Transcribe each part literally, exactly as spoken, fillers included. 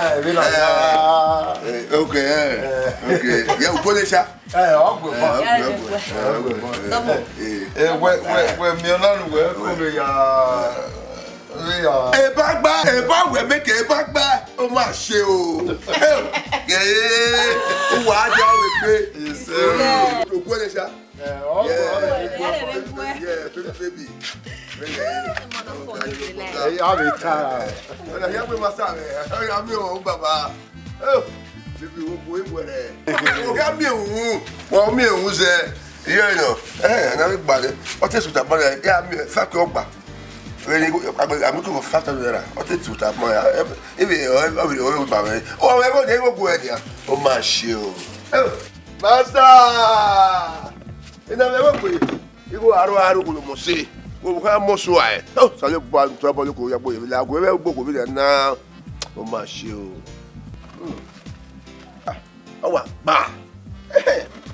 Eh, vbe na. Eh, eh, okay, eh. Eh. Okay. Ya, ugbọnẹ sha. Eh, ọ gbe bọ. Eh, ọ gbe, ọ gbe. Ọ gbe bọ. Eh, wẹ, wẹ, wẹ miẹn ọna nu wẹ ko vbe ya, vbe ya. Eba gba, eba wẹ mẹ ke eba gba. Ọ ma ṣe o. Eh, eh, uwa a dia wẹ pe. Yes, sir. Ugbọnẹ sha. Eh, ọ gbe, ọ gbe. Yeah, baby, baby. Baby, eh, ọ gbe, ọ gbe. Eh, ya vbe ta. Ọna, ya gbe master, eh, ya miẹn ohun, baba. Eh, baby, wo, wo, wo, eh. Ọ ya miẹn ohun, ọ miẹn ohun zẹ. Iye nọ, eh, na vbe gba nẹ. Ọ te suta bọ nẹ, ya miẹn, fuck you, ọgba. Vbene, a gbe, a mu ko five thousand naira. Ọ te suta bọ ya. Ebe, ọ, ọ, ọ, ọ, ọ, ba vbe. Ọ, ebe, ọ, ọ, ọ, ọ, ọ, ọ ma ṣe o. Eh. Master! Ina vbe wẹ gbe, igho aro aro kolo mọ se, wo kha mọ so ae. Oh, sale ba n tọ bọ loko ya gbo ye la, gbe wẹ gbo ko bi na. O ma ṣe o. Hmm. Ah, ọ wa gba.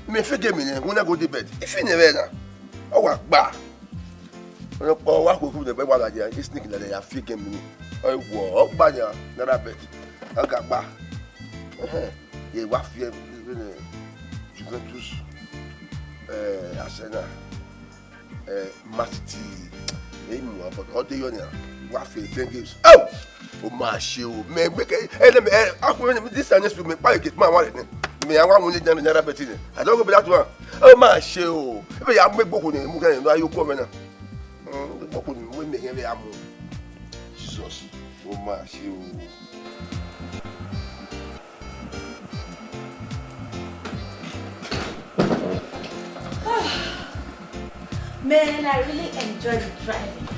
Mẹ fẹ gẹ mi nẹ, wẹ na go dey bed. Ifi nẹ vbe na. Ọ wa gba. Ọ wa koko nẹ, wa la ya, e sneak la ya fi gẹ mi ni. Ọ wa, ọ gba ya, na ra bed. Ọ ga gba. Ẹhẹn, ye wa fi ẹre vbene Juventus, eh, Arsenal, eh, Man City, eh, mu wa, but ọ de yọ nia, wa fi ten games. Oh! O ma ṣe o, mẹ gbe ke, eh, eh, akun, this time next week, mẹ pa gate man wa re nẹ. Mẹ a wa mu ni dan mi naira betting nẹ. I don go be that one. O ma ṣe o. Ebe ya mu egbe okhuo nẹ, mu kẹ nẹ, no ayo ku ọmọ na. Mm, egbe okhuo ni mu mẹ yẹn vbe a mu. Jesus, o ma ṣe o. Man, I really enjoy the driving.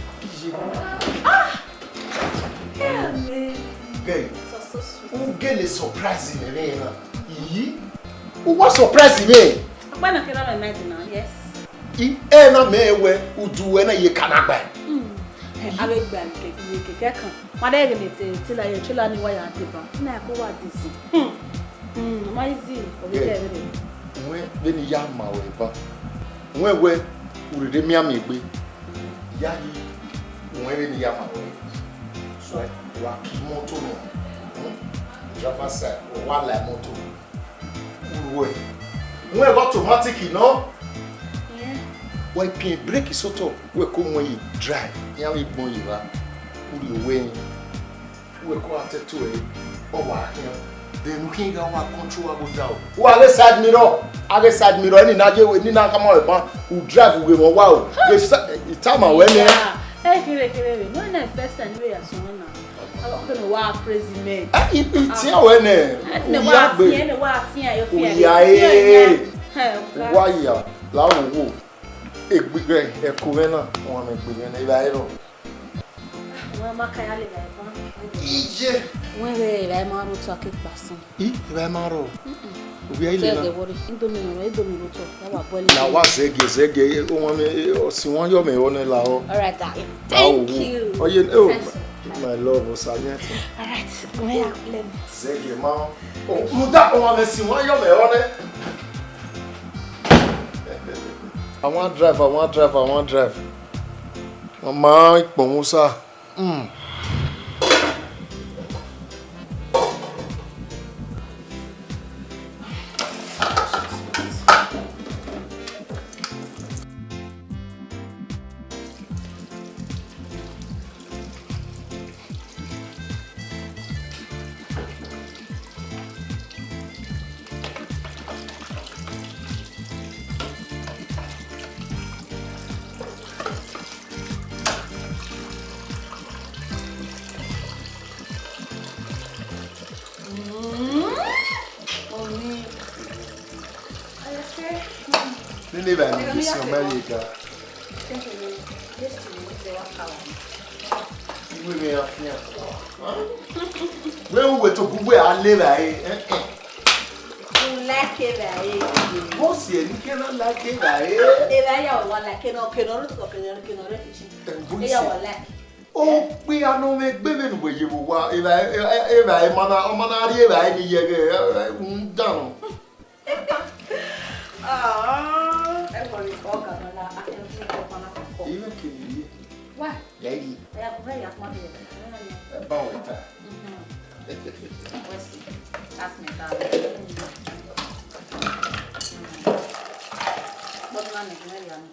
Ah! Yeah, man. Girl, so, so sweet. U gele surprise me, man. Iyi. U wa surprise me. Akpa na kira me mind now, yes. I, ena mẹ wẹ, udu wẹ na ye ka na gba. Mm. Ave gba ke, ke, ke, ke kan. Ma de gele te, te la ye, te la ni wa ya deba. Na ko wa disi. Hmm. Hmm, ma easy. O be Yeah. There, there. Wẹ vbene I ya ma wẹ ba. Wẹ wẹ, u rere mianmian egbe. Ya yi, wẹ vbene I ya ma wẹ. So, wa ki moto nọ. Hmm? Driver side, wa la moto. Uruẹ. Wẹ ghe automatic nọ. Yeah. Wẹ piẹn brake sotọ, wẹ ko wẹ ye drive. Iran vbe gbọn ye evba. U rhie owẹ ẹn. Wẹ ko a te to ẹre, ọ wa khian. Then u khian gha wa control wa go down. Wa ghe side mirror, a ghe side mirror, ẹni na ye we, ni na khama wẹ ban, u drive u ghe mwẹ wa o. Ghe sa-, I tama wẹ nẹ. Yeah. Ẹ kere kere re. No, na first time we ya sọ na. Ọkẹ ne wa crazy man. Ah, i, i tiẹn wẹ nẹ. Ne wa Uya gbe. Fian, ne wa fian, yo fian. Uya e. Wa ya, la wo wo. Egbe ẹko mwẹ na, wọn mẹ egbe mwẹ na, evba ẹrọ. Wẹ ma ka ya le evba ẹban. Iye. Wẹ ghe evba ẹban ro to ake kpasan. I, evba ẹban ro. Mm-mm. Obi ayi le na. Kẹ ghe wọrẹ, Indomie nọ, Indomie ro to, ya wa boil it. Na wa zẹgiẹ, zẹgiẹ, o wan mẹ, o si wan yọ mẹ, ọ nẹ la ọ. All right, darling. Thank you. Oye, oh, my love, o sa yẹn. All right, wẹ ya le mi. Zẹgiẹ ma. O, muda, o wan mẹ si wan yọ mẹ, ọ nẹ. I wan drive, I wan drive, I wan drive. Mama, ikpọnmwẹ usa. Mm. Mm. Oni. Nene ba ni bisi ọmọ ye ga. Iwe me ya fian. Wẹ uwẹ to bu wẹ a le ra e. Like evbare. Vbọsi ẹre ne I ke na like evbare? Evbare ya wa like, ne ọ ke ne ọ rre otọ, ke ne ọ rre, ke ne ọ rre kitchen. Ẹ, vbọsi. Eya wa like. Okpia ne ọ mwẹ egbe vbene uwẹ ye vbe owa, evbare, evbare, evbare ma na, ọ ma na rri evbare ni ye ẹghẹ, ẹ, ẹ, rhunmwuda nọ. Ah, everybody, all Gabala, I can drink up and I can come. Even can you hear? Why? Yeah, yeah. Yeah, come here, come here. Ẹ ba wẹ ta. Mm-hmm. Let's see. That's me, darling. Mm. But man, it's not yummy.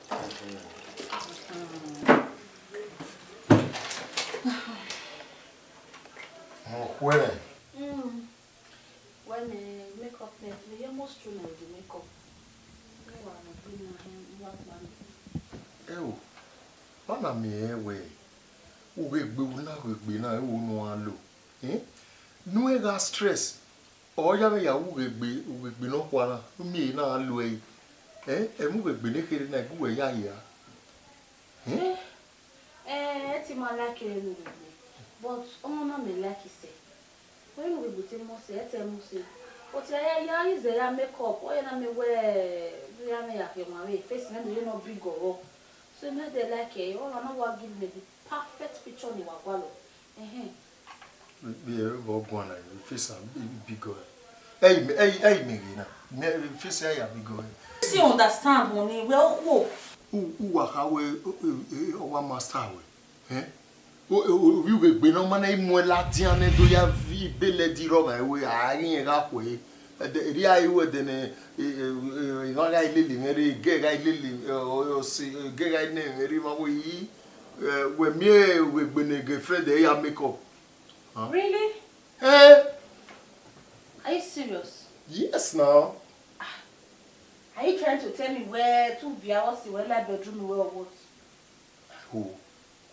Mm. Mo khuẹrẹ. Mm. Wẹ ne makeup nẹ, ne I almost throw my the makeup. Wẹ wa nọ gbe na hẹ, I wa gba nọ. Ẹ o, ma na miẹn wẹ, ughegbe na, ughegbe na, ẹ o, ne u gha lo. Eh? Ne u gha stress. Ọ ya vbe ya wu ughegbe, ughegbe nọkhua na, u miẹn ehe na gha lo ẹre. Eh? Ẹmwẹ ughegbe ne kherhe na, gu wẹ ya hia. Eh? Eh, ẹ ti ma like ẹre ne ughegbe, but ọmọ na mẹ like sẹ. Wẹ ne ughegbe te mọ sẹ, ẹ te mọ sẹ. But ya, ya, ya use ya makeup, ọ ya na mẹ wẹ, ya mẹ ya khian ọmwa vbe face mẹ ne ọ ye nọ big ọvọ. So mẹ de like ẹre, ọ na wa give me the perfect picture ne I wa gualọ. Ẹhẹn. Vbe ẹvbo guan na, face am big ọvọ. Ẹ i mẹ, ẹ i, ẹ i mẹ ghe na. Mẹ face ya ya big ọvọ. Si understand money, wẹ okhuo. U, u wa kha wẹ, e, e, e, ọ wa master wẹ. Eh? O, o, o, ovbi ughegbe ne ọ ma na i mu ẹn ladian nẹ do ya viọ ibelẹdi rrọọ mwẹ wẹ, a ghi rẹn gha khuẹ. Ẹdẹ, erriọ a i ru ẹdẹ nẹ, e, e, e, emwa gha i lele mwẹ rre, ẹgẹ gha i lele, e, ọ, ọ, ọse, ẹgẹ gha i nẹ mwẹ rre, ma wẹ i, e, wẹ miẹn ughegbe ne girlfriend ẹre ya make up. Huh? Really? Eh? Are you serious? Yes now. Ah, are you trying to tell me wẹ te u viọ avbe ọse wẹ la bedroom wẹ or what? O,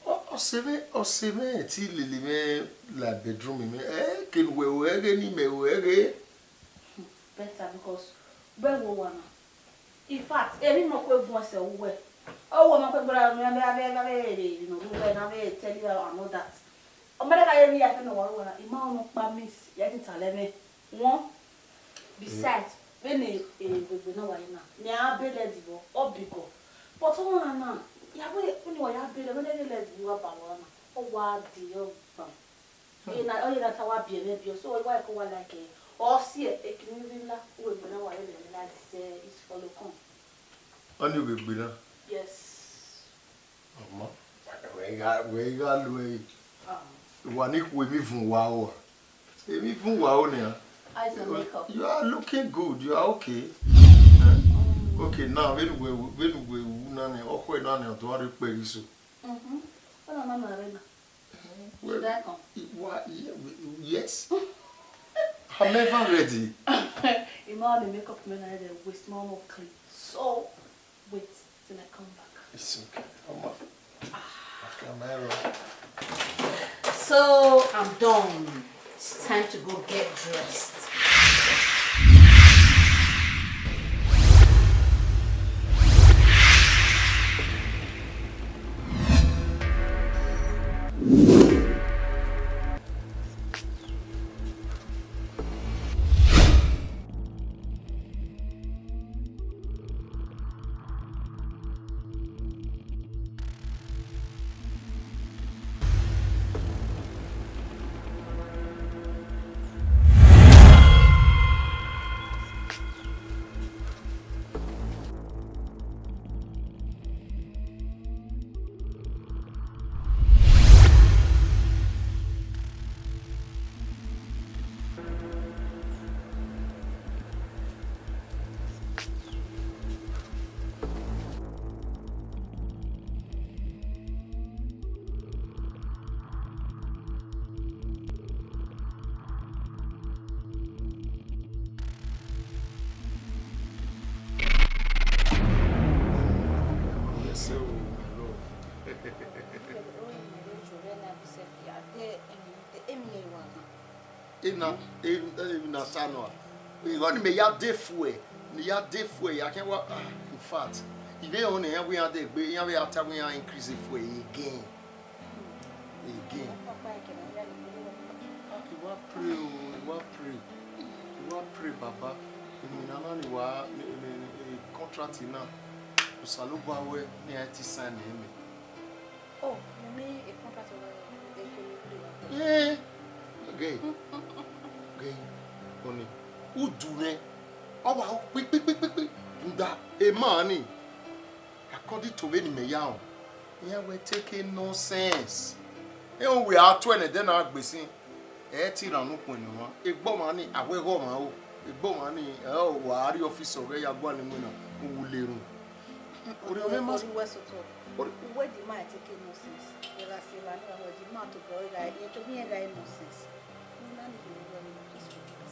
ọ, ọse mwẹ, ọse mwẹ te lele mwẹ la bedroom mwẹ. Eh, kene uwẹ ru ẹre ghe ne imẹ ru ẹre ghe. Hmm, better because wẹ wo owa na. In fact, emwi ne ọ kue vuọn ẹsẹ uwẹ. Ọ wẹ ma kue gbe ra, ne avbe, avbe, avbe, avbe, you know, uwẹ na avbe tell you and all that. Ọ ma da gha ye vbe ya fẹ ne ọ wa ru uwa na, I ma nọ kpa miss, ya te talẹ mwẹ. One, besides, vbene, eh, ugbegbe na wa ye na, ne a bele ẹdẹ vbọ, ọ bigọ. But ọmwa na, ya wẹ, vbene wa ya bele, vbene ẹdẹ vbe uwa ba uwa na, ọ wa di ọ gban. Ena, ọ ye na ta wa biẹ mwẹ biẹ, so wa ko wa like, ọ si ẹre, ekene vbe la, ugbegbe na wa ye lele na, is, eh, is follow come. Ọni ugbegbe na? Yes. Ọmọ, wẹ gha, wẹ gha lu ẹre. Ah. Wa ni khu emwi vun uwa ro a? Emwi vun uwa ro nian. How is your makeup? You are looking good. You are okay. Eh? Okay, now, vbene uwẹ, vbene uwẹ ru na nian, ọkhọe na nian, ọ do gha rre kpẹre iso. Mm-hmm. Ọna ma na rre na. Well, should I come? Why, ye-, yes. I'm ever ready. Ima ni makeup mẹ na, ẹ waste my more clean. So, wait till I come back. It's okay. Come on. Ah. Okay, I'm here. So, I'm done. It's time to go get dressed. Yes, sir, my love. Ena, em-, em-, na sa nọ a. Igho ni mẹ ya de fuẹ, ni ya de fuẹ, ya khian wa, ah, in fact, I vbe rẹn ọnii, iran wẹ iran de gbe, iran vbe ya ta wẹ iran increase fuẹ again. Again. Ah, I wa pray o, I wa pray. I wa pray, Baba. Emwi na na ni wa, ni, ni, ni, contract na, Osanobua wẹ ne a te sign nẹ mẹ. Oh, you mean a contract of a, a, a, Eh, ghe, ghe, ọni, udu nẹ, ọ wa ru kpikpikpikpi, rhunmwuda emọ ni, according to vbene imẹ ya rẹn, iran wẹ take nonsense. Ehun, wẹ a tuẹ ne ẹdẹ na gbe sin, ẹ i te rhan unu khuẹn ne ọmwa. Egbe ọmwa ni, a wẹ ghe ọmwa o. Egbe ọmwa ni, ẹ, wa rrie ọfisi ọghẹ ya gualọ iwinna, u wu le erhunmwu. Orhiọn mwẹ ma Orhiọn wẹ sotọ. Orhi- Uwẹ di ma take nonsense. Ẹ gha sẹ evba ne uwẹ di ma tobọ, ẹ gha, ẹ tobọ iran gha re nonsense. Una ni ghi wẹ ni, please forget.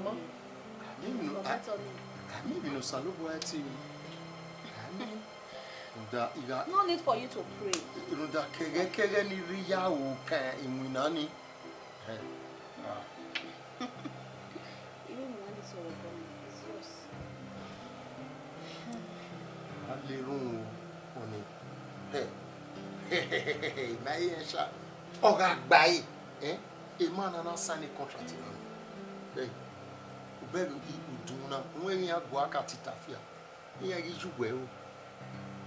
Mama, I mean, no, I, Forget on me. I mean, no, Osanobua, I tell you. I mean, rhunmwuda, I gha, No need for you to pray. Rhunmwuda kẹghẹ kẹghẹ ne I rhie ya ru ka iwinna ni. Eh, ah. Even when it's all gone, it's yours. A le erhunmwu ọni. Hẹ. Ma rẹn sha. Ọ gha gba ẹre, eh? Emọ na na sign contract na. Hẹ. U bẹghe i, udu na, u wẹ iran gua ka tita fia. Iran ghi yu wẹ o.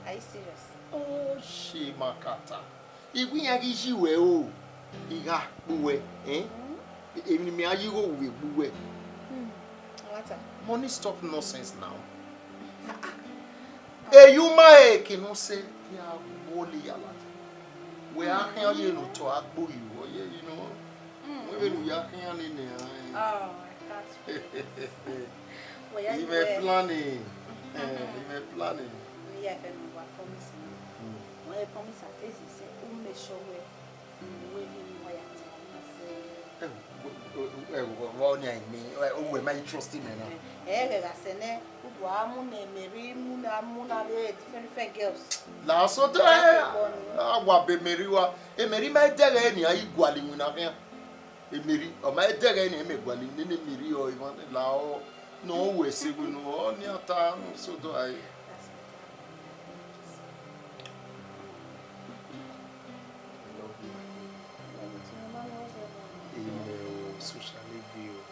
Are you serious? Ọ shẹ makata. I wẹ iran ghi yu wẹ o. I gha kpe uwẹ, eh? Mm. Emwi ne imẹ a yi igho vbe gbe uwẹ. Hmm. What? Money, stop nonsense now. Eyu ma eke ne ọ sẹ ya wọle ya ladian. Wẹ a khian ye ne otọ agbo yi wọ ye, you know. Mm. Wẹ vbene u ya khian nene, eh. Oh, I can't wait. Wẹ ya Imẹ wẹ planning. Eh, imẹ planning. Wẹ ya fẹ ne wa promise me. Mm. Wẹ promise a face sẹ, u make sure wẹ, wẹ vbe ne wa ya tẹ, ma sẹ. Eh, wẹ, wẹ, wẹ, wẹ, wẹ, ọni a eni, wẹ, wẹ ma trust me na. Eh, eh, gha sẹ nẹ, u do a mu nẹ Mary, mu na, mu na vbe different, different girls. La so de, That's the one. A wa be Mary wa. E Mary ma dẹghẹ ni a i gualọ iwinna khian. E Mary, ọ ma dẹghẹ ni mẹ gualọ nene Mary ọ, emwa la ọ, ne ọ wẹ ẹse wẹ ne ọ ni a ta, no so do a. Amen o, social media o.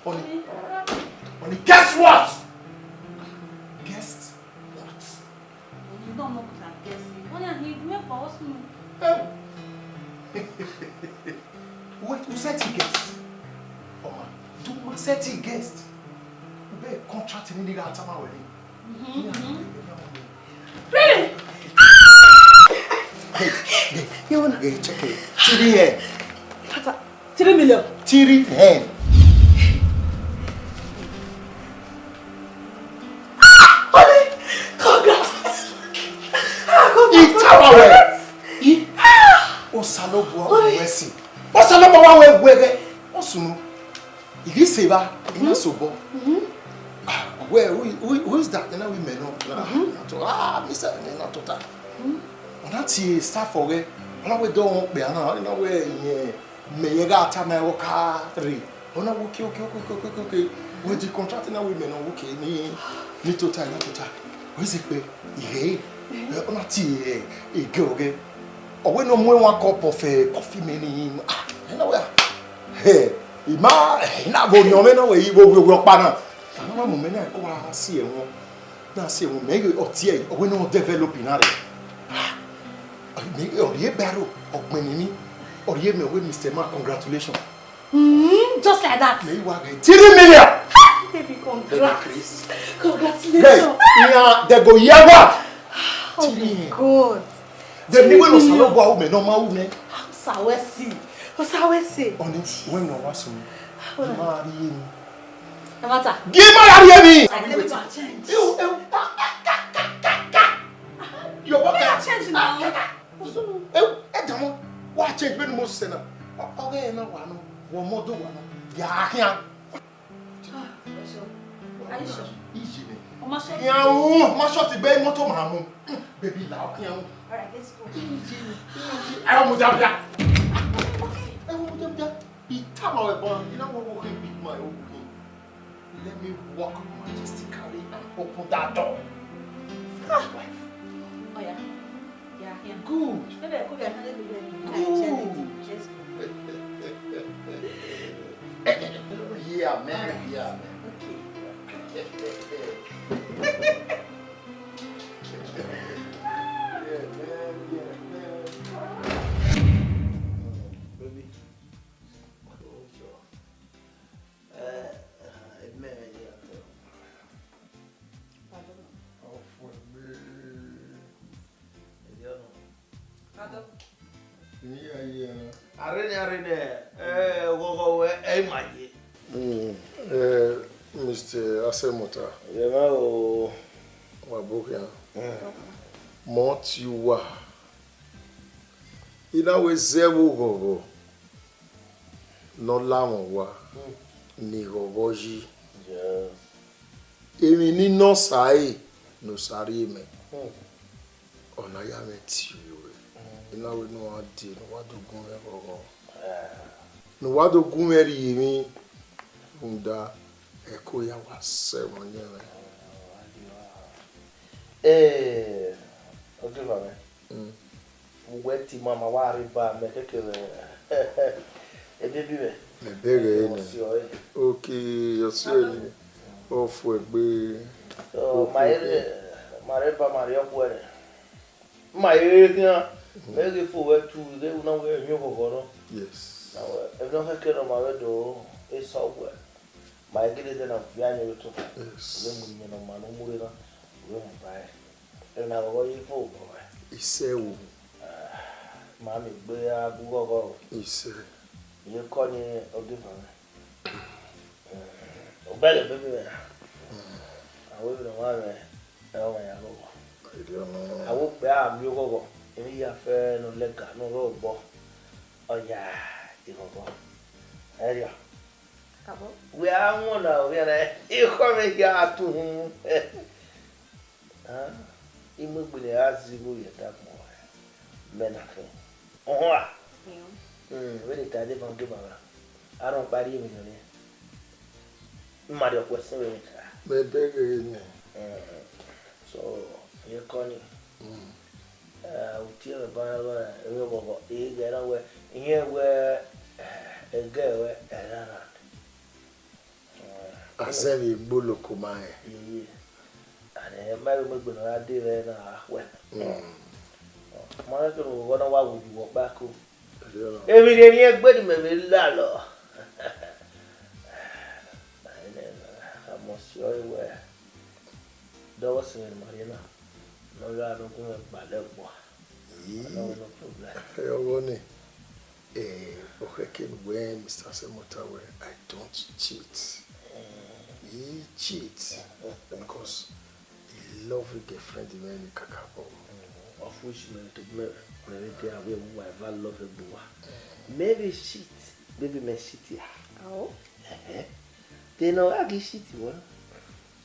Honey, honey, guess what? Guess what? You don't know what I'm guessing. Honey, and he went for us. Eh. Wait, who said he guessed? Ọma, do ma said he guessed. U bẹ contract ni ni gha tama wẹ ni. Mhm, mhm. Hey! Hey, hey, you wanna get check it? Three here. Three million. Three here. Honey, congrats. Ah, congrats. Itawa wẹ. I. Osanobua wẹ si. Osanobua wa wẹ wẹ gẹ. Osunu. I ghi sẹ evba, I na sobọ. Mhm. Ah, wẹ, who, who, who is that? Ena wẹ imẹ nọ. Mhm. Na to, ah, mister, na to ta. Mhm. Ọ na tie staff ọghẹ. Ọ na wẹ dọ wọn kpẹ ana, ọ na wẹ yẹn mẹ yẹ gha tama ẹre ọ ka rre. Ọ na wẹ okay, okay, okay. Wẹ di contract na wẹ imẹ nọ, okay, ni, ni tota, na tota. Wẹ ze kpẹ, I ghẹ, ọ na tie, eh, ege ọghẹ. Ọ wẹ ne ọ mu one cup of, eh, coffee mẹ ni, ah, ena wẹ, ah. Hey, I ma, eh, I na vbe orhiọn mwẹ na wẹ, I vbe ovbi ọkpa na. A ma mu mẹ na ko wa si ẹmwẹ, na si ẹmwẹ, mẹ ghe ọ tie, ọ wẹ ne ọ develop na rẹ. Ah, mẹ, ọ rhie baro, ọ gbẹn ni, ọ rhie mẹ wẹ Mister Man, congratulations. Mm, just like that. Mẹ wa ghe three million. Baby, congrats. Baby, Chris. Congratulations. Hey, yeah, they go, yeah, what? Oh my God. They need to know what women, no man, women. Osawesi. Osawesi. Honey, when you want some, you marry me. No matter. Give my money. Let me go and change. You, you, your body change now. Ewu, ẹ dama, wa change vbene Moses na. Ọ, ọghe na wa nọ, wọ mọ do wa nọ, ya khian. Ah, for sure. Are you sure? Ije nẹ. Ọ ma sure. Khian o, ọ ma sure ti gbe imoto ma mu. Baby, la ọ khian o. All right, let's go. Ije nẹ. Ije. Ẹ wo mu da bia. Okay. Ẹ wo mu da bia. I tama ruẹ ban, I na wẹ vbe okhin big man, okhin. Let me walk majestically and open that door for my wife. Oh yeah. Yeah, yeah. Good. Maybe I could be another good. Good. Just go. Yeah, man. Yeah, man. Okay. Yeah, man. Yeah, man. Baby. Arre nẹ, arre nẹ, eh, ọghọghọ ruẹ, ẹ i ma ye. Mm, eh, Mister Asemota. Ye ma o. Wa bọ khian. Mm. Mọ ti uwa. I na wẹ zẹ vbe oghọghọ ne ọ la mwẹ owa, ne I ghọghọ yi. Yeah. Emwi ne I nọ sa ẹre ne Osa rhie mẹ. Hmm. Ọna ya mwẹ tie uwẹ. Hmm. I na wẹ ne uwa dee, ne uwa do gu mwẹ ghọghọ. Ah. Ne uwa do gu mwẹ rhie emwi, rhunmwuda ẹko ya wa sẹ mwẹ ọyẹnmwẹ. Eh, Ogieva mwẹ. Mm. Uwẹ te ima ma wa rre ba mẹ keke vbe ebe bi mwẹ. Mẹ bẹghe ẹre nẹ. Ọsiọre. Okay, ọsiọre ni. Ọ fu egbe. So, ma rre, ma rre ba ma rrie ọkhuẹ nẹ. Ma rre khian, mẹ ghi fo wẹ tu, ighe u na wẹ emwi oghọghọ nọ. Yes. Na wẹ, emwi ne ọ khẹke nọ ma vbe do, esọ wẹ. Ma gele dẹ na via ni otọ. Yes. Vbe mu iyẹn ne ọ ma ne u mu rre na, vbe mu ba ẹre. Emwi ne a ghọghọ ye fo obọ mwẹ. Isẹ o. Ma miẹn egbe a gu ghọghọ o. Isẹ. Iyẹn kọ ni Ogieva mwẹ. Obẹghe bẹghe mwẹ na. A wẹ emwi ne ọmwa mwẹ, ẹ ọmwa ya ghọghọ. Iriọ nọ. A wẹ okpia a miẹn oghọghọ, emwi hia fẹ ne ọ lẹga ne ọ rre obọ, ọ ya ghọghọ. Ẹriọ. Wẹ a wọn na ovbi ẹre, ekhọe mwẹ hia tu uhunmwu. Ah, I mu egbe ne a zẹ igho ye ẹdẹ agbọn ruẹ, mẹ na khin. Ọhọn a? Vbene I ta deba Ogieva ra, a rhọkpa rhie emwi ne ọ rre. Ima rhie ọkhuẹ sẹ vbene I ta. Mẹ bẹghe nẹ. So, iyẹn kọ ni. Mm. Eh, u tie mwẹ ban ghe emwi oghọghọ, I ghẹ na wẹ, I rẹn wẹ, eh, ẹgẹ ruẹ, ẹ rre around. A zẹ vbe igboloko ma rẹn. Iye. And, eh, ma vbe mu egbe ne ọ ra de mwẹ na khuẹ. Mm. Ma rẹn kene oghọghọ na wa wu yi vbe ọkpa ko. Emwi rhiẹnrhiẹn egbe ne imẹ vbe lalọ. A must sure wẹ, dọghọ sẹ mwẹ ne ima rrie na, ne ọ gha ne ọ gu mwẹ gbalẹ ọgbua. Ii. No, no problem. Ẹ, ọghọ nẹ, eh, ọ khẹke ne uwẹ, Mister Asemota, wẹ, I don't cheat. Ii, cheat, because I love girlfriend mwẹ ni kakabọ. Of which mẹ to mẹ, mẹ vbe te avbe uwa eva love egbe uwa. Mẹ vbe cheat, baby mẹ cheat ya. Ao. Ẹhẹn. Te ne ọ gha ghi cheat wẹ?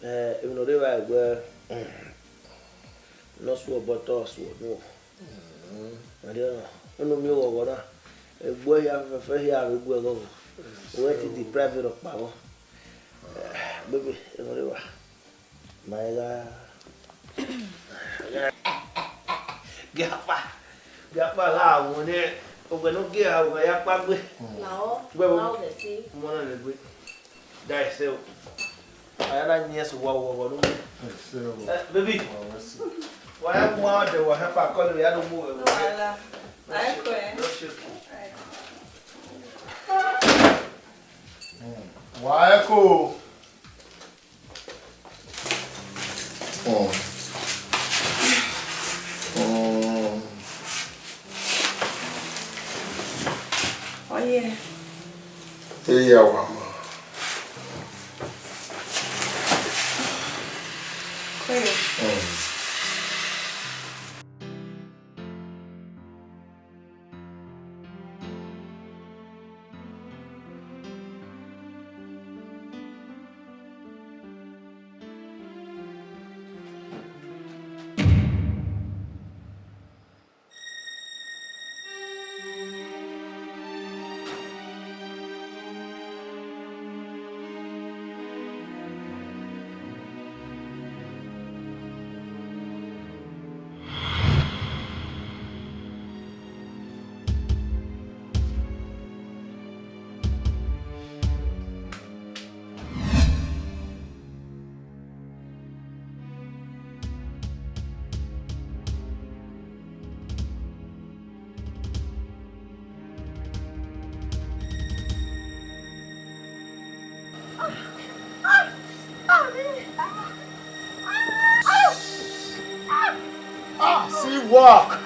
Eh, emwi ne ọ rre evba wẹ, mm, ne ọ suọ obọ te ọ suọ nuẹn. Mm. Ẹdẹ ọna, unu miẹn oghọghọ na, egbe hia fẹfẹ hia vbe gu ẹghọghọ. Wẹ te deprive rhọkpa vbọ. Eh, baby, emwi ne ọ rre evba. Ma i gha. Gie akpa, gie akpa gha wọn nẹ, ovbi ne ọ gie a, ovbi ya kpa gbe. Lao, wẹ vbo? Lao, let's see. Mo na le gbe. Da ẹsẹ o. A ya na yin ẹse uwa vbe ọghọ ne u mu. Ẹsẹ o. Eh, baby. Wa ẹsẹ. Wa ya mu a dẹ wa hẹ pa kọlu ya do mu wẹ. No wahala. A i kue. Wa ẹko. Mm. Mm. Oye. Eya wa ma. Oye. Mm. Ah, see work.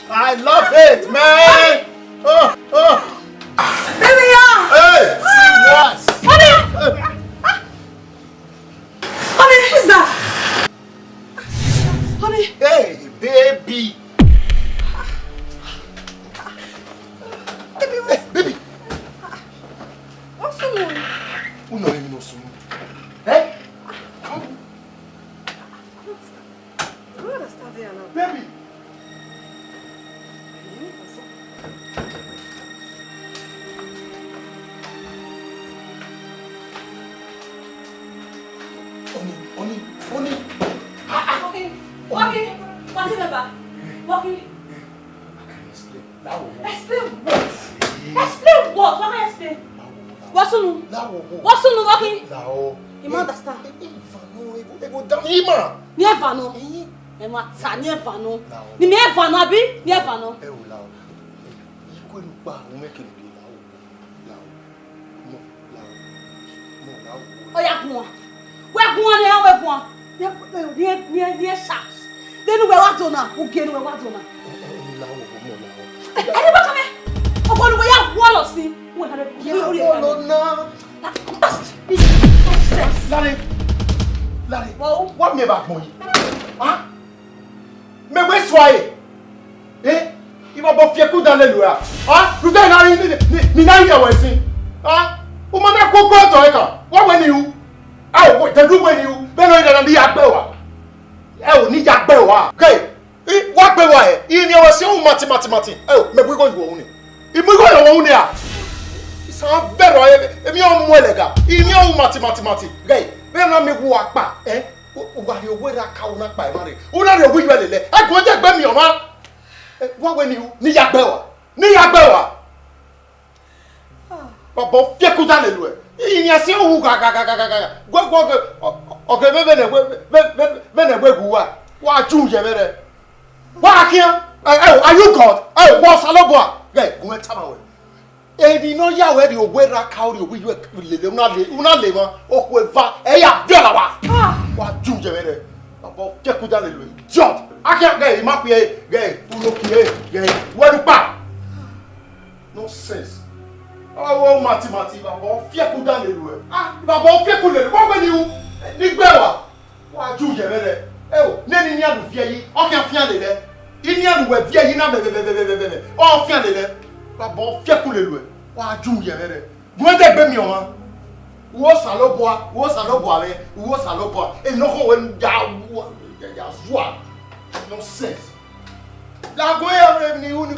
I love it, man. Oh, oh. Baby, yeah. Hey, see work. Honey. Honey, who's that? Honey. Hey, baby. Baby, what's... Hey, baby. What's wrong? Who know him no soon? Eh? I don't understand here now. Baby! Honey, honey, honey. Ah, ah. Walking, walking, what's it about? Walking. I can explain. Explain what? Explain what? What can I explain? What's wrong? What's wrong, walking? You don't understand. Eva nọ, ego, ego dam ima. Ni eva nọ. Eh? Ẹ ma ta, ni eva nọ. Ni mi eva nọ, abi? Ni eva nọ. Ẹ o, la o. Iko enu kpa, o mẹ kele bi la o. La o. Mọ, la o. Mọ, la o. Ọ ya guan. Wẹ guan ne, wẹ guan. Ni, ni, ni, ni shout. Denu wẹ wa do na, ugie ne wẹ wa do na. Ọ, ọ, ọ, la o, mọ, la o. Ẹ, ẹ, ni wa kame. Ọgbọ ne wẹ ya wọlọ si. Wẹ ha de bi ori. Wọlọ na. Lale, Lale, wa miẹn vbe agbọn yi. Ah? Mẹ wẹ sua ẹre. Eh? I ma bọ fiẹku dan lele ua. Ah? Rhunmwuda ne a ri, ni, ni, ni na ri ẹwẹ sin. Ah? U ma na ku ogo otọ ẹkan. Wa wẹ ne I ru. Ẹ o, dẹdu wẹ ne I ru. Vbene ọ rre na ne I ya gbe ua. Ẹ o, ne I ya gbe ua. Ke. I, wa gbe wa hẹ, I miẹn wẹ siẹn u mati, mati, mati. Ẹ o, mẹ bu igho ye uwẹ unu. I mu igho ye uwẹ unu a. I sa vẹrọ, emwi ọ mu ẹlẹga. I miẹn u mati, mati, mati. Ghẹ, vbene ọ miẹn wu akpa, ẹ? U, u gha rhie owa erha ka u na kpa emwa rre. U na rhie owa iyuẹ lele. Ẹ gu ẹdẹ gbe miẹn ọmwa. Ẹ, wa wẹ ne I ru, ne I ya gbe ua. Ne I ya gbe ua. Baba, ọ fiẹku dan lele uẹ. Iyẹn siẹn u gha gha gha gha gha. Guẹ guẹ ọghe, ọ, ọ, ọghe vbe vbene wẹ, vbe, vbe, vbene wẹ gu uwa. Wa ju yẹ vbe rẹ. Wa khian. Ẹ, ẹ, are you God? Ẹ, wa Osanobua. Ghẹ, gu mwẹ tama wẹ. Emwi ne ọ ya wẹ rhie owa erha ka, ọ rhie owa iyuẹ lele, u na le, u na le emwa. Okhuo eva, ẹ ya viọ la wa. Wa ju yẹ vbe rẹ. Baba, ọ fiẹku dan lele uẹ. Idiot. A khian ghẹ, I ma khuẹ, ghẹ, u no khin, ghẹ, wẹ ru kpa. Nonsense. Ọ wo mati mati, baba, ọ fiẹku dan lele uẹ. Ah, baba, ọ fiẹku lele, wa wẹ ne I ru, ne I gbe ua. Wa ju yẹ vbe rẹ. Ẹ o, nene inian ne u viẹ yi, ọ khian fian lele. Inian ne uwẹ viẹ yi na vẹvẹvẹvẹvẹvẹ, ọ fian lele. Baba, ọ fiẹku lele uẹ. Wa ju yẹ vbe rẹ. Gu ẹdẹ gbe miẹn ọmwa. Uwu Osanobua, uwu Osanobua mwẹ, uwu Osanobua. Emwi ne ọ khọn wẹ ya, ya, ya zua. Nonsense. Lagun ya vbe ni uni.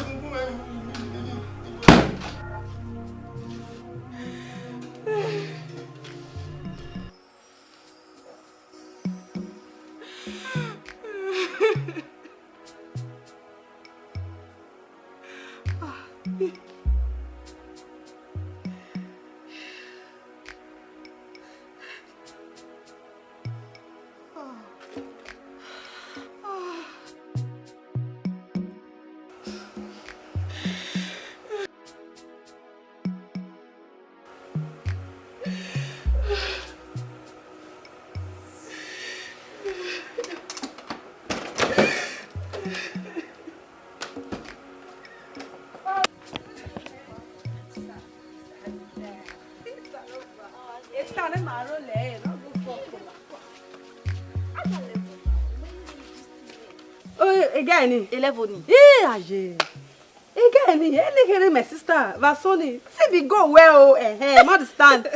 Oh, a guy ni? A level ni. Eh, aye. A guy ni, any here my sister, Vasoni. See we go well, oh, eh, eh, I understand.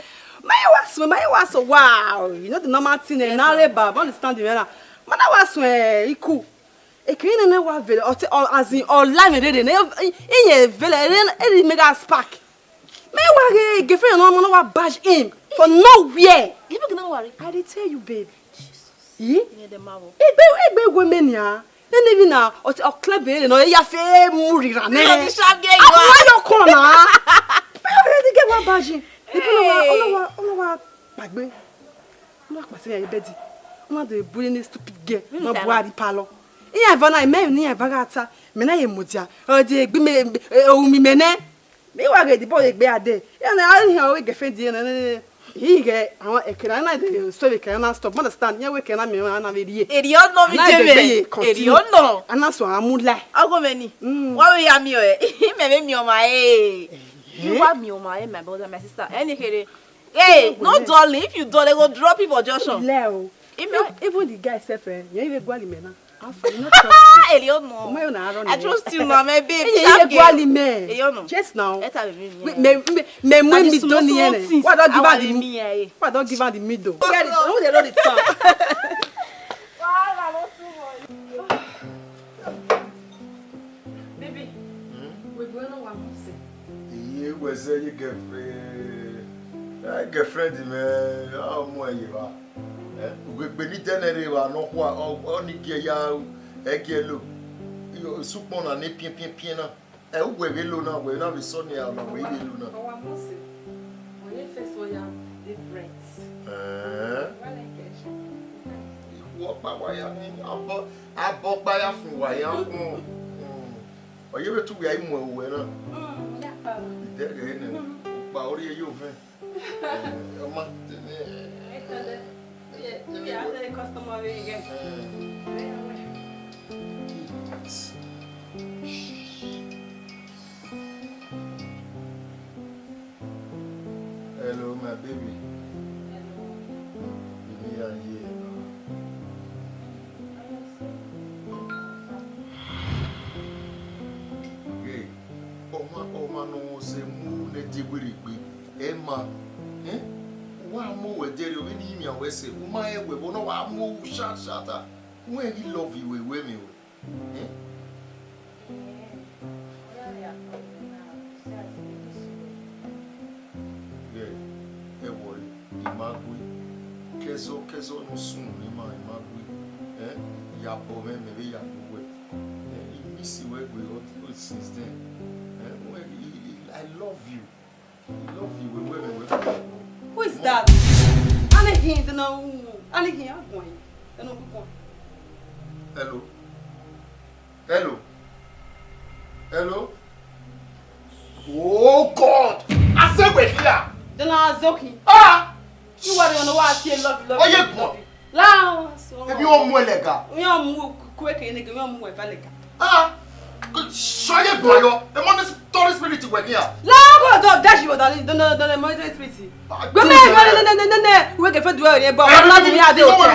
My was, my was, wow. You know the normal thing, eh, now, eh, bab, understand the man. Man, I was, eh, he cool. Ekene nene wa vele, ọ te, ọ, as in, ọ la mwẹ rere ne, i, i yẹn vele, ere, ere mega spark. Me wa ghe girlfriend no, no wa bash him for nowhere. Ibu gina wa re. I dey tell you, babe. Ih? Ni de ma wo. Egbe, egbe we me nia. Nene vi na, ọ te, ọ clear be no, ya fe mu rira ne. You know the sharp girl you are. Why you come na? Me already get one bash him. Ibu no wa, ọ no wa, ọ no wa pagbe. Ọ no wa kpasi ya bed. Ọ no do bu ni stupid girl. Ma bu ari palo. Iran eva na, mẹ ne iran eva gha ta, mẹ na ye mudia. Ọ de egbe mẹ, eh, ohun mi mẹ nẹ. Me wa ghe the boy egbe ade. Ya na, a hian ọre girlfriend ye nẹ, nẹ, nẹ. Ighẹ, àwọn ẹkẹ na na de so vbe kẹ na stop. Understand? Yẹn wẹ kẹ na miẹn na vbe rrie. Erriọ nọ vbe na ije de mwẹ. Continue. Erriọ nọ. A na so a mu la. Ọgọ mwẹ ni. Mm. Wa vbe ya miẹn ọe. Imẹ vbe miẹn ọmwa e. You wa miẹn ọmwa e, my brother, my sister. Ẹni kherhe. Hey, no dulling. If you dull, they go drop you for junction. Ilẹ o. Even the guy sef, eh, yẹn vbe gualọ imẹ na. How far? You no trust me. Erriọ nọ. Ọmọ yẹn na run. I trust you now, my babe. Eye, eye, gualọ imẹ. Erriọ nọ. Just now. Eta be me. Me, me, me, me, me, me don't hear. What don't give her the me, eh? What don't give her the middle? Get it? Who dey roll the tongue? Wahala no too much. Baby, we go no one more thing. Iye wẹ zẹ ye girlfriend. Eh, girlfriend mẹ, a mu ẹre ye evba. Eh, ugbegbe ni dẹnẹ rre evba nọkhua, ọ, ọ ni gie ya, ẹ gie lo. Iyo, sukpọn na ne piẹnpiẹnpiẹn na. Ẹ, uwẹ vbe lo na, wẹ na vbe sọ nia, ọna wẹ i vbe lo na. Ọ wa must say, wẹ ye first one ya different. Eh. Wa like it. Ikhuo ọkpa wa ya ni, abọ, abọ ọkpa ya fun wa ya kpọn. Hmm. Ọ ye vbe te uwẹ a i mu ẹre owẹ na. Mm, ya kpa. Idẹghẹ nẹ, ukpa ọ rhie ye ovẹn. Eh, ọ ma te nẹ. Ẹ tẹdẹ. Iye, iye, a tẹdẹ customer vbe gẹ. Eh. Hello, my baby. Give me a year. Hey, ọmwa, ọmwa ne ọ zẹ mu ne de werriegbe, ẹ ma, eh? Wa mu wẹ dẹrriọ, vbene I miẹn wẹ sẹ, u ma rẹn wẹ vbọ ne ọ wa mu sha sha ta. Wẹ ghi love wẹ, wẹ miẹn wẹ. Eh? Yeah, ẹ worry, I ma gui. Kẹzọ, kẹzọ ne u sunu ne ima, I ma gui. Eh? Ya bọ mwẹ, mẹ vbe ya gbe uwẹ. Eh, I miss wẹ gbe all the way since then. Eh, wẹ, I, I, I love you. I love you, wẹ, wẹ, wẹ, wẹ. Who is that? Ani hin, dena, ani hin, aguan. Dena, aguan. Hello. Hello. Hello. Oh God! I say we here. Dena, azoki. Ah! You are the one who I say love you, love you, love you. Oye, love you. La, so. Ebi o mu ẹlẹga. Oye, mu kue ke ne ke, oye, mu ẹfa lẹga. Ah! Sọ ye gbọn yọ. The money story spirit wẹ here. La, go do dash you, darling. Don't, don't, don't, money spirit. Gbẹmẹ, ne, ne, ne, ne, ne, wẹ ke fẹ du ẹre bọ. Ọna mu ya de otẹ.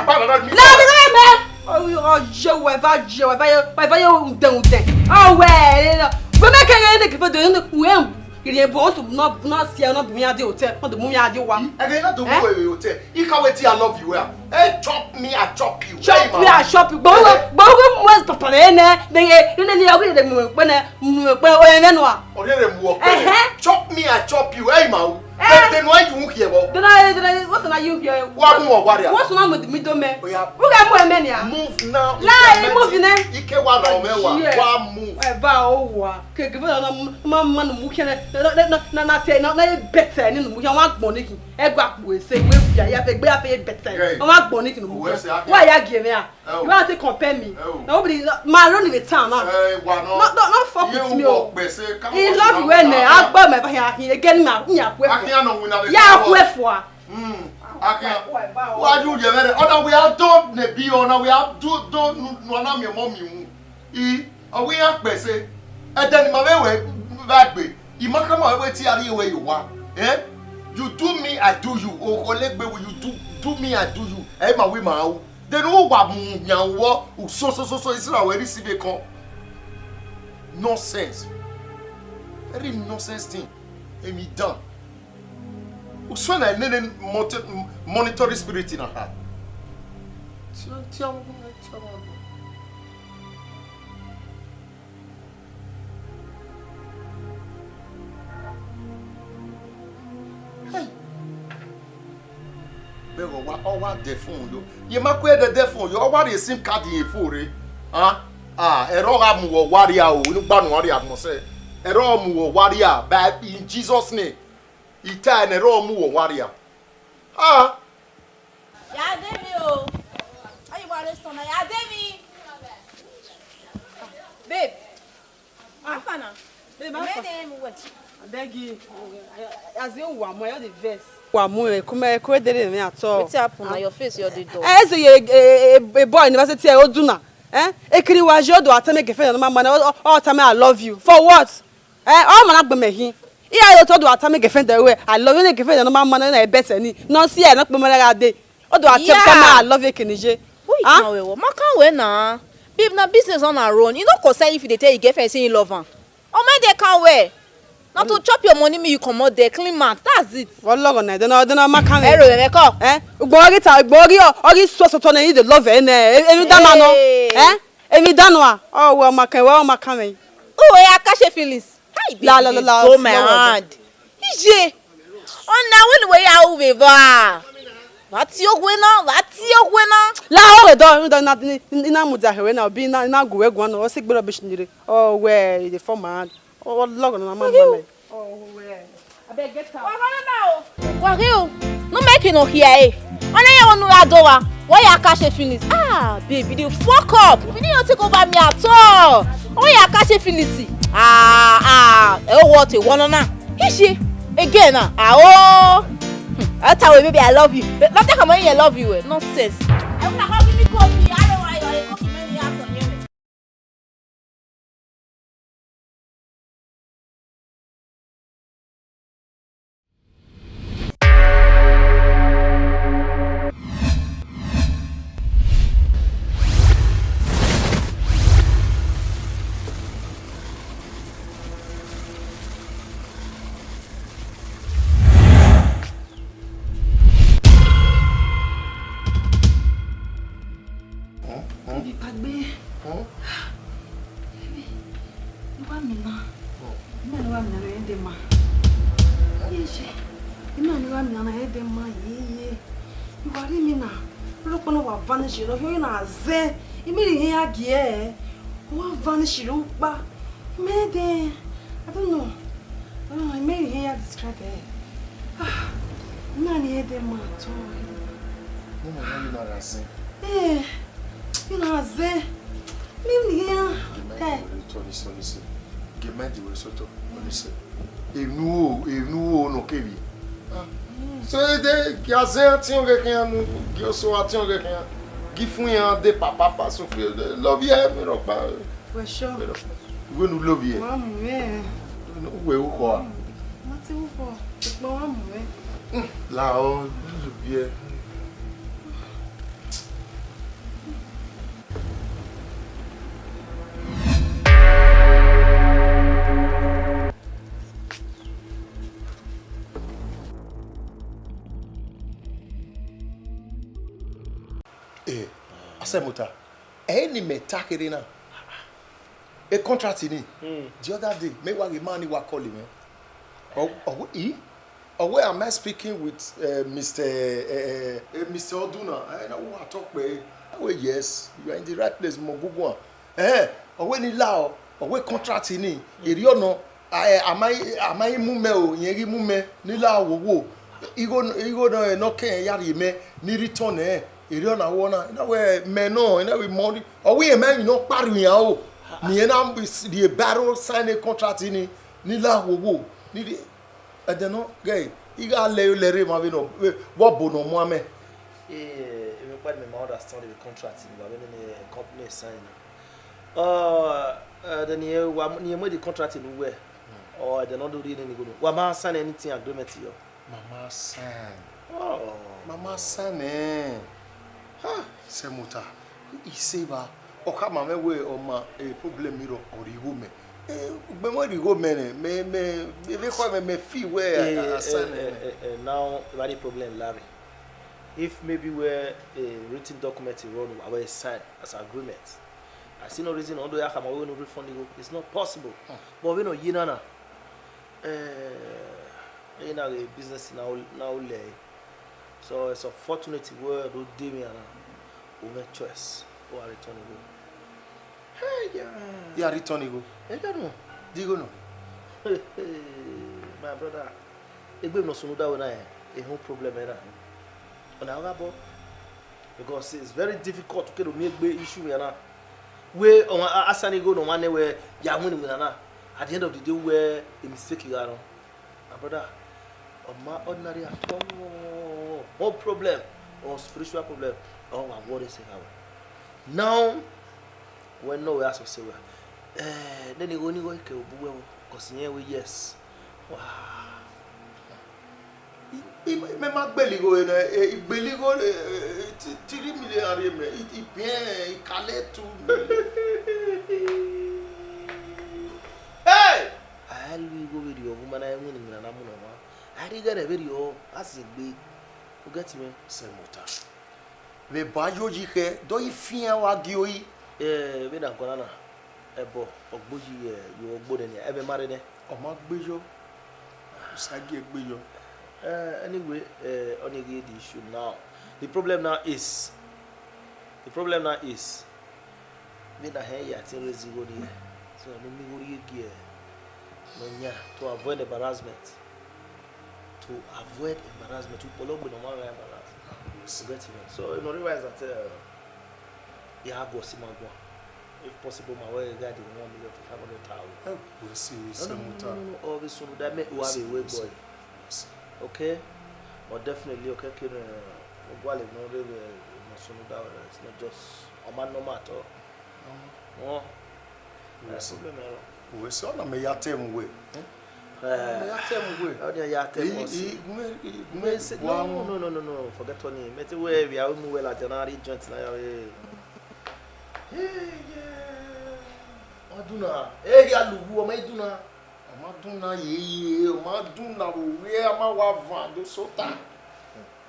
La, gbẹmẹ. Ọ, ọ, je wẹ va, je wẹ va, ye, wẹ va ye unde, unde. Ọ, wẹ, gbẹmẹ ke ne ke fẹ du, wẹ, iriẹn bọ, ọ sunu na, na si, na bu ya de otẹ, na do mu ya de wa. Ẹgẹ na do mu otẹ. I can't wait till I love you well. Hey, chop me, I chop you. Chop me, I chop you. Gbogbo, gbogbo mu ẹ papa ne, ne, ne, ne, ne, ọgẹ de mu pe ne, mu pe o ne nua. Ọrẹ rẹ mu ọkpẹ. Ẹhẹn. Chop me, I chop you. Hey, ma o. Eh. Tete nu ayu hu khiẹ vbọ. Dona, dona, what's na you here? Wa mu wọ waria. What's na mu mi do me? Oya. Who can mu me nia? Move now. La, move ne. Ike wa na ome wa. Yeah. Wa move. Ẹ ba o wa. Ke give na ma ma nu mu khian na na na na te na na better ni nu mu khian wa gbọn ni. Ẹ gba ku ese we bia ya fe gbe ya fe better. Wa gbọn ni nu mu khian. Wa ya gie me a. You want to compare me? Na obi ma run in the town now. Eh, wa no. No, no, no fuck with me o. He love you, eh, ne. Agba me ba ya, he again na, ya kwe. Akia no win na. Ya kwe fua. Hmm. Akia. Wa ju je mere. Ona we have done ne bi, ona we have do do no na mi mo mi wu. I, o we ya kpese. E de ni ma we we va gbe. I ma ka ma we ti ari we yo wa. Eh? You do me, I do you. O ko le gbe we, you do do me, I do you. E ma we ma o. Then who wa mu yan wo so so so so Israel we receive a con. Nonsense. Very nonsense thing. Emi dan. Usọ na nene monitoring spirit in her heart. Ti o ti o ti o. Hey. Bẹghe ọ wa, ọ wa dẹ phone yo. Ye ma kue dẹ dẹ phone yo, ọ wa rhie sim card ye phone re. Ah, ah, ẹre ọ gha mu wọ waria o, inu gba nu ọ rhie agbọn sẹ. Ẹre ọ mu wọ waria, by in Jesus name. I ta ẹre ẹre ọ mu wọ waria. Ah. Ya de mi o. Ayi wa re sona, ya de mi. Babe. How far now? Babe, how far? Where they am well? I beg you. As you want, more the verse. Wa mu ẹre, ku mẹ, ku ẹre dere mwẹ at all. Wetin happen na? Your face, your the door. Eh, eze ye, eh, eh, eh, boy university, eh, Oduna. Eh? Ekiri wa je, ọ do a tama girlfriend ne ọ ma ma na, ọ, ọ, ọ tama I love you. For what? Eh, ọ ma na gbe mẹ hin. Iran yo to do a tama girlfriend ẹre, I love you, ne girlfriend ne ọ ma ma na, na best ni. No see, eh, no kpe mẹ gha de. Ọ do a tama, yeah, tama I love you kene je. Who you, ah? Can we? Ma can we na? Babe, na business on our own. You no concern if you dey tell your girlfriend say you love am. Oh, my, they can't wear. Not to chop your money, me you comot there, clean mouth. That's it. Wọ lọghọ na, dena, dena ma kan. Ero, ẹ kọ. Eh? Ugbo ghi ta, ugbo ghi, ọ ghi sọ sọtọ na, you dey love ẹ nẹ. Emi da ma nọ. Hey. Eh? Emi da nọ a. Ọ wẹ ọ ma kan, wẹ ọ ma kan mẹ. Oh, yeah, catch your feelings. Hi, baby, la, la, la, la, go my hand. Iye. Ọna wẹ ne uwẹ ya ru vbe evba. Vbe a tie owe na, vbe a tie owe na. La, ọ rhe dọ, rhunmwuda na, na, na mudia hẹ wẹ na, ọ bi na, na gu wẹ guan nọ, ọ sẹ egbe rubbish ni rre. Ọ wẹ, e dey form my hand. Ọ lọghọ na ma ma mẹ. Ọ wẹ. Abeg, get out. Wa gha na o. Wa ghe o. No make you no hear e. Ọna ya wẹ ne u gha do wa. Why you catch feelings? Ah, baby, you dey fuck up. You didn't take over me at all. Why you catch feelings? Ah, ah. Eh, what a one na. Iye, again na. Ah, oh. Hmm, I tell you, baby, I love you. But not take money, I love you. Eh. Nonsense. I wanna hug you, coffee. I don't want your coffee, many years on you. Ibi kpagbe. Iwa mi na. Ima ni wa mi na, na ẹ dẹ ma. Iye, ima ni wa mi na, na ẹ dẹ ma, ye, ye. Iwa rhie mi na. Rọkpa na wa vanish, rọ hiọn na zẹ. Imẹ rhie iran ya gie. Wa vanish rẹ ukpa. Imẹ dẹ, I don't know. I don't know, imẹ rhie iran ya describe ẹ. Ah, ima ni ẹ dẹ ma at all. Nene, na you na ra zẹ. Eh, you na zẹ. Imẹ rhie iran. Gie ma, eh, di wẹ re otọ, listen, listen. Gie ma, di wẹ re sotọ, listen. Enu o, enu o nọ kevbe. Ah. So, e de, gie a zẹ atiọn ghe khian nu, gie oso atiọn ghe khian. Gie fun iran de papapa so fi, love ye mi rọkpa. Wẹ sure? Wẹ rọkpa. Wẹ ne u love ye? Wa mu mwẹ. Wẹ ukhọ a? Ma te ukhọ, sokpan wa mu mwẹ. Hmm, la ọ, love ye. Eh, Asemota, ẹ i re ne imẹ ta kherhe na. E contract ni. Hmm. The other day, mẹ wa ghe ma ni wa call mwẹ. Ọ, ọ wẹ, i? Ọ wẹ, am I speaking with, eh, Mister, eh, eh, eh, Mister Oduna? Eh, na wa talk pé. I wẹ, yes, you are in the right place, mọ guguan. Eh, ọ wẹ ni la ọ, ọ wẹ contract ni, erriọ nọ, a, eh, a ma, a ma i mu mẹ o, irẹn ghi mu mẹ, ni la wo wo. Igho, igho nọ, nọ kẹ ya rhie mẹ, ni return ẹ, erriọ na wọ na, na wẹ mẹ nọ, na wẹ mọ ni, ọ wẹ irẹn ma emwi ne ọ kpa rrie iran o, ni irẹn na rhie barrow sign contract ni, ni la wo wo, ni rhie, ẹdẹ nọ, ghẹ, I gha lẹ, lẹ rre emwa vbene ọ, vbe ọbo ne ọ muan mẹ. Eh, emwi ọkpa ni mẹ ma understand vbe contract ni, wa vbene company sign na. Ọ, ẹdẹ ne irẹn wa, ne irẹn mu the contract ne uwẹ, ọ, ẹdẹ ne ọ do rhie nene igho nọ. Wa ma sign anything agreement yọ? Ma ma sign. Oh. Ma ma sign ẹn. Ha, Semota, I sẹ evba, ọ khama mwẹ wẹ ọ ma, eh, problem rọ, ọ rhie igho mẹ. Eh, ugbẹn mwẹ rhie igho mẹ nẹ, mẹ, mẹ, mẹ vbe khọ mẹ, mẹ feel wẹ a, eh, a sign eh, ẹn. Eh, eh, now, evba ni problem larre. If maybe where a written document run, I will sign as agreement. I see no reason ọ do ya khama wẹ ne u refund igho. It's not possible. Hmm. But vbene ọ ye na na, eh, ena ghe business na o, na o lẹ. So it's unfortunate wẹ ọ do de emwi na, u mwẹ choice, u gha return igho. Hey, yeah. Ya return igho. Ẹ danu. Di igho nọ. My brother, egbe emwi ne ọ sunu da wẹ na, ehun problem ẹre na. Ọna gha bọ. Because it's very difficult to kere miẹn egbe issue yan na. Wẹ ọmwa a, a sign igho ne ọmwa nẹ wẹ ya win win na na. At the end of the day, wẹ a mistake gha nọ. My brother, Ọ ma ordinary at all. No problem. Or spiritual problem. Ọ wa worry sẹ gha wẹ. Now, wẹ nọ wẹ asọ sẹ wẹ. Eh, nene igho ni igho ke obu wẹ, cause irẹn wẹ yes. Wa. I, I, mẹ ma gbele igho nẹ, eh, I gbele igho, eh, eh, ti-, three million rhie mẹ, I, I biẹn, I collect two million. Hey! A lu igho vberriọ, ọvbuma na winna iwinna na mu ne ọmwa. A rhie ighẹrẹ vberriọ, a sẹ egbe. You get me? Sẹ mota. Vbe eba yoyi khẹ, dọ i fian wa gie ori. Eh, vbene a guan na, ẹbọ, ọ gbe yi, eh, ye ọgbo nẹ nian, ẹmwẹ ma rre nẹ. Ọ ma gbe yọ, Osa gie gbe yọ. Eh, anyway, eh, ọni ghi the issue now. The problem now is, the problem now is, vbene a hẹn ya te raise igho rhie, so ne u miẹn igho rhie gie ne ọ yan to avoid embarrassment. To avoid embarrassment, u kpọlọ gbe ne ọ ma gha embarrass. You get me? So, you know, realize that, uh, ya guọ si ma guan. If possible, ma wẹ gha the one million to five hundred thousand. Eh, we see, we No, see, no, no, Muta. no, no, no. Ọ vbe sunu da mẹ, wa vbe wẹ boy. Okay? But definitely, okay, ke ne, uh, gualọ ne ọ rre vbe, uh, sunu da, uh, it's not just, ọ ma normal at all. Normal. Wọn. Yes. Problem ẹ rọ. Wẹ sẹ, ọ na mẹ ya tẹ mu wẹ. Eh, Mẹ ya tẹ mu wẹ. Ọ na ya tẹ mu I, ọsẹ. I, mẹ, I, mẹ, Mẹ sẹ, wa no, mu. no, no, no, no, forget ọni. Mẹ te wẹ vbe a mu wẹ ladian na rhie joint na ya vbe. Hey, yeah. Ọ dun na. Ẹ hia lughu, ọ ma dun na. Ọ ma dun na ye ye, ọ ma dun na vbe ovbi a ma wa van do sota.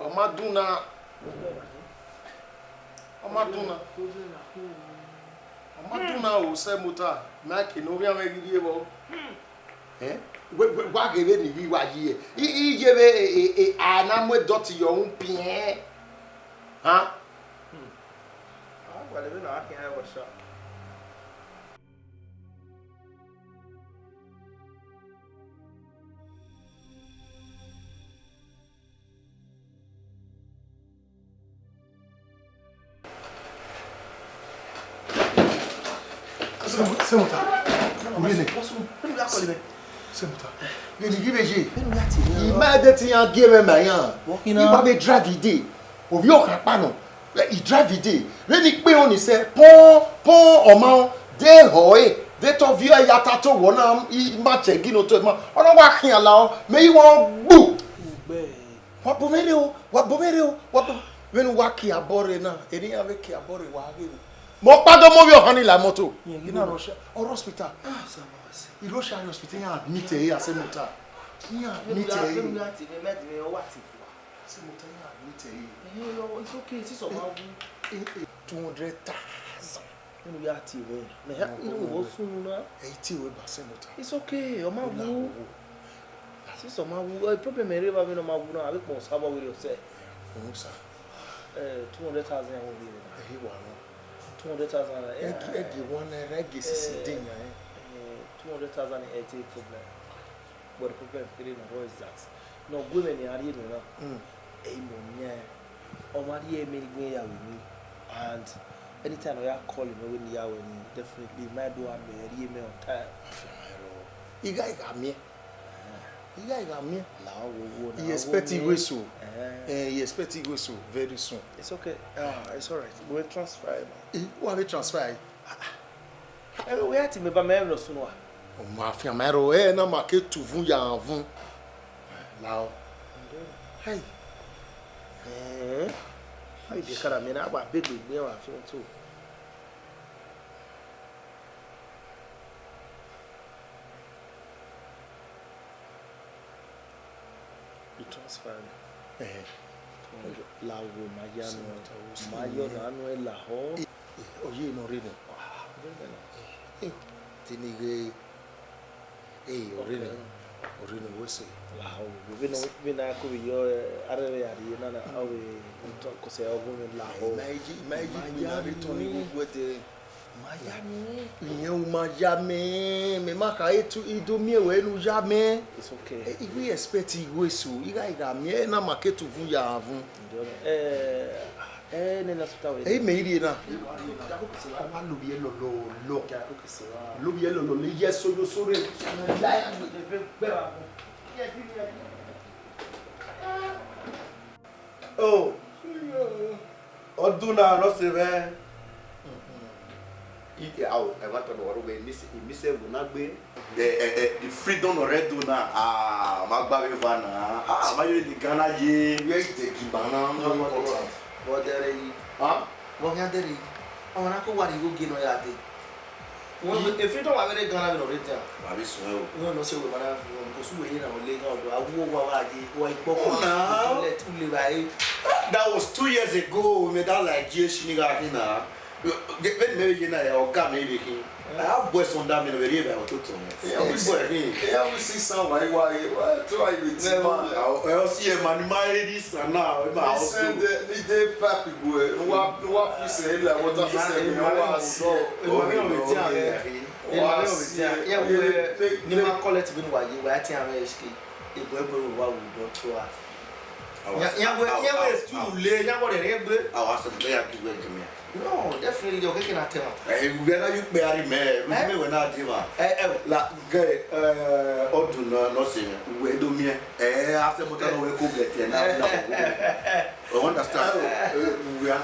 Ọ ma dun na. Ọ ma dun na. Ọ ma dun na o, sẹ Muta, mẹ a ke ne ovbi amwẹ ghi rrie vbọ. Eh? Wẹ, wẹ, wa ghe vbene I ghi wa yi ẹe. I, I ye vbe e, e, e, a na mu edọti yọ uhunmwu piẹn. Han? A gualọ vbene a khian ẹvbo sha. Sẹ Muta, u rhie nẹ. Sẹ Muta, vbene I ghi vbe ye, I ma de te iran gie mwẹ ma iran. I wa vbe drive dee, ovbi ọkhan kpa nọ, I drive dee. Vbene I kpe ọni sẹ, pọn, pọn, ọ ma rẹn, de họ ẹre, de te ọviọ ẹre ya ta to wọ na, I ma check in oto ma, ọ na wa khian la, mẹ I wa gbu. Wa bu mwẹ rre o, wa bu mwẹ rre o, wa bu. Vbene uwa kie abọ rre na, erriọ iran vbe kie abọ rre wa ghe vbe. Mẹ ọkpa do mu ovbi ọhan ni la moto. Ina Russia, ọ rre hospital. Ah, sir, mercy. I Russia hospital, iran admit ẹre, sẹ Muta. Iran admit ẹre. Sẹ Muta, iran admit ẹre. Eh, it's okay, sisọ ma wu. Eh, eh, two hundred thousand. Unu ya tie mwẹ. Mẹ ha, unu wo sunu na. Ẹ i tie wẹ ba sẹ Muta. It's okay, ọ ma wu. Sisọ ma wu. Eh, problem ẹre vbe avbe ne ọ ma wu na, avbe kpọ sa vbe were ọsẹ. Unu sa. Eh, two hundred thousand ya wo vbe na. Ẹ i wa nọ. Two hundred thousand. Ẹ gi, ẹ gi one naira, ẹ gi sisi de yan. Eh, two hundred thousand ẹ te problem. But the problem kere na is that ne ọ gu mwẹ ne a rhie nọ na, ẹ i mu yan, ọ ma rhie mẹ ni gbe ya vbe ni, and anytime ọ ya call mẹ wẹ ne I ya wẹ ni, definitely, ma do a mẹ rhie mẹ on time. Afianma ẹro. I gha, I gha miẹn. I gha, I gha miẹn. La wo wo na. I expect igho eso. Eh, I expect igho eso very soon. It's okay. Ah, it's all right. We'll transfer it. Eh, wa vbe transfer? Ẹ, wẹ ya tie mẹ ba mẹ rẹn ne ọ sunu a? Ọ ma fian ma rrọọ, ẹ na ma ke tuvun ya vun. Lao. Hai. Ẹn. Ai, de kara mẹ na gba begbe gbe wa fian to. I transfer. Ẹhẹn. La wo ma ya nọ, ma ya ọna nọ lahọ. Oye nọ rre nẹ. Te ne I ghe, eh, ọ rre nẹ, ọ rre nẹ, wẹ sẹ. La wo, vbene, vbene a ko vbe yọ, eh, arẹrẹ a rrie na na, ọ vbe tọ kọsẹ ọghe mwẹ lahọ. Ma yi, ma yi, ma ya na rre tọn ni vbe uwẹ te. Ma ya mẹ. Iyẹn u ma ya mẹ, mẹ ma kha etu, I do miẹn wẹ ne u ya mẹ. It's okay. Eh, I ghi expect igho eso, I gha, I gha miẹn, ẹ na ma ke tuvun ya vun. Ẹ, ẹ, nene hospital wẹ. Ẹ, mẹ i rrie na. Ọ wa lovbiẹ lọlọlọ. Lovbiẹ lọlọlọ, iye eso yo so rre. La ya gbe. Ebe gbe wa gun. Iye bi, iye bi. Oh, Ọduna ne ọ sẹ mwẹ. I, I, I want to know what we miss, we miss it, we not be. Eh, eh, eh, the freedom already now. Ah, ma gba vbe eva na. Ah, ma yo the Ghana ye. Where is the Gimba now? No important. Vbọ dẹrẹ yi? Huh? Vbọ khian dẹrẹ yi? Ọmwa na ko wa rhie igho gie ne ọ ya dee. Wẹ, e freedom wa vbe rre Ghana vbe ne ọ rre dia. Wa vbe suẹn o. Wẹ nọ sẹ wẹ ma na, because wẹ ye na ọ le ghan ọdọ, a wo wa wa ye, wa ikpọ. Oh, na. Let u le ba e. That was two years ago, me that like year shi ni gha khin na. Vbene mẹ vbe ye na ya, ọga mẹ vbe khin. I have boys under me, ne ọ vbe rhie evbare ọtotọ mwẹ. Yeah, we see. Boy khin. Yeah, we see some why, why, why try with man. Ẹ, ọ si ẹ ma ni ma eri sa na, ẹ ma ọ so. Listen, the, the, the papi boy, wa, wa fi se la, wa fi se, wa so. Emwa ne ọ vbe dia mwẹ, emwa ne ọ vbe dia, iran wẹ ne ima collect vbene uwa ye, wa tie mwẹ H K. Ebo ebo wa wu dọ to a. Iran wẹ, iran wẹ school le, iran wẹ rẹrẹ egbe. Awa sẹ mẹ ya gi wẹ gi mẹ. No, definitely, ọ keke na tẹ mwa. Eh, we na you pay ari mẹ, we me we na di ma. Eh, eh. La, ge, eh, Ọduna ne ọ sẹ mwẹ, we do mie. Eh, a sẹ mota no we ko get na, na. You understand? Eh, we are,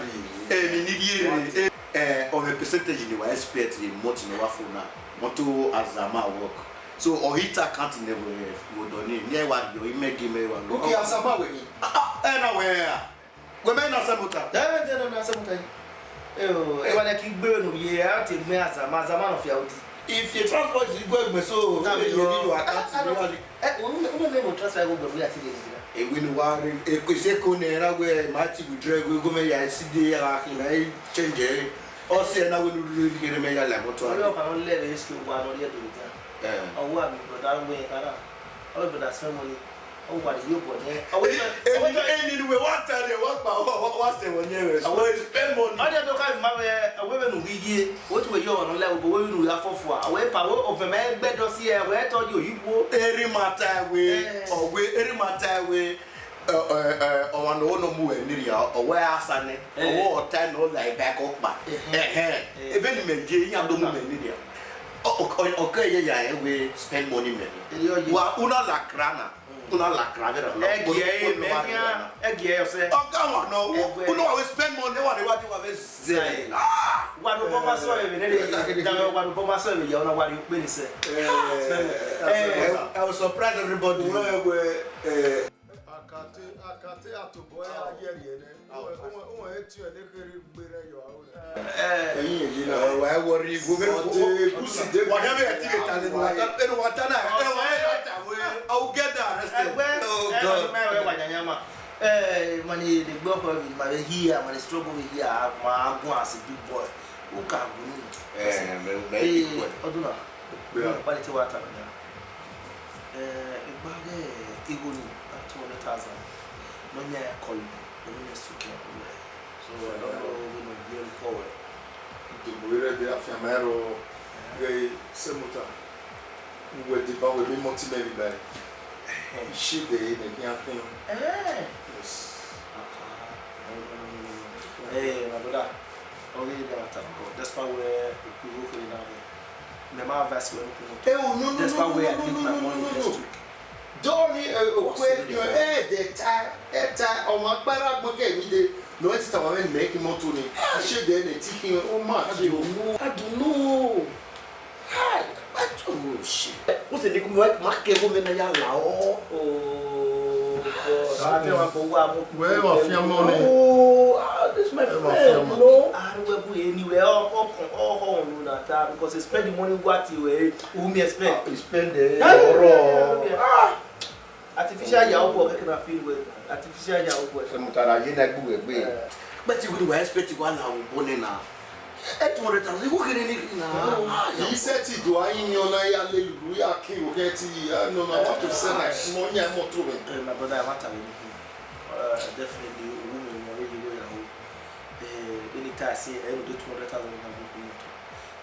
eh, mi ni ye, eh, eh, on a percentage ni wa expect a month ni wa fo na. Mọto Azama work. So, ọ hit account never left. Wo do ni, ni wa do, i me gi me wa. Okay, Azama we ni. Ah, ah, eh, na we ya. Wẹ mẹ na sẹ mota. Ẹ, ẹ, ẹ, na sẹ mota. Ẹ, o, ẹ wa lẹ ki gbe ne u ye, a te mẹ Azama, Azama nọ fia odi. If you transport, you go egbe so, na me ye yo, ni yo account, I don't, really. Ẹ, o, o, o, me mo transfer go gbẹrẹ ya ti le nira. Ewe ni wa re, e ko se ko ne na we ma ti withdraw, we go me ya si de ya ki na e change e. O se na we lu lu ki re me ya la moto. Yo, ka no le be iske wa no ye do ta. Eh. Awa mi brother we kana. Awa brother spend money. Ọ wa rhie obọ nẹ. Eni, eni, eni ne uwẹ wa ta rre, wa kpa, wa, wa, wa sẹ vbe ọyẹnmwẹ. Wẹ spend money. Ọ dia do ka ma vbe, wẹ vbene u ghi ye, wẹ te wẹ ye ọmwa ne ọ la ẹvbo, wẹ vbene u ya fọfua. Wẹ pa, wẹ ọvẹn ma ẹgbẹdọ si ẹ, wẹ tọ ye oyibo. Erha ima ta ẹwe, eh, ọ wẹ, erha ima ta ẹwe, ẹ, ẹ, ẹ, ọmwa ne ọ nọ mu ẹre nirria, ọ wẹ a sa nẹ, eh, ọ wẹ ọ ta nọ la eba ẹkẹ ọkpa. Eh. Ẹhẹn. Eh. Ebe ne imẹ ye, iran do mu mẹ nirria. Ọ, ọ, ọ, ọ kẹ ye ya rẹn wẹ spend money mẹ. Erriọ ye. Wa, u na la kra na. U na la kra vbe erha na. Ẹgiẹ ẹre mẹ khian, ẹgiẹ ẹre ọsẹ. Ọga wa nọ, u, u nọ wa vbe spend money, wa rre wa di wa vbe zẹ. Ah! Wa do bọ ma sọ vbe nene, da wa do bọ ma sọ vbe ya, u na wa rhie ukpe ni sẹ. Eh, eh, I will surprise everybody. Wẹ, wẹ, eh, Akate, Akate atobọ ya ye rhie nẹ. Uwẹ, uwẹ, uwẹ etiẹn ne kherhe gbe rẹ yọ aro. Eh. Ẹyin eyi na, wa, wa worry, wo, wo, wo, wa ya be ati be ta le, wa ta, enu wa ta na, eh, wa ya ta we, I will get that arrested. Ẹgbẹ, oh God. Ẹ, ma wẹ wa yanyama. Eh, mani the gbẹ ọkọ mi, ma vbe hia, mani struggle vbe hia, ma gun as a big boy. U ka gun. Eh, me, me, eh, big boy. Ọduna. Yeah. Ba de te wa ta na. Eh, egba ghe igho ni, two hundred thousand. No nya ya call me, the next week ya call me. So, I don't know when we will call. Idobo rẹ de afianma ẹro, eh, ghe sẹ mota. Uwẹ deba wẹ mi mọtẹn mẹ vbe ba. Eh. Isẹ de ne khian khian. Eh. Yes. Ah, ah. No, no, no, no, no, no. Eh, my brother, ọ ghi de ta, despite wẹ okpigho kere na wẹ. Mẹ ma advice wẹ nokhuo nokhuo. Eh, oh, no, no, no, no, no, no, no, no, no, no. That's why we need my money next week. Dọni, eh, okwe, eh, de ta, eh, ta, ọmwa kpara agbọn ke mi de, no, ẹ ti ta wa mẹ mẹ ki mọto ni. Isẹ de ne ti khin, o ma ti o. I don't know. Hi, I don't know, shit. What's the name? Ma ke go me na ya la o. Oh, God. Wẹ wa fian mọ ni. Oh, ah, this my friend, you know. Aro wẹ bu anywhere, ọ, ọ, ọ, ọ, no na ta, because he spend the money what you were, who me spend. Ah, he spend the, yeah, yeah, yeah, yeah. Ah. Artificial ya obọ kẹkẹ na feel well. Artificial ya obọ. Sẹ mota na ye na gbu egbe. Eh. But you would expect you one now born na. Eight hundred thousand, who can anything now? Ah, yeah. He said he do, I in your na ya le lu ya ki o ke ti, ah, no, no, I want to sell my small nya motor. Eh, my brother, I want to anything. Uh, definitely, we will know you go your home. Eh, anytime I say, I will do two hundred thousand in my book.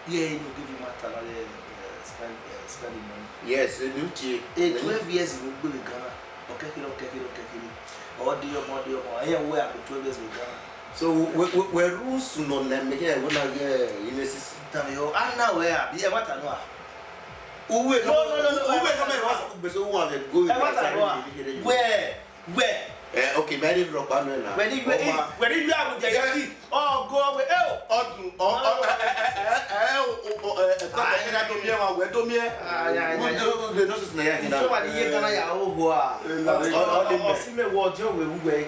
Yeah, you know, give you my talent, eh, eh, spend, eh, spend the money. Yes, eh, you take. Eh, twelve years in Ghana. Okay, okay, okay, okay, okay. Ọ di ọmọ, ọ di ọmọ. Eh, we are twelve years in Ghana. So, we, we, we rules no na make it, we na get in a system. Tell me, oh, I know where I be. Eh, what I know. Uwe, no, no, no, no, uwe, eh, come here, what's up? But so one go. Eh, what I know. Where, where? Eh, okay, mẹ i rhirhi rhọkpa nuẹn na. Wẹ ni, wẹ ni, wẹ ni, yu Abuja ya ki. Ọgọ wẹ, eo. Ọdun, ọ, ọ, ẹ, ẹ, ẹ, ẹ, ẹ, o, o, o, ẹ, ẹ, ta, ẹ, ẹ, do miẹn wa, wẹ do miẹn. Ai, ai, ai, ai. Who dey nonsense na ya hina? So wa ni ye Ghana ya oho a. Ọ, ọ, ọ, ọ, si mẹ wọ ọdiọn wẹ wu wẹ.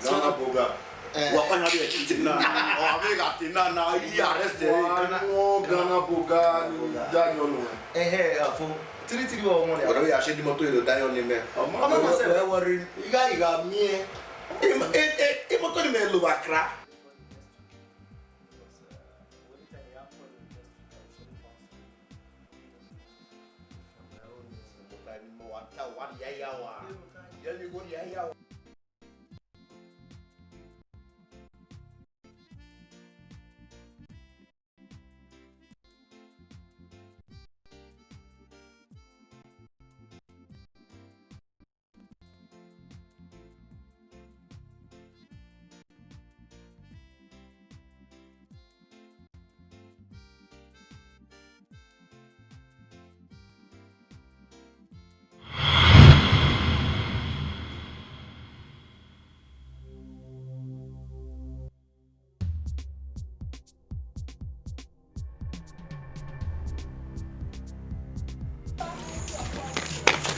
Ghana boga. Eh. Wa kwa na bi ẹ ti na. Ọ, a vbe gha te na na, I arrest ẹ. Wa nọ Ghana boga ni da yọ nọ. Ẹhẹ, afo. Tiri tiri wa ọmọ nẹ. Wẹ do ya share the motor, you die on him. Ọmọ, ọmọ, ma sẹ. Wẹ worry. Igha, igha miẹn. Im-, e, e, imoto ni mẹ lo vbe Accra.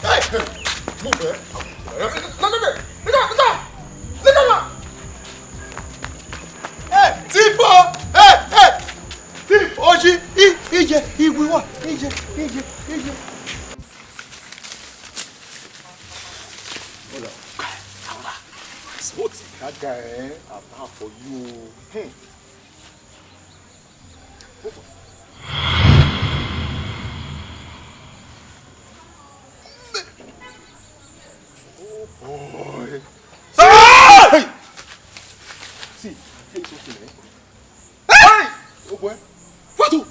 Hey, hey, move, eh? No, no, no, no, no, no, no, no, no. Hey, thief, oh! Hey, hey! Thief, Oji, i, iye, iwiwa, iye, iye, iye. Hold on. What? That guy, eh? I'm out for you. Hmm. Oh boy. Hey! See, I tell you something, eh? Hey! Oh boy. What do?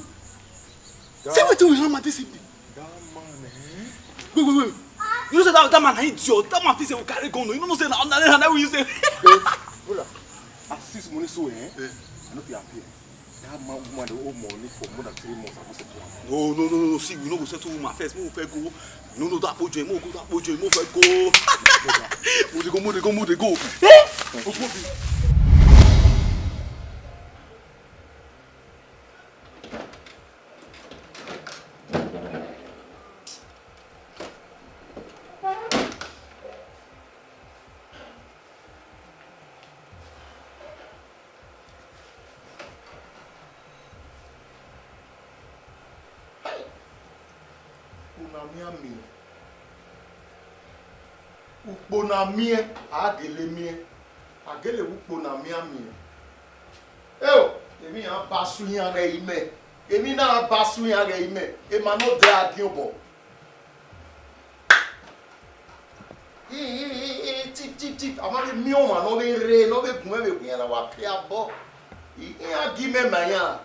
Say wetin we hammer this evening. That man, eh? Wait, wait, wait. You know say that, that man na idiot. That man think say we carry gun. You know say na, na, na, na, we say. Hold on. I see some money so, eh? Eh. I no fit appear. That man, woman, they owe money for more than three months. I go settle am. No, no, no, no. See, we no go settle woman first. Mo fẹ́ go. No, no, that boy, mo go, that boy, mo fẹ́ go. Mo dey go, mo dey go, mo dey go. Eh? Ukpo na miẹn miẹn. Ukpo na miẹn, a gele miẹn. A gele vbe ukpo na miẹn miẹn. Eo, emwi iran ba su iran ghẹ imẹ. Emwi na ba su iran ghẹ imẹ. Emwa ne odẹ a diọn obọ. I, i, i, i, tip, tip, tip. A ma vbe miẹn ọmwa ne ọ vbe rre, ne ọ vbe gun mwẹ vbe gu iran na wa pia obọ. I, iran gi mẹ ma iran.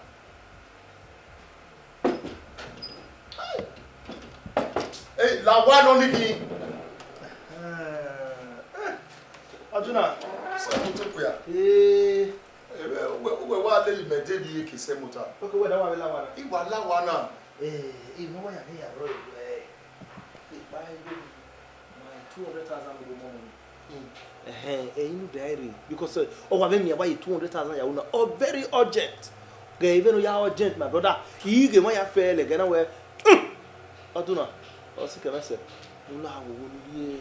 Hey, la owa nọ ni khin. Eh, Ọduna. Sẹ moto kpia. Eh. Ẹ, uwẹ, uwẹ wa lele mẹ de ni eke sẹ mota. Okay, wẹ da wa vbe la owa na. I wa la owa na. Eh, I mẹ wa ya ne ya rrọọ wẹ. Ipa ego. My two hundred thousand vbe ọmọ nẹ. Ẹhẹn, ẹyin ne uda rre, because, eh, ọ wa vbe miẹn wa ye two hundred thousand ya ru na, ọ very urgent. Ghẹ vbene ọ ya urgent, my brother, I ghe emwa ya fẹ lẹgẹ na wẹ, hmm, Ọduna, ọ si kẹ mwẹ sẹ, u na wo wo ni ye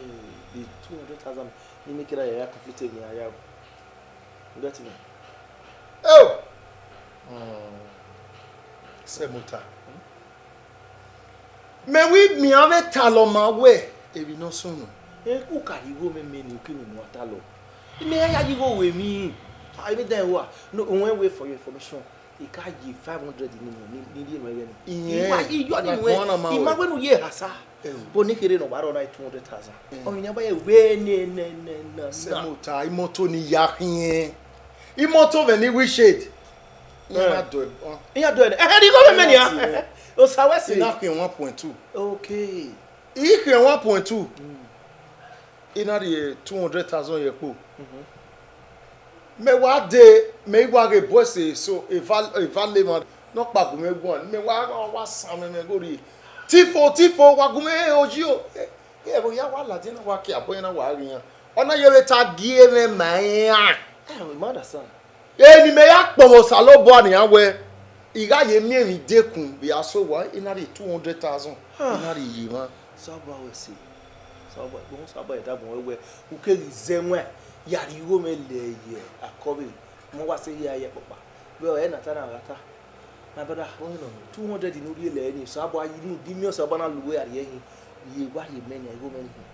the two hundred thousand ni make na ya ya complete emwi ya ya ru. You get me? Oh! Hmm. Sẹ mota. Mẹ wẹ miẹn avbe talọ ma wẹ, emwi ne ọ sunu. Eh, u ka rhie igho mwẹ mẹ ni, u ke miẹn ne u wa talọ. Mẹ ya ya ye igho ru emwi. Ah, emwi dan ẹre ua. No, wẹ, wẹ, for your information, I ka ye five hundred ni, ni, ni, ni, ni, ni, ni. Iyẹn. I wa, I yọ ni wẹ, I ma wẹ ne u ye hasa. Eh. But ne kherhe ne ọ wa rrọọ na two hundred thousand. Eh. Ọmọ ne a ba ye wẹ ne, ne, ne, ne. Sẹ mota, imoto ni ya khiẹn. Imoto vbe ni wi shade. Iran na do ẹre. Iran do ẹre. Ẹhẹ, ni igho mwẹ mẹ nian. Osa wẹ sẹ. I na khian one point two. Okay. I khian one point two. Mm. I na rhie two hundred thousand ye kpo. Mhm. Mẹ wa dee, mẹ i wa ghe boys eso, eva, eva le emwa ne ọ kpa gu mwẹ guan. Mẹ wa, wa san mwẹ, mẹ gho rhie. Tifo, tifo, wa gu mwẹ, eh, Oji o. Eh, eh, ẹvbo ya wa ladian na wa kie abọ iran na wa ghe iran. Ọ na ye vbe ta gie mwẹ ma iran. Eh, we ma understand. Eni mẹ ya kpọnmwẹ Osanobua nian wẹẹ, I gha ye miẹn emwi dekun vbe a so owa, I na rhie two hundred thousand, I na rhie ye emwa. Osanobua wẹ se. Osanobua, Osanobua ẹdẹ agbọn wẹ wẹ, u keghi zẹ ẹwaẹn ya rhie igho mwẹ lẹ ye akọvbe, mẹ wa sẹ ya ye kpakpa. Vbe ọre na ta na gha ta. My brother, two hundred ne u rhie lẹ ni, Osanobua yi ne u di miẹn Osanobua na lu uwẹ a rhie hin, rhie wa rhie mẹ nian, igho mwẹ ni hin.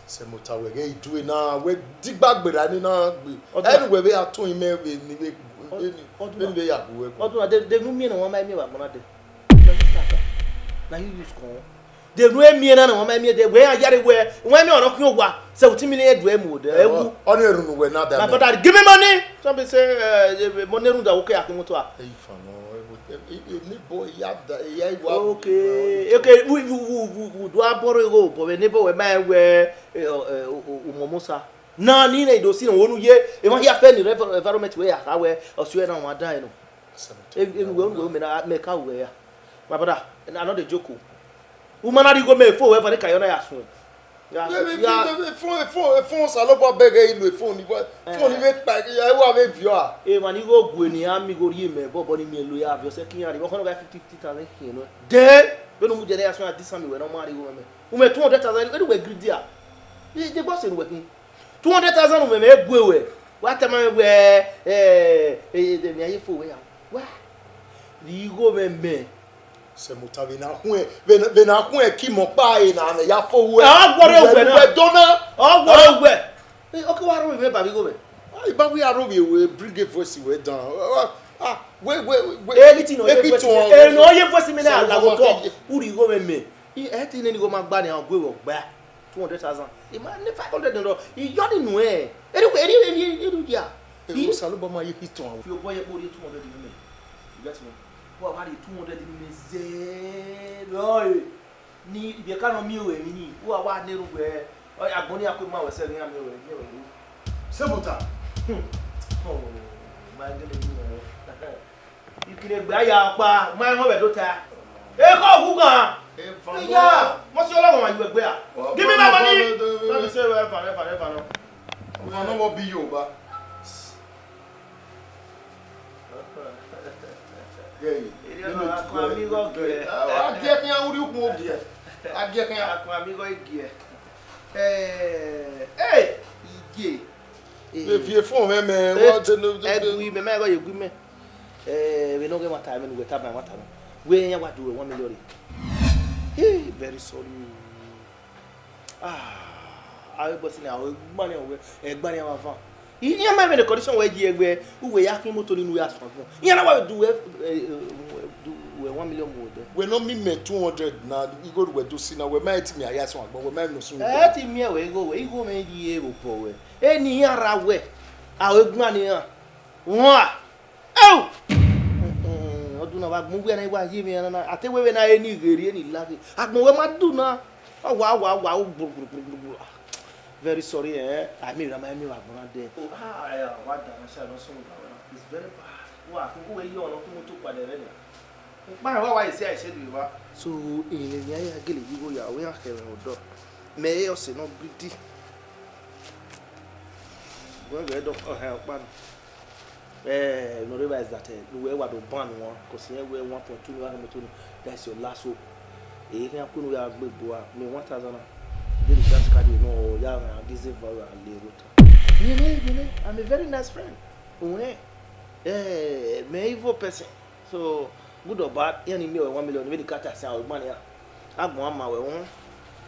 Sẹmota wẹ ghẹ i due na, wẹ digba gberra ni na gbe. Ọdún ẹnu wẹ vbe a tọn imẹ vbe ni vbe vbe ni vbe ni vbe ya gu wẹ gu. Ọdún de de nu miẹn ne ọmwa ma miẹn vbe agbọn na dẹ. Na you use kọn. De nu emiẹn na ne ọmwa ma miẹn dẹ, wẹ a yare wẹ, wẹ miẹn ọnọ khian owa, seventeen million due mu odẹ. Ẹ wu. Ọ ni erhunmwu wẹ na da. My brother, give me money. Some be say, uh, money runda okay, akimoto a. Hey, fam, no, eh, eh, eh, neighbor, ya da, ya iwa. Okay, okay, we, we, we, we, we do a borrow go, but we neighbor, we ma we, eh, uh, uh, uh, Momosa. Na ni ne do si no onu ye, e ma ya fe ni environment we ya ka we, osu na wa da no. E, e, we, we, me na, me ka we ya. My brother, I no dey joke o. U ma na rhie igho mẹ fo, we fa ne ka yo na ya sun. Ya, ya. Efo, efo, efo Osanobua bẹghe ilu efo ni, efo ni vbe kpa, ya, wa vbe viọ a. Emwa ni igho gue ne iran miẹn igho rhie mẹ, bọbọ ni miẹn lo ya viọ sẹ ke iran rhie, ọkhọ nọ gha fifty, fifty thousand khian nọ. Dẹ, vbene u mu jẹ ne ya suẹn a disa mi wẹ ne ọ ma rhie igho mẹ. U mẹ two hundred thousand, vbene uwẹ greedy a? Ẹ, de gbe ọse ne uwẹ khin. Two hundred thousand u mẹ mẹ gue wẹ. Wa tama mwẹ wẹ, ẹ, ẹ, ẹ, ẹ, mẹ a ye fo wẹ ya. Wa, rhie igho mẹ mẹ. Sẹmota vbe na khuẹn, vbe na, vbe na khuẹn ki mọ kpa e na mẹ ya fo wẹ. Ọ guọrọ wẹ na. Wẹ dọ na. Ọ guọrọ wẹ. Ẹ, ọ ke wa rhie mẹ ba vbe igho mẹ. Ah, I ba we aro we, we bring a voice we down. Ah, ah, we, we, we. Anything no ye voice me. Eh, no ye voice me na la go talk. U rhie igho mẹ mẹ. I, ẹ ti nene igho ma gba ni, a gue wẹ ọgba. Two hundred thousand. I ma ne five hundred naira. I yọ ni nuẹn. Eri, eri, eri, eri ya. Eh, Osanobua ma ye khian tọn. Fi obọ ye kpo rhie two hundred mẹ. You get me? Wa wa rhie two hundred mẹ zẹ. Oi. Ni ivbi ẹka nọ miẹn ruẹ emwi ni, u wa wa na erhunmwu wẹ, ọ, agbọn ni a ku ma wẹ sẹ ghe iran miẹn ruẹ, miẹn ruẹ ru. Sẹmota. Hmm. Oh, ma gele ru wẹ. Ikirẹ gbe a ya ọkpa, ma rẹn mwẹ do ta. Ekhọe wu ghan. Eya, mọ si ọlọghọmwa yu ẹgbẹ a. Give me my money. Tell me say, well, fine, fine, fine, no. Ọmọ ne ọ vbe bi Yoruba. Gẹe, Eri ọna, akọn amigho giẹ. A giẹ khian, urhi ukpọn giẹ. A giẹ khian. Akọn amigho giẹ. Eh, eh, iye. Eh. Vbe viẹ fọn mwẹ mẹ, eh, wa de no, de, de. Ẹgui mẹ, mẹ gọ ye gui mẹ. Eh, vbe ne ọ ghe ẹmwata, vbe ne uwẹ tama ẹmwata nọ. Wẹ iran wa do ruẹ one million rre. Hey, very sorry. Ah, avbe boys na, ọ gba nian wẹ, ẹ gba nian vbe avan. I, iran ma vbe ne condition wẹ yi ẹgbẹ, uwẹ ya khin imoto ni ne u ya suẹn agbọn. Iran na wa vbe du wẹ, eh, eh, du wẹ one million mu odẹ. Wẹ ne ọ miẹn imẹ two hundred na, igho ne uwẹ do si na, wẹ ma ti miẹn a ya suẹn agbọn, wẹ ma nọ sun. Ẹ ti miẹn wẹ igho wẹ, igho mwẹ yi e vbe obọ wẹ. Eni iran ra wẹ, a ọ gba nian. Wan. Ẹu! Ọdún na vbe agbọn uwẹ na, I wa ye mwẹ na, a te wẹ vbe na, eni ghe rrie, eni la ghe. Agbọn wẹ ma du na. Ọ wa, wa, wa, u gburu, gburu, gburu, gburu, gburu. Very sorry, eh. I mean, I mean, I mean, I mean, I mean, Oh, ah, ah, ah, wa da na sha no so na. It's very bad. Wa, ku ku we yo no ku moto kpa de re na. Ukpa wa wa ise a ise du wa. So, eh, ni a ya gele yi wo ya, we a khe vbe odọ. Mẹ e ọse nọ greedy. Wẹ vbe dọ, ọ hẹ ọkpa na. Eh, no realize that, eh, ne uwẹ wa do ban wọn, 'cause irẹn wẹ one point two million moto ni, that's your last hope. Eh, irẹn ku ne uwẹ gha gbe gbe ua, mẹ one thousand na. Dey the gas card, you know, ya gha give zero, ya le rota. Mẹ, mẹ, mẹ, mẹ, I'm a very nice friend. Uwẹ, eh, mẹ evil person. So, good or bad, iran ni miẹn wẹ one million, vbene I ka ta siẹn, ọ gba nian. Agbọn a ma wẹ wọn.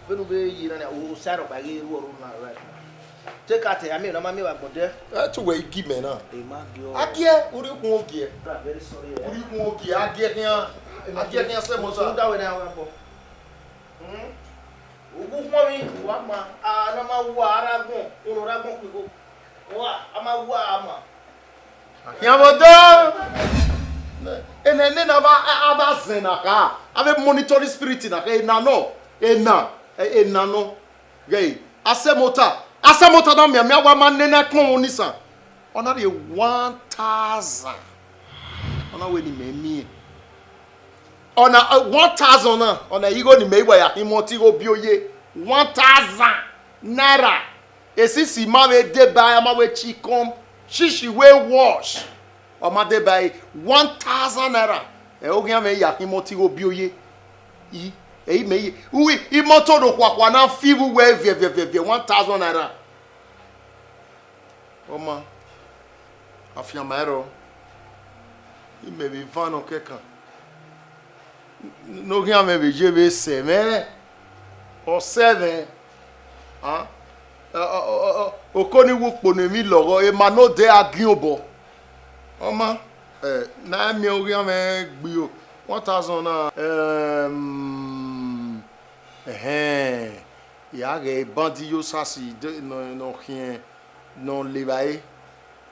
Vbene u vbe ye na nia, u sa rhọkpa ghe ru ọrhu na right now. Te ka te, a miẹn na ma miẹn vbe agbọn dẹ. Ẹ te uwẹ i gi mẹ na. E ma gi ọ. A giẹ, urhi ukpọn ogiẹ. Bra, very sorry, eh. Urhi ukpọn ogiẹ, a giẹ khian, a giẹ khian sẹ mọ sa. Osun da wẹ na wa bọ. Hmm? Ugu ukpọn mi, wa ma, a na ma wa, a ra gbọn, unu ra gbọn kugbo. Wa, a ma wa, a ma. Khian vbe odọ. Ena, ena, ena avbe, avbe azẹn na kha, avbe monitoring spirit na kha, ena nọ, ena, ena nọ. Ghẹ, asemota, asemota na mianmian wa ma nene ẹkpọnmwẹ onisan. Ọ na rhie one thousand. Ọ na wẹ ne imẹ miẹn. Ọ na, eh, one thousand na, ọ na igho ne imẹ i wa ya khin mọ te igho bi oye. One thousand naira. Esisi ma vbe deba, a ma vbe chi kọn, shishi vbe wash. Ọ ma deba ẹre, one thousand naira. Ẹ, oghian mwẹ ya khin imọto igho bi oye. I, ẹ, imẹ ye. Uwi, imọto ne okhuakhua na fi vbe uwẹ viẹ, viẹ, viẹ, viẹ, one thousand naira. Ọ ma, afianma ẹrọ, imẹ vbe van nọ kẹkan. Ne oghian mwẹ vbe ye vbe sẹ mwẹ, ọ sẹ mwẹ, a, ọ, ọ, ọ, ọ, oko ni wu ukpo ne emwi lọghọ, ema ne odẹ a giẹn obọ. Ọ ma, ẹ, ne a miẹn oghian mwẹ gbe iro, one thousand na, ẹm, ẹhẹn, ya ghẹ ebandi ye osasi de, nọ, nọ khian. Ne ọ le evbare,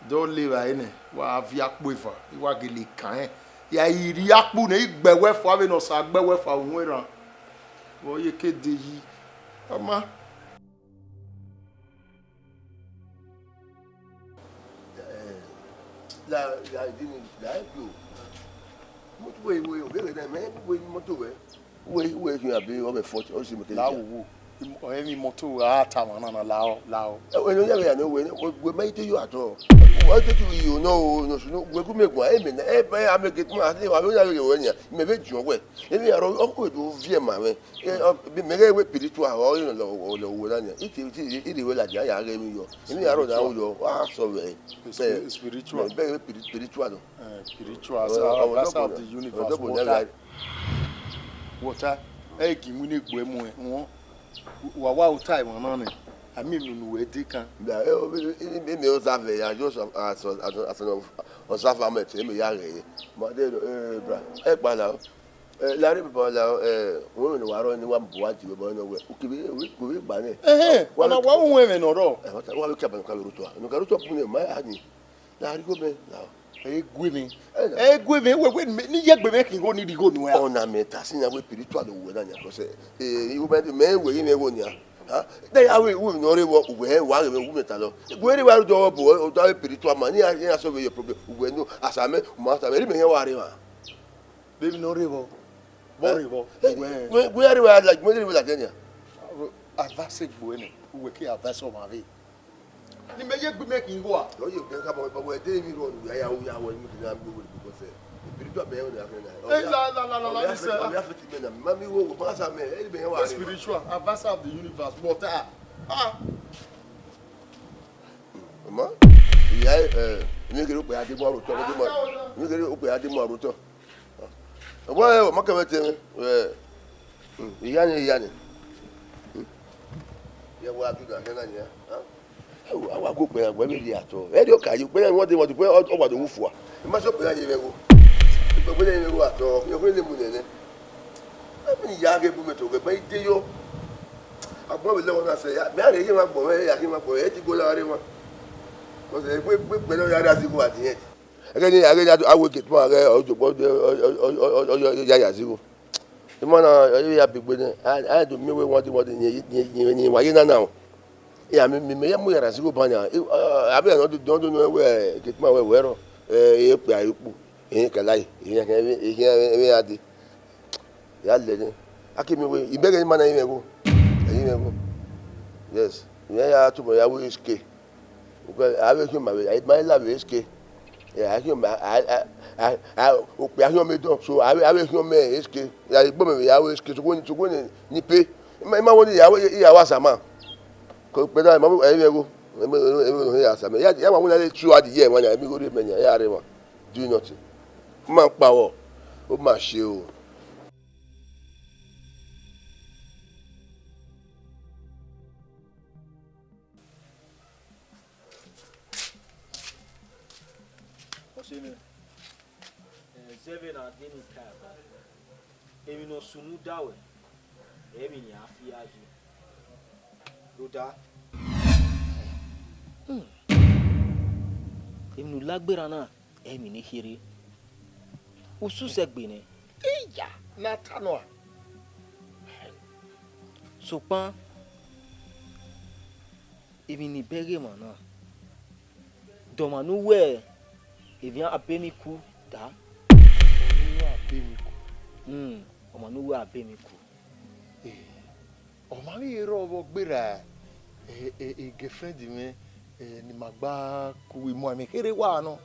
de ọ le evbare nẹ, wa viọ akpo eva, I wa gele kan rẹn. Ya i rhie akpu nẹ, I gbe ẹwẹ fua vbene Osa gbe ẹwẹ fua uhunmwu erhan. Vbe ọ ye ke de yi, ọ ma. La, la, la, la, yo. Moto wẹ, wẹ, wẹ, wẹ, mẹ, wẹ, moto wẹ. Uwẹ, uwẹ khian be ọ vbe fọt, ọ si mẹ kẹ. La wo wo. Im-, ọ emwi imọto a ta mwa na na la ọ, la ọ. Ẹ, wẹ, ne ọ ya vbe ya ne wẹ, wẹ, wẹ ma i te yo at all. Wẹ te tu iyo nọ o, nọ sunu, wẹ gu mẹ guan, ẹ mẹ na, ẹ, ẹ, a mẹ gate man, a te wa vbe ya vbe wẹ nia, mẹ vbe juọn wẹ. Emwi aro, ọ ko do viẹ ma mwẹ. Ẹ, ọ, mẹ ghẹ wẹ spiritual, ọ, ọ, ọ, ọ, wẹ na nia. I te, i te, i rhie wẹ ladian, ya ghẹ emwi yọ. Emwi aro na u yọ, a sọ vbe. Spi-, spiritual. Bẹ, bẹ, spiri-, spiritual nọ. Eh, spiritual, ọ, as a, ọ, as of the universe, water. Water, ẹ i ginmwi ne egbe mu ẹ, wọn, wa wa ota emwa na nẹ, a miẹn unu wẹ de kan. Mẹ, ẹ, ẹ, ẹ, ẹ, ẹ, ẹ, Osa vẹ ya, just as, as, as an observer, mẹ te mẹ ya ghẹ ye. Ma de, eh, bra, ẹ gba la, eh, la re baba la, eh, wọn ne wa rọ ni wa bu wa ti baba nọ wẹ. U kevbe, u kevbe gba nẹ. Ẹhẹn, wa ọna wa ru ẹmwẹ ne ọ rrọọ. Ẹ, wa ta, wa vbe ka ba nọ ka vbe ru otọ. Nọ ka ru otọ bu nẹ, ma a ni. Na rhie igho mẹ, na. Ẹ gu mwẹ. Ẹ na. Ẹ gu mwẹ, wẹ, wẹ, ne I ye egbe mwẹ khin igho ne I rhie igho nuẹn. Ọna mẹ ta sin na wẹ spiritual wẹ na nia, 'cause, eh, igho mẹ, mẹ wẹ ye mwẹ igho nia. Ha? De ya wẹ, wẹ ne ọ rre vbọ, wẹ, wa ghe mwẹ, wẹ mẹ ta lọ. Wẹ rre wa do bu, o da wẹ spiritual man, ni a, ni a solve your problem. Wẹ no, asa mẹ, u ma sa mẹ, rhie mẹ yan wa rre mwa. Baby, ne ọ rre vbọ. Vbọ rre vbọ. Eh, wẹ. Wẹ, wẹ rre wa like, wẹ rre wa like nia. Advice gbe nẹ, wẹ ke advice ọmwa vbe. Ne imẹ ye egbe mwẹ khin igho a? Ọ ye egbe ka bọ, bọ, bọ, ẹdẹ emwi rọ ne ya, ya, ya, wẹ, imẹ khin na gbe wẹ, because, eh, spiritual mẹ, ọ na khin na. Ẹ la, la, la, la, la, ọ ya listen. Fẹ-, ọ ya fẹti mẹ na, ma mi wo, wo, ma sa mẹ, ẹ, mẹ wa. Spiritual, adviser of the universe, water. Ah. Ọmọ, ìyá, eh, mi kiri okpẹ ya dé mọ àròtọ, mi kiri okpẹ ya dé mọ àròtọ. Ẹwẹ, ọ ma kẹmwẹ te mwẹ. Ẹ, hmm, iyanin, iyanin. Hmm. Yẹ wa bi gha kẹ na nia. Ha? Ẹ wo, a wa gu okpẹ na, wẹ vbe rhie atọ. Ẹ rhie ọka ye, okpẹ na, wọ́n dé, wọ́n dé, okpẹ ọ, ọ wa do wu fua. Ẹ ma sọ okpẹ na ye mwẹ wo. Okpẹ na ye mwẹ wo atọ, okpẹ na mu nẹ nẹ. Ẹ mi ya ghe bu mẹ to ghe, mẹ i de yo. Agbọn vbe lẹ wọn na sẹ ya. Mẹ a rhie ye mwa gbọn, mẹ ya ghe mwa gbọn, ẹ ti go la re mwa. Kọsẹ, egbe, egbe, okpẹ na ya ra zigho at the end. Ẹghẹ ne a ghe ne a do, a wẹ gate man ghẹ, ọ jobọ, ọ, ọ, ya, ya zigho. Ima na, ọ ya be egbe nẹ, a, a do miẹn wẹ wande wande, yẹn, yẹn, yẹn, yẹn wa ye na na o. Iran mẹ, mẹ, mẹ ya mu ya ra zigho ban nia. I, ọ, avbe ẹre nọ do, nọ do nọ wẹ gate man wẹ, wẹ rọ, ẹ, e kpia, e kpu, e kala, e khian, e khian, e khian, e khian a dee. Ya lẹ nẹ. A ke miẹn wẹ, ibẹghe ni ima na rinmwian igho. Ẹ rinmwian igho. Yes. Imẹ ya tobọ ya wẹ S K. Because avbe khian ma vbe, a ma la vbe S K. Ẹ, a khian ma, a, a, a, a, okpia khian mẹ dọn. So, avbe, avbe khian mẹ S K. Ya egbe mẹ vbe ya wẹ S K. So, wẹ ni, so, wẹ ni, ni pe. Ima, ima wẹ ni ya wẹ, ya wẹ Asama. Ko kpẹ da, ima vbe, ẹ rinmwian igho. Ẹ, ẹ, ẹ, ẹ, ẹ, Asama. Ya, ya ma wẹ na le tue adi ye, wa na, emi igho rhie mẹ nia, ya rre mwa. Do nothing. Ma kpa vbọ, ọ ma ṣe o. Ọse mwẹ, ẹ, zẹvbe na de ne I ka ba, emwi ne ọ sunu da wẹ, ẹ emwi ne a fi a yi. Rhunmwuda, hmm, emwi ne u la gberra na, ẹ emwi ne I kherhe. Usun sẹ egbe nẹ. Iya, ne a ta nọ a? Sokpan, emwi ne I bẹghe emwa na, de ọmwa ne u wẹ emwi Abemwiku da? Ọmwa ne u wẹ Abemwiku? Hmm, ọmwa ne u wẹ Abemwiku. Eh, ọmwa vbe rrọọ vbe ọ gberra, Eh, eh, girlfriend mwẹ, eh, ne ima gba ku imua mwẹ kherhe wa nọ.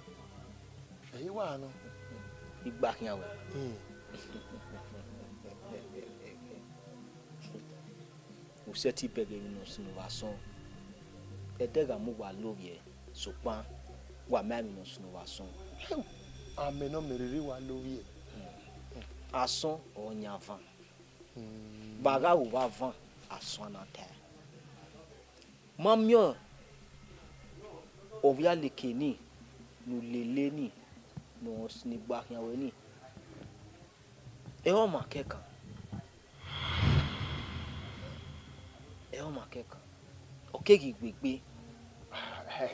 Ẹ i wa nọ. Igba khian wẹ. Hmm. U sẹtin bẹghe emwi ne ọ sunu vbe asọn. Ẹdẹ gha mu uwa lovbiẹ, sokpan wa ma emwi ne ọ sunu vbe asọn. Amẹ ne ọ mẹ rere wa lovbiẹ. Asọn ọ yan van. Hmm. Vbe a gha ru vbe avan, asọn na tae. Ma miẹn ovbi aleke ni, ne u lele ni, ne ọ sunu igba khian wẹ ni. Ẹ i re ọmwa kẹkan. Ẹ i re ọmwa kẹkan. Ọ keghi wegbe.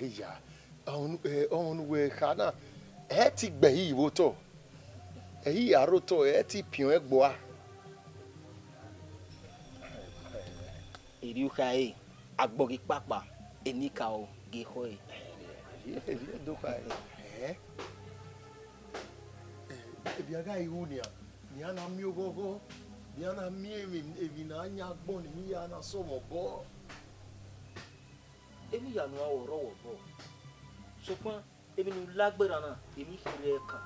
Iya, ọmọ ne uwẹ kha na, ẹ i te gbe ẹre vbe otọ, ẹ i ya rre otọ, ẹ i te piọn ẹgbua. Erriọ ukha ẹre, agbọghe ikpakpa, enikaro ghe ekhọe. Erriọ, erriọ do kha ẹre. Ẹ, ẹ, evbi a gha ru nian, nian na miẹn oghọghọ, nian na miẹn emwi, emwi ne a yan agbọn ne emwi hia na sẹ mwẹ obọ. Emwi hia ne u gha ru ọrọre obọ, sokpan emwi ne u la gberra na, emwi kherhe ẹkan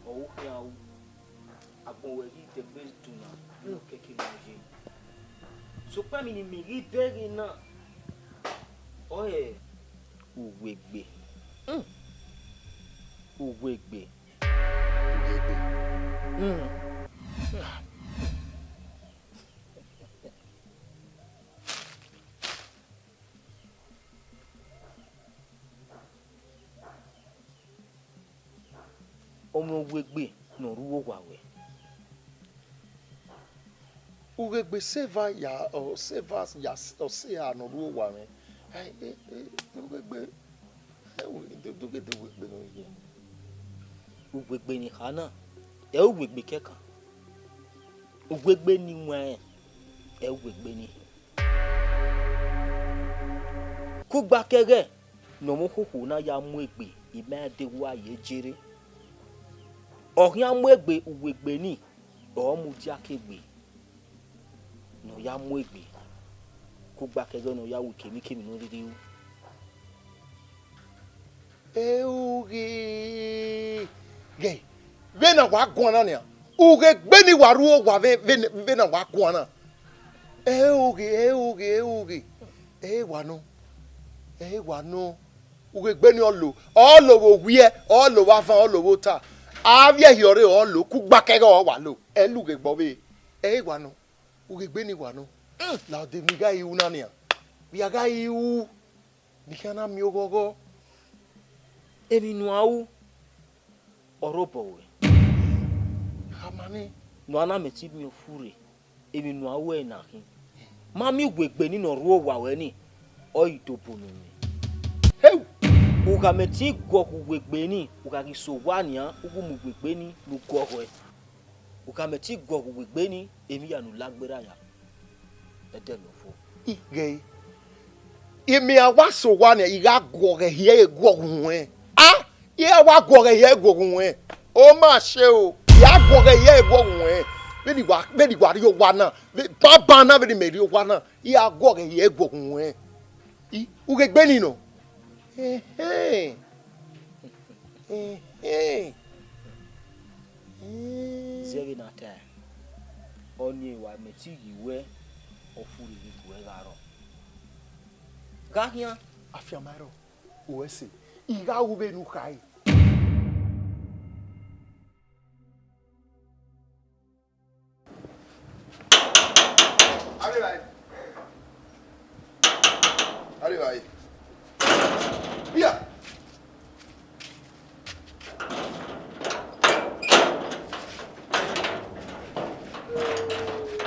ọre u khian ru. Agbọn wẹ ghi dẹgbe duna, ne ọ kẹke ne ọ ye. Sokpan emwi ne imẹ ghi bẹghe na, ọre uwegbe. Hmm. Uwegbe. Uwegbe. Hmm. Ọmọ uwegbe ne ọ rre uwu owa ruẹ. Uwegbe sẹ eva ya, ọ sẹ eva ya, ọ sẹ eha ne ọ rre uwu owa mwẹ. Ai, e, e, uwegbe, e, u, do, do ghe de uwegbe ne ọ ye. Uwegbe ne I kha na, ẹ i re uwegbe kẹkan. Uwegbe ne I wẹn rẹn, ẹ i re uwegbe ni. Kugba kẹghẹ ne ọmwa okhokho na ya mu egbe, I ma rẹn deghẹ uwa ye jere. Ọ khian mu egbe uwegbe ni, ọ mudia ke egbe ne ọ ya mu egbe. Kugba kẹghẹ ne ọ ya ru kemikemi ne ọ rhirhi ru. Ẹ i re ughe. Ghẹ, vbene a wa guan na nian, ughegbe ni wa rre uwu owa vbe, vbe, vbene a wa guan na. Ẹ i re ughe, ẹ i re ughe, ẹ i re ughe. Ẹ i re wa nọ. Ẹ i re wa nọ. Ughegbe ni ọ lo, ọ lo vbe owiẹ, ọ lo vbe avan, ọ lo vbe ota. Avbiẹ hiọrre ọ lo, kugba kẹghẹ ọ wa lo. Ẹ i lughe gbe ọvbehe. Ẹ i re wa nọ. Ughegbe ni wa nọ. La ọdẹ emwi gha ru na nian. Vbe a gha ru. Ne I khian na miẹn oghọghọ. Emwi ne u gha ru, ọ rre obọ ruẹ. Khama nẹ. Ne u gha na mẹ te miẹn ofure, emwi ne u gha ru ẹre na khin. Ma miẹn uwegbe ni ne ọ rre owa ruẹ ni, ọ i do bunu mwẹ. Heu! U gha mẹ te guọghọ uwegbe ni, u gha ghi sẹ owa nian, u ghi mu uwegbe ni ne u guọghọe. U gha mẹ te guọghọ uwegbe ni, emwi hia ne u la gberra ya. Ẹdẹ nọ fo. Ighe, imẹ a wa sẹ owa nian, I gha guọghọ ẹre hia guọghọ ruẹn. A, I gha wa guọghọ ẹre hia guọghọ ruẹn. O ma ṣe o, I gha guọghọ ẹre hia guọghọ ruẹn. Vbene I wa, vbene I wa rrie owa na, vbe, banbanna vbene imẹ rrie owa na, I gha guọghọ ẹre hia guọghọ ruẹn. I, ughegbe ni nọ. Ẹhẹn. Ẹhẹn. Zẹ vbene a tae, ọnii wa mẹ te ghi wẹ, ọ furre vbe iguẹ gha rrọọ. Gha khian. Afianma ẹrọ, u ru ẹse, I gha ru vbene u khare. Arriba ahí. Arriba ahí. Mira.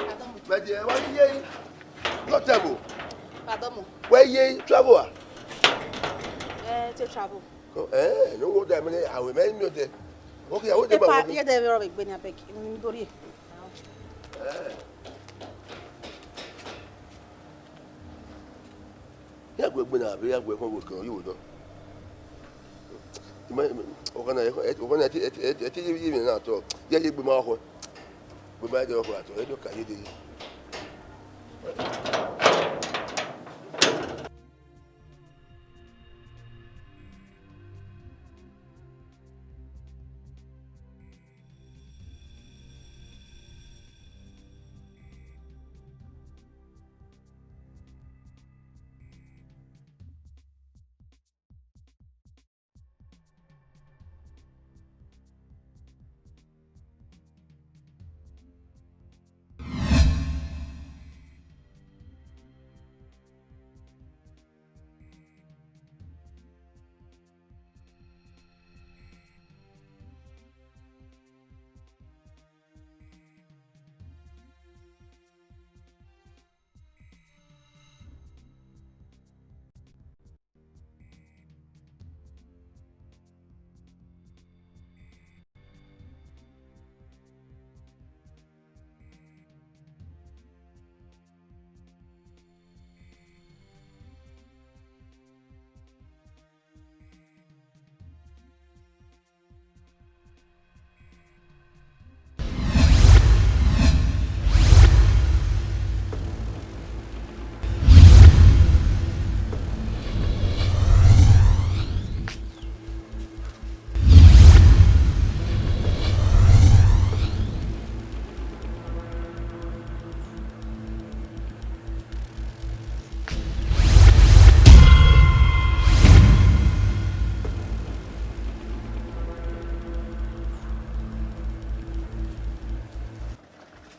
Pardon. Vbe ẹdẹ wa ye, long time o. Pardon mo. Wẹ ye travel a? Eh, to travel. Eh, no wo da mene awe me mi ode. Okay, awe de ba. Epa, wo. Ye de ro be gbe ni abeg. Mi do ri. Eh. Ya gbe gbe na be ya gbe ko wo kan yo do. Ma, o kana, o kana ti, ti, ti, ti, yi, yi na to. Ya ye gbe ma ko. Gbe ma de ko to. E do ka ye de.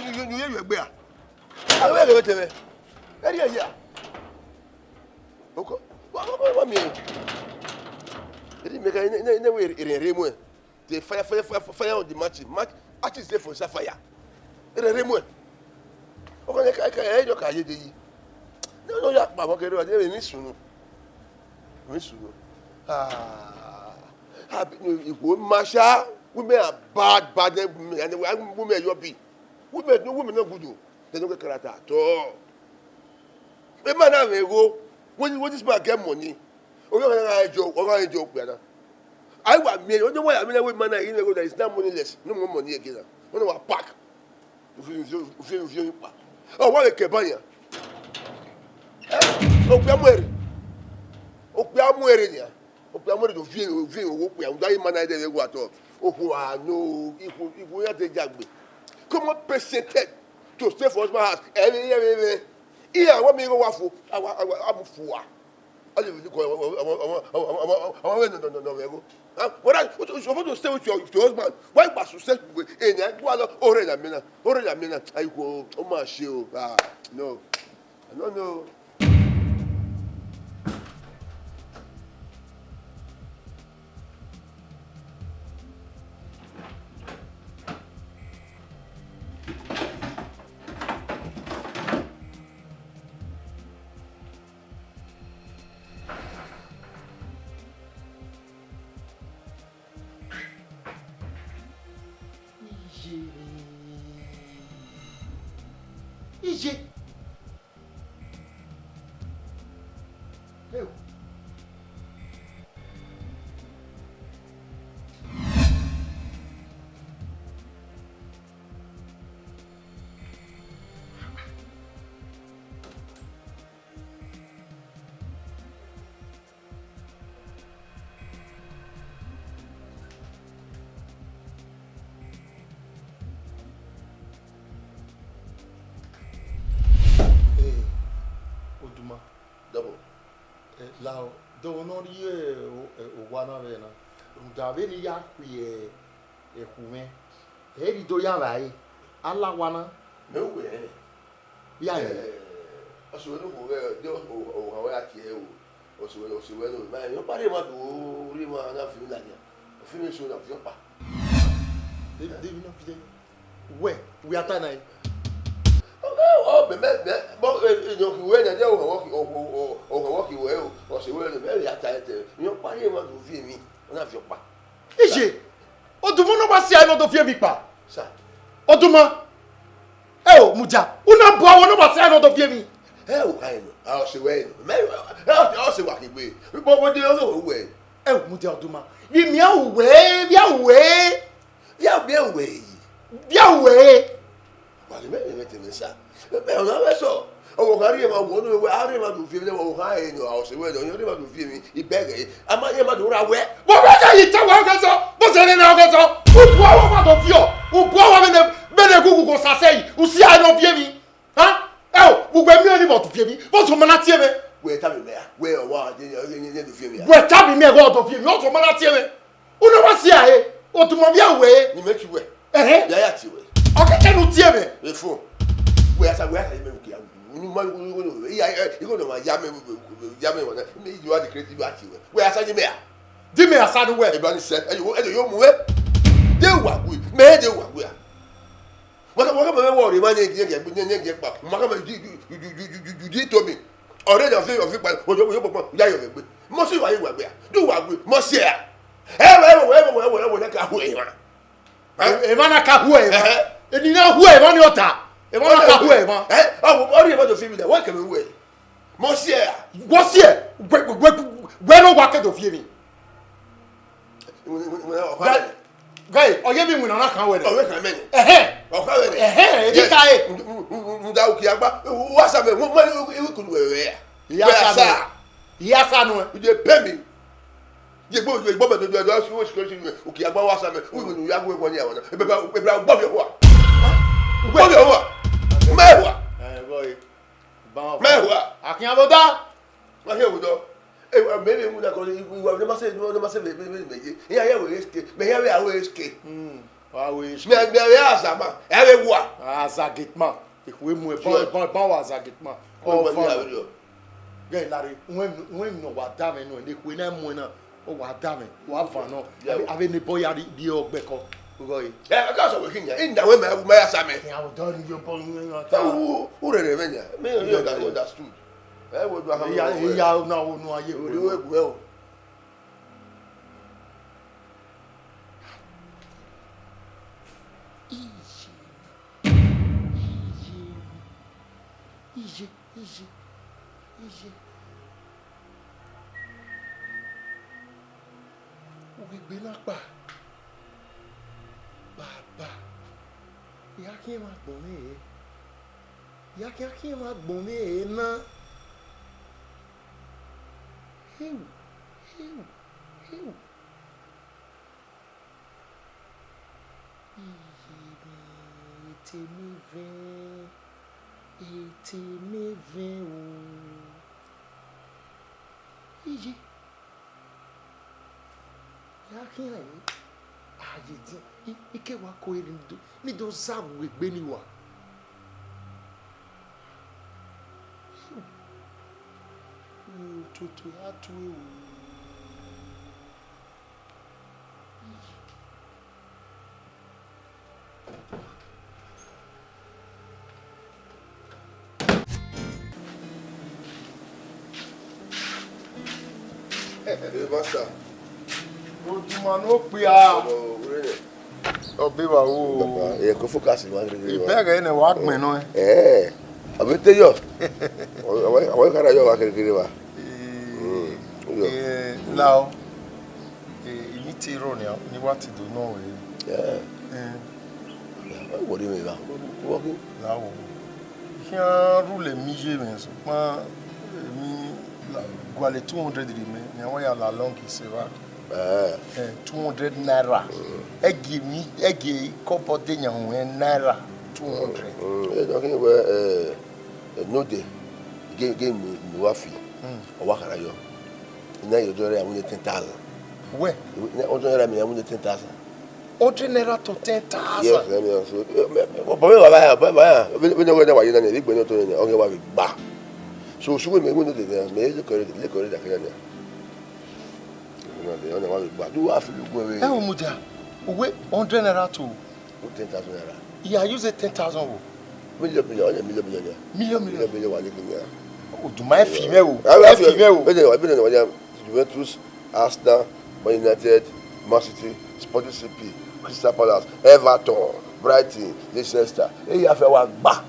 ye, ye, ye, ye, ye egbe a. A wẹ ghe te mwẹ. Eri ya. Oko. Wa, wa, wa, wa miẹn. Eri mẹ ka ne, ne, ne wẹ rẹn rre muẹn. The fire, fire, fire, fire on the match. Match, match is there for sa fire. Rẹn rre muẹn. Ọkọ ne ka, ka, ẹ yọ ka ye de yi. Ne ọ ya kpa vbọ kẹrẹ wa, ne emwi sunu. Emwi sunu. Ah. Ah, no, igho ma sha. Women are bad, bad, eh, women, and women are your be. Women, no, women not good o. They don't get character at all. A man have a go. When, when this man get money, ọ gha enjoy, ọ gha enjoy okpia na. Ayi wa miẹn, onye wa ya miẹn wẹ man na, you know, there is no money less, no more money again na. Wọ́n wá pack. Ufi, ufi, ufi, ufi, ufi pa. Ọ wa vbe kẹ ba yan. Eh, okpia mu ẹre. Okpia mu ẹre nia. Okpia mu ẹre do viẹ, viẹ okpia. Uda yi man na de vbe wa tọ. Okhuo a no, ikhuo, ikhuo ya te jagbe. Come on, patient to stay for husband house. Every, every, every. Iran wa miẹn igho wa fo, a wa, a wa, a mu fua. All the people, ọmọ, ọmọ, ọmọ, ọmọ, ọmọ, ọmọ, ọmọ, ọmọ, no, no, no, no, no, no. Huh? What are, what, you supposed to stay with your, with your husband. Why must you stay with, eh, na, go along, ore na mina, ore na mina. Ayi ko, o ma ṣe o. Ah, no. I don't know. Iye. Iye. Hey. Eh, Oduma. Double. Eh, lao, do ne ọ rhie, eh, o-, eh, owa na vbe na. Rhunmwuda vbene I ya khuẹ, eh, ekhu mwẹ, ẹ i rhie do ya vba ẹre, a la owa na. Mẹ ru wẹ ẹnrẹn. Ya ẹnrẹn. Eh, ọse wẹ ne okhuo ghẹ, de o-, o-, ohan wẹ a tie ẹre o. Ọse wẹ, ọse wẹ ne o, ma, emwi ọkpa rhie emwa do, rhie emwa na fi emwi ladian. Ọ fi emwi eso na fi ọkpa. De, de emwi na fi ẹre. Wẹ, wẹ a ta na ẹre. Ọ, ọ, mẹ, mẹ, mẹ, bọ, eh, eh, emwi ọ khin wẹ nẹ, de ohan wẹ ọ khin, ọ, ọ, ọ, ohan wẹ ọ khin wẹ o, ọse wẹ ne, mẹ, ya ta ẹre te, emwi ọkpa rhie emwa do fi emwi, ọ na fi ọkpa. Iye, Oduma, ne ọ wa si ẹre ne ọ do fi emwi kpa. Sir. Oduma. Ẹ o, mudia, u na bu awọ ne ọ wa si ẹre ne ọ do fi emwi. Ẹ o, ka ẹnọ, a ọse wẹ ẹnọ. Mẹ, ẹ, ọ, ọ se wa kegbe. Bọ, bọ, de, ọ, ọ, wẹ. Ẹ o, mudia, Oduma. Vbe imian uwẹ, vbe a uwẹ. Vbe a, vbe a uwẹ yi. Vbe a uwẹ. Wa ghi mẹ, mẹ, mẹ te mwẹ sa. Mẹ, ọ na mwẹ sọ. Ọ, ọ gha rhie emwa wọ, ọ, ọ, a rhie emwa do fi emwi, ọ, ọ, ha ẹnọ, a ọse wẹ ẹnọ, ọ rhie emwa do fi emwi, I bẹghe. A ma rhie emwa do ra wẹ. Vbọ vbe ka yi ta wa ọghe sọ, vbọ sẹ ne na ọghe sọ. U bu awọ ma do fi ọ. U bu awọ vbene, vbene egungun gho sasẹ yi. U si a nọ fi emwi. Ha? Ẹ o, u wẹ miẹn ni vbe ọ do fi emwi. Vbọ sẹ ọ ma na tie mwẹ? Wẹ tama mẹ a. Wẹ ọ wa, ye, ye, ye, ye do fi emwi a. Wẹ tama mẹ wẹ ọ do fi emwi. Ọ sẹ ọ ma na tie mwẹ. U na wa si a ẹre, Oduma, vbe a uwẹ ẹre. Ni mẹ tie uwẹ. Ẹhẹn. Ya ya tie uwẹ. Ọ kẹkẹ ne u tie mwẹ. Efo. Wẹ a sa, wẹ a sa ye mẹ ukia. Unu ma, unu, unu, unu, iya, eh, igho ne ọ ma ya mẹ, ya mẹ wẹ, mẹ, you are the creative, you are the, wẹ a sa ye mẹ a. Di mẹ a sa ne uwẹ. Eba ni sẹ, ẹ yo, ẹ yo mu wẹ. De wa gui, mẹ de wa gui a. Wa ka, wa ka mẹ wẹ wọ rre ma ne, ne, ne, ne, ne kpa. Ma ka mẹ di, di, di to mi. Ọrẹ na fi, fi kpa, oyo, oyo kpa, ya yo gbe. Mo si wa ye wa gbe a. Du wa gui, mo si a. Ẹ wẹ, ẹ wẹ, ẹ wẹ, ẹ wẹ, ẹ wẹ, na ka hu emwa. Emwa na ka hu emwa. Ẹhẹ. Eni na hu emwa ni ọta. Emwa na ka hu emwa. Ẹ, ọ, ọ rhie emwa do fi emwi lẹ, wẹ kẹ mẹ wẹ. Mọ si ẹre. Wọ si ẹre, wẹ, wẹ, wẹ, wẹ ne ọ wa ke do fi emwi. Ghẹ, ghẹ, ọ ye emwi iwinna na kan wẹ nẹ. Ọ wẹ kan mẹ nẹ. Ẹhẹn. Ọ Ẹhẹn, edika ẹre. Muda uki agba, wa sa mẹ, mo ma iwe kunu ẹre. Iya sa nuẹn. Iya sa nuẹn. Uje pẹ mi. Ye gbo, ye gbo mẹ do do do si wo sikẹ si uki agba wa sa mẹ. Wi nu ya gwe wọ ni awon. Ebe ba, ebe ba gbo bi wa. Gbo bi wa. Mẹ wa. Ẹ, bọ e. Ba wọn. Mẹ wa. Akin abo da. Wa he wo do. E, mẹ vbe mu na ko, iwa ne ma se, ne ma se vbe, vbe, vbe, vbe ye. Iya ya we eske. Mẹ ya we awe eske. Hmm. Wa we eske. Mẹ, mẹ ya azama. Ya we wa. Aza gateman. Ekhue mu ẹban, ẹban, ẹban wa aza gateman. Ọ wa ni avbe rọ. Ghe lare, wẹ, wẹ nọ wa da mwẹ nọ, ne ekhue na mu na. Ọ wa da mwẹ, wa van nọ. Avbe, avbe ne bọ ya rhie ọgbẹkọ. Gho e. Ẹ, ka sọ wẹ khin ya. Ina wẹ ma, ma ya sa mẹ. Ya wo dọ ni yo bọ ni na ta. U, u rẹrẹ mwẹ ya. Me, me understood. Ẹ wo do a. Iya, iya, na wo nu aye. Ori we gu ẹ o. Iye, iye, iye, iye, iye. Ugbegbe na kpa. Baba, I gha khian emwa agbọn mwẹ re. I gha khian khian emwa agbọn mwẹ re na. Heu, heu, heu. Iye mwẹ, etẹn mwẹ vẹn, etẹn mwẹ vẹn o. Iye. Ya khian ẹre, a ye edian, I, I ke wa ko ere ne I do, ne I do za wu egbe ne I wa. Otuotu a tue o. Hey, master. Oduma ne okpia. Ọmọ, wúrẹ́ yẹn. Ọbe wa wo. Baba, ẹ kò focus wa kiri kiri wa. Ibẹgẹ ne wa gbẹn nọ. Ẹ, ọbe te yọ. Ọwọ, ọwọ, ọwọ kara yọ wa kiri kiri wa. Ee, Mm, yọ. Ee, lao. Ee, imi te rọ nia, ni wa ti do nọ wẹ. Yeah. Ee. Wọrẹ mi ra. Wọkẹ. Lao. Khian rule mi ye mwẹ, sokpan, eh, mi la, gualọ two hundred rre mẹ, ne a wa ya la long is a rag. Eh. Eh, two hundred naira. Mm. Ẹgie mi, ẹgie kọbọ de yan huen naira two hundred. Mm. Eh, I think we, eh, eh, no dey. Ge, ge mi, mi wa fi. Mm. Ọ wa kara yọ. Ina yọ ọjọ rẹ, I win ten thousand. Wẹ? Ọjọ rẹ, mi, I win ten thousand. Hundred naira to ten thousand. Yes, let me also. But me, baba, baba, we, we know where wa ye na, we gbẹ no to ni, ọghe wa vbe gba. So, so we me, we no dey there, me le kore, le kore da kere na. No dey, ọna wa vbe gba. Do wa fi lu gbe we. Ẹ wo mudia, uwe hundred naira to. Ten thousand naira. Yeah, you say ten thousand wo? Million, million, ọna million, million ya. Million, million. Million, million wa le kere ya. Oduma ẹ fi mẹ o. Ẹ fi mẹ o. Ẹ jẹ wa, ẹ jẹ wa ya. Juventus, Arsenal, Man United, Man City, Sporting C P, Crystal Palace, Everton, Brighton, Leicester. Eya fẹ wa gba.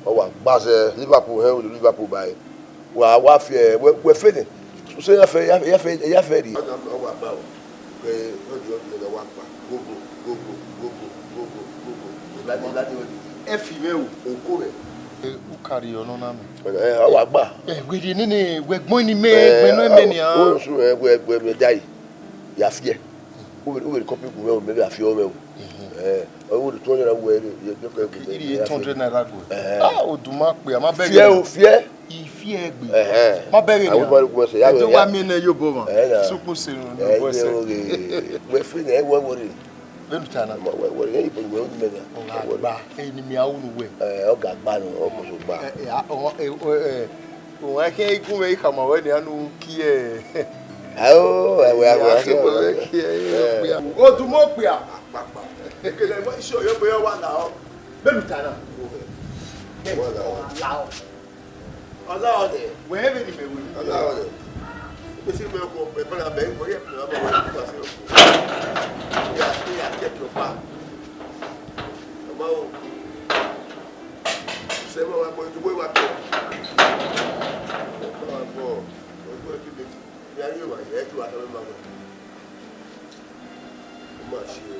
Ọ wa gba sẹ Liverpool, hẹn, Liverpool bye. Wa, wa fi, wẹ, wẹ fẹ nẹ. So ya fẹ, ya fẹ, ya fẹ, ya fẹ ri. Ọ wa gba o. Ke, ọ di, ọ di, ọ wa gba. Gogo, gogo, gogo, gogo, gogo. Ladi, ladi, ladi. Ẹ fi mẹ o. Oko rẹ. E, u kari ọnọ na mẹ. Ẹ, ọ wa gba. Ẹ, wẹ rhie nene, wẹ gbọn ni mẹ, ẹ, gbẹ nọ mẹ nian. O su, ẹ, wẹ, wẹ, wẹ dai. Ya fiẹ. U wẹ, u wẹ kọpi gu mẹ o, mẹ vbe a fiọ mẹ o. Ẹ, ọ wẹ two hundred naira wẹ, ye, ye, ye, ye, ye, eight hundred naira gu. Ẹ. Ah, Oduma kpe, a ma bẹghe. Fiẹ o, fiẹ. I fiẹ gbe. Ẹhẹn. Ma bẹghe nian. Àwọn ọmọ ẹgbẹ́ ṣe yàgò. Ẹ tó wá mí ẹnẹ yóò bọ ma. Ẹ nà. Sukun sinu ni bọ ẹsẹ. Ẹ, wẹ fi nẹ, ẹ wọ wọrẹ. Bẹ́ẹ̀ni ta na. Ọmọ wẹ wọrẹ, ẹ yìí bọ wẹ ọdún mẹ́ta. Ọ̀gá àgbà, ẹni mi àwọn olùwẹ̀. Ẹ, ọ̀gá àgbà nù, ọkùnrin gbà. Ẹ, ẹ, ọmọ, ẹ, ẹ, ẹ, òun ẹ kẹ́ igun mẹ́ ìkàmọ̀ wẹ́ ni a nù kí ẹ. Ẹ o, ẹ wẹ, ẹ wẹ, ẹ wẹ. Odùmọ̀pìà. Àpapà. Ekele, iṣẹ́ Ọ̀yọ́ pé wà láò. Bẹ́ẹ̀ni ta na. Wà láò. Láò. Ọla ọdẹ. Wẹ vbe ni mẹ wẹ. Ọla ọdẹ. Igbesi mẹ ọkọ, mẹ bala mẹ, wẹ yẹ kula mẹ, wẹ kula se ọkọ. Ya, ya, kẹ kẹ ọkpa. Ọma o. Sẹ ma wa gbọ, ju wẹ wa kọ. Wa gbọ. Ọjọ ẹbí mi. Mi a yẹ wa, ẹ ju wa kẹ mẹ ma wẹ. Ó mà ṣe o.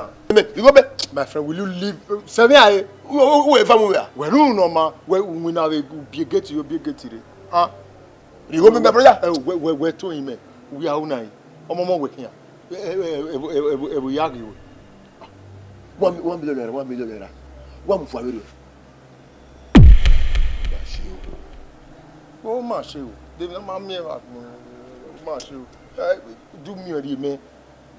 na. Igho mẹ. My friend, will you leave? Sẹ vbe a re. Uwẹ eva mu vbe a? Wẹ rhunmwuda ma, wẹ winna vbe biegeti yo biegeti re. Ah. Igho mẹ, my brother. Eh, wẹ, wẹ, wẹ to imẹ. Wẹ a una yi. Ọmọ ọmọ wẹ khian. Ẹvbo ya ghi wẹ. One, one million naira, one million naira. Wa mu fua vbe rre. Ma ṣe o. O ma ṣe o. David, ma miẹn vbe agbọn. O ma ṣe o. Eh, do miẹn rhie mẹ.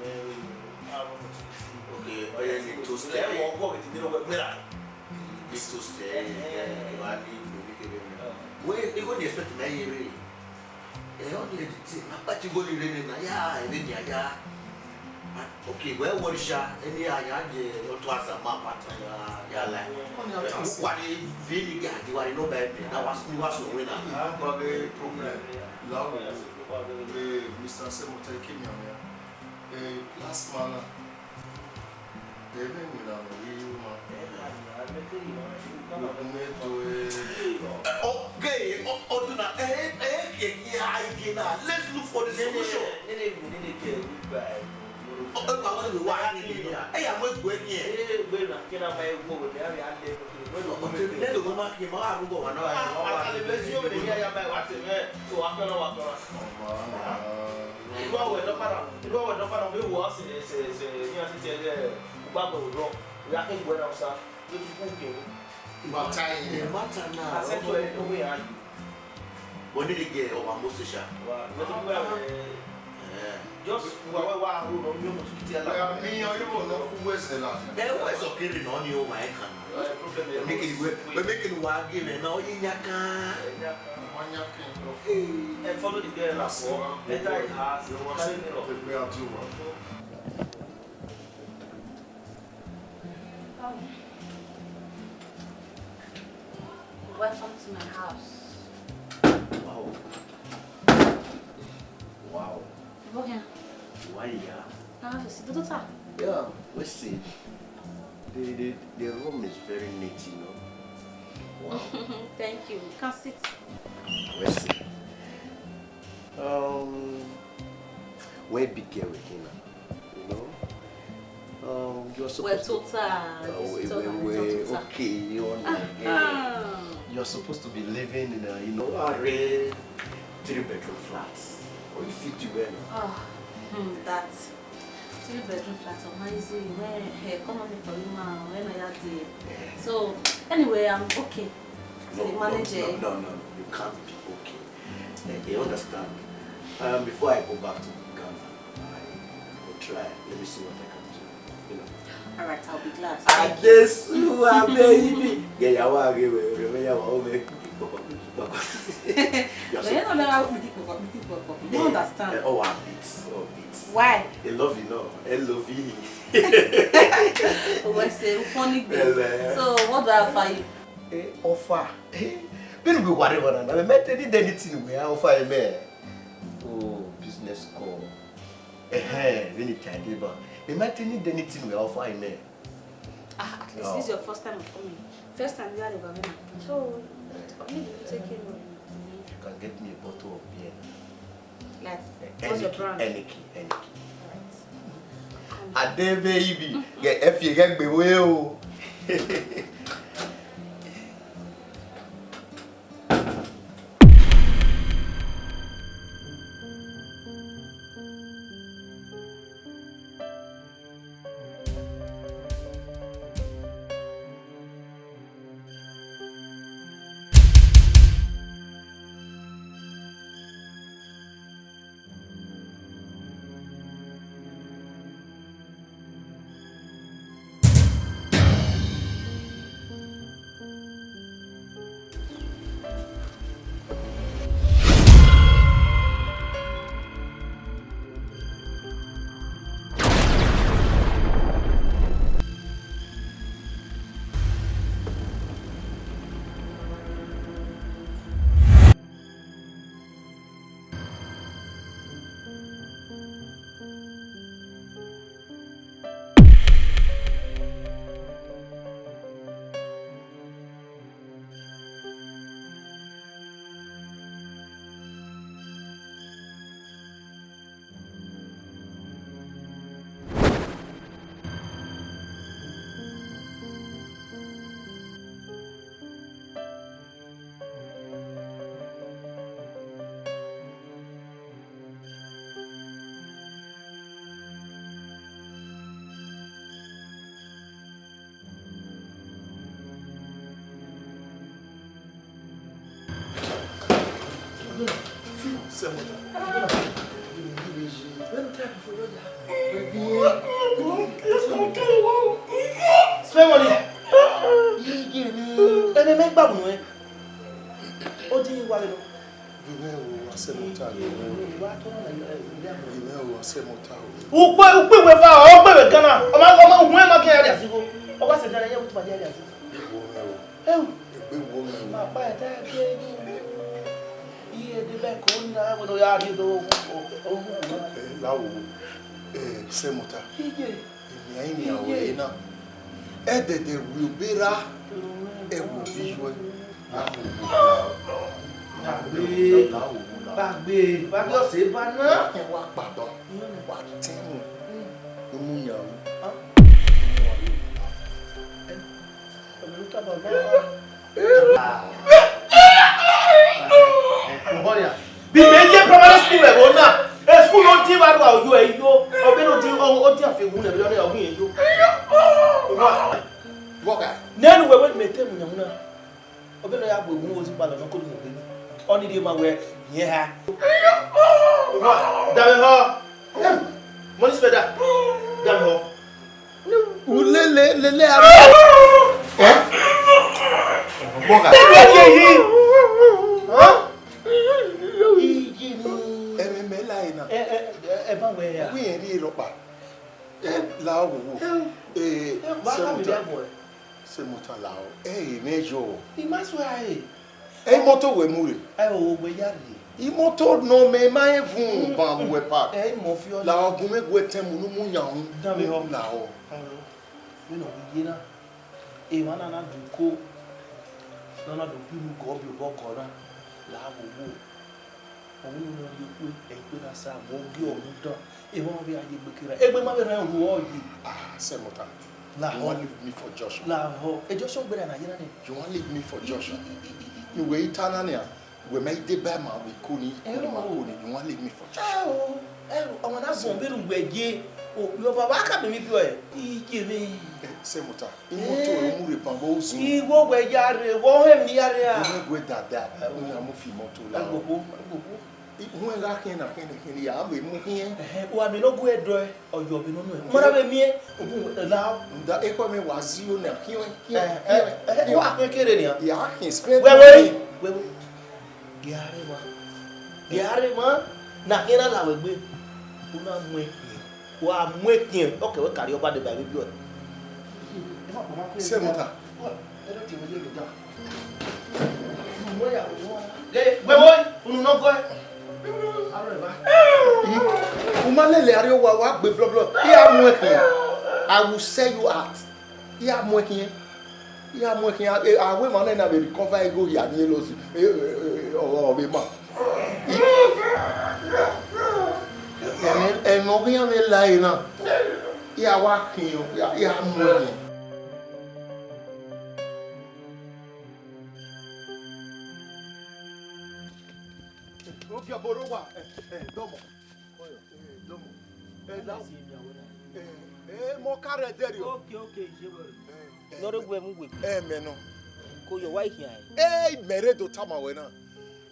mẹ, a wẹ mẹ to. Okay, ọ ye ni toast. Ẹ wọ ọgọ vbe te ne wẹ gbera. Ni toast, ẹ, ẹ, ẹ, wa ni mo ni kebe mẹ. Wẹ, igho ni expect mẹ ye rre. Ẹ, ọ ni editing, ma kpati igho ni rre nena, ya, ẹ, vbene a ya. Ah, okay, wẹ wọ risa, ẹni a ya ye ọtọ azama pata ya, ya la. Ọ ni a ta. Wa ni vi ni ga, di wa ni no ba ẹmẹ, na wa, ni wa so wẹ na. Ah, no problem. La wo, eh, Mister Semo, thank you, mi amẹ. Eh, last man na. Ẹmwẹ iwinna ne ọ ghi ru ma. Ẹmwẹ do, eh. Okay, ọ, ọ do na, eh, eh, eh, eh, eh, na. Let's look for the solution. Nene, nene, nene, ke ru ba, eh, Ọ, ọ, ọ, ọ, wa ni ni ya. Ẹ ya mu egbe ni ẹ. Nene egbe na, ke na ma egbe wẹ, ne a ya le. Nene ma ke ma ru bọ wa na. Ah, a ka le be si o, ne ya ya ba, wa te mẹ, to wa kọ na, wa kọ na. Irú ọwẹ dọkpa na, irú ọwẹ dọkpa na, vbe wọ sẹ, sẹ, sẹ, iran si tie ẹghẹ ugbagbọ odọ, ya ke wẹ na Hausa, vbe tu ku ke. Mata ye. Mata na. A sẹ to ẹ, no we are you? But nene girl, ọ wa Moses sha. Wa, vbe tu ku ẹ. Eh. Just wa wa wa ro no mi mo ti ala. Mi o yo no ku we se la. Ẹ wẹ sọ kiri nọ ni o wa ẹ kan. Problem. Make it we, we make it wa give me now, you nyakan. Ẹ follow the girl up. Enter the house. Carry me up. Welcome to my house. Wow. Wow. Why ya? Ah, you see the daughter? Yeah, we see. The, the, the room is very neat, you know. Wow. Thank you. You can sit. We see. Um, we be girl with him, you know. Um, you're supposed to. Well, total. Okay, you know. You're supposed to be living in a, you know, a three bedroom flat. Or you fit you well. Ah, hmm, that three bedroom flat of mine is where economy for you now, when I had the. So, anyway, I'm okay. So no, manage no, it. No, no, no, you can't be okay. Eh, you understand? Um, before I go back to Ghana, I will try. Let me see what I can do. You know. All right, I'll be glad. Adesuwa, baby. Yeah, yeah, wa ge we, we, we, yeah, wa, we. But you know, never pretty pop, pretty pop, pop. You don't understand. Eh, oh, a bit, oh, a bit. Why? I love you, no. I love you. Oh, I say, funny thing. So, what do I offer you? Eh, offer. Eh, been we whatever na. I might need anything we offer him, eh. Oh, business call. Eh, eh, we need to do, but I might need anything we offer him, eh. Ah, at least this is your first time of coming. First time you are ever coming. So, I need to take care of you. If you can get me a bottle of beer. Like, what's your brand? Heineken, Heineken. All right. Ade baby, ge efie ge gbe we o. Spend money. Ẹmwẹ mẹ gba unu ẹ. Odi wa vbe nọ. Imẹ o, a sẹ mọta, imẹ o. Imẹ o, a sẹ mọta o. Ukpe, ukpe wẹ va, ọ gbe wẹ Ghana. Ọ ma, ọ ma, uhun ẹ ma gẹ ya rria zigho. Ọ wa sẹ Ghana, ye utu ma ya rria zigho. Egbe wo mwẹ o. Ewu. Egbe wo mwẹ o. Ma kpa ẹta ẹki ẹki. Iye de bẹ ko na, wẹ do ya rhie do. Ẹ, la wo. Ẹ, sẹ mọta. Iye. Emian emian ọre na, ẹdẹdẹ wẹ obọ erha, ẹ wẹ ovbi iyuẹ, la wo wo la. Gbagbe, gbagbe, gbagbe ọse ba na. Ẹ wa kpaba, wa tẹn unu, unu yan ru. Bi mẹ ye primary school ẹvbo na, school no di vbe arua oyo ẹ yo, ọ vbe no di, ọ di afe wu nẹ vbe ọ ne ọ ghi yo. Wa. Nẹnu wẹ wẹ ne mẹ te mu yan na. Ọ vbe ne ọ ya gbe wu wo zikpa lọ nọ ko ni mu gbe ni. Ọ ni rhie ma wẹ yẹn ha. Wa, davbe họ. Money spender. Dame họ. Ulele, lele, a. Eh? Bọga. Tẹ̀lé ẹyẹ yìí. Hàn? Iye ni. Ẹmwẹ mẹ la ẹre na. Ẹ, ẹ, ẹ, ẹ bá wẹ ya. Wí yẹn rí rọkpa. Ẹ, la wo wo. Ẹ, ẹ, bá ká mi Sẹmọta. Dẹ bọ ẹ. Sẹmọta la o. Ẹ, ẹ mẹ yọ. I ma swear ẹ. Ẹ, imoto wẹ mu rre. Ẹ, o, wẹ ya rre. Imoto nọ mẹ ma evun ban vbe wẹ park. Ẹ, mọ fi ọ. La o, gun mẹ gu ẹtẹn mu ne u mu yan unu. Dame họ. La o. Aro, vbene ọ ghi ye na, emwa na na do iko, ne ọ na do kpe inu gọ biẹ obọ gọ na, la wo wo. Ọ wẹ unu ne ọ rhie ukpe, ẹ, ikpe na sa, vbe ọ gie ọ mu dan, emwa vbe a ye egbe kera, egbe ma vbe rhan ruọ ye. Ah, Sẹmọta, you wan leave me for Joshua? La họ, e Joshua gberra na ye na ni. You wan leave me for Joshua? I, i, i, i, i. Ne uwẹ i ta na nia. Wẹ ma i deba ma vbe iko ni, iko ni ma ko ni, you wan leave me for Joshua? Ẹ o, ẹ o, ọmwa na zọn vbene uwẹ ye, o, yọ baba ka bẹ mi biẹ ọe. Iye mwẹ. Eh, Sẹmọta, imoto ẹ mu rre ban vbe ozun. Igho wẹ ya rre, vbe ọ hẹn emwi ne I ya rre a? Unu gue dada, u ya mu fi imoto la. Agbogbo, agbogbo. Huẹn gha khian na khian ne khian ya vbe mu khian. Ẹhẹn, wa miẹn ne ọ gu ẹdọ ẹ, ọ yọ vbe nọ nuẹn. Ma na vbe miẹn, la. Nda, ekhọe mwẹ wa zẹ iro na khian, khian, khian, khian. Wa khian kere nian. Ya khian spend money. Wẹ, wẹ, wẹ. Gie a rre emwa, gie a rre emwa, ne a khian na la wẹ egbe, u na mu ẹkiẹn, wa mu ẹkiẹn, ọ kẹ wẹ ka rhie ọba deba vbe biẹ ọe. Sẹmọta. Wẹ wo, unu nọ gọe. U ma lele arrie owa, wa gbe blọblọ, I a mu ẹkiẹn, I will sell you out. I a mu ẹkiẹn, I a mu ẹkiẹn, a, a wẹ emwa na na vbe recover igho hia ni loss, e, e, e, ọ, ọ vbe ma. Ẹmwẹ, ẹmwẹ ọ khian vbe la ẹre na, I a wa khian, I a, I a mu ẹkiẹn. Ogiọbọ rre owa, ẹ, ẹ, dọmọ. Ẹ, dọmọ. Ẹ, la. Ẹ, ẹ, mọ ka rre ẹdẹrriọ. Okay, okay, iye wẹrẹ. Ẹ, ẹ, nọ rre wẹ mu wẹ. Ẹ, mẹ nọ. Ko yọ wa i khian. Ẹ, mẹ rre do tama wẹ na.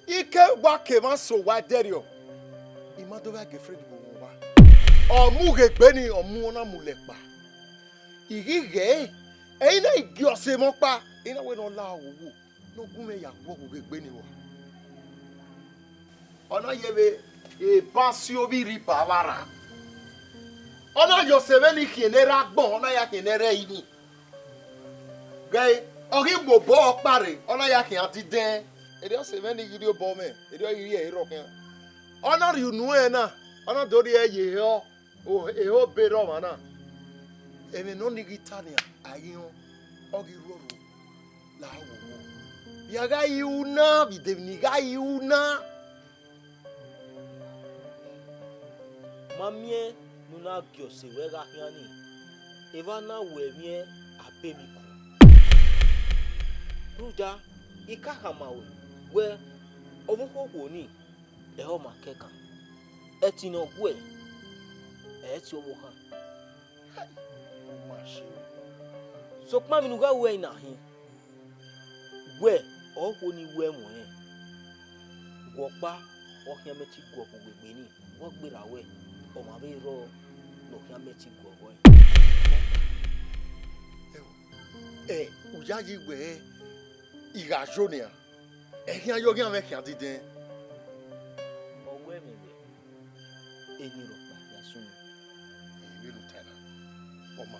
I ke wa ke emwa so wa ẹdẹrriọ. I ma do vbe girlfriend vbe owẹn ọba. Ọ mu ghe egbe ni, ọ mu ọna mu lẹ kpa. I ghi ghẹ ẹre, ẹ i na i gie ọse emwa ọkpa, I na wẹ ne ọ la oghogho. Ne ọ gu mwẹ ya guọghọ ghe egbe ni rua. Ọ na ye vbe eban si ovbi rri iba avbe arra. Ọ na ye ọse vbene I khian ne erha agbọn, ọ na ya khian ne erha ẹrinmwi. Ghẹ, ọ ghi mu obọ ọkpa rre, ọ na ya khian didẹn. Erriọ ọse vbene I ghi rhie obọ mwẹ, erriọ I rhie ẹre rrọọ khian. Ọ na rhie unu ẹnrẹn na, ọ na do rhie ẹre ye ehọ. O, ehe obọ erha ọmwa na, ẹmwẹ ne ọnii ghi ta nian, a i ghi rẹn, ọ ghi rhuọrhuọ la wowo. Ya gha ru na vbe idemwi ne I gha ru na. Ma miẹn ne u na gie ọse ruẹ gha khian ni, evba na wẹ mwẹ a be emwi ku. Rhunmwuda, I ka khama ruẹ wẹ, ọvbokhan okhuo ni, ẹre ọ ma kẹkan, ẹtin ne ọ guẹ, ẹ i tie ọvbokhan. Hai, u ma ṣe o. Sokpan vbene u gha ru ẹre na khin, wẹ ọre okhuo ni ru ẹmwẹ ọnrẹn, wẹ ọkpa ọ khian mẹ te guọghọ vbe egbe ni, vbe ọ gberra wẹ, ọmwa vbe rrọọ ne ọ khian mẹ te guọghọ ẹre. Ẹ, u yayi wẹ I gha yo nian, ẹ khian yo khian mwẹ khian didẹn. Ọ wẹ mwẹ wẹ, eni rhọkpa ya sunu. Vbene u ta na, ọ ma,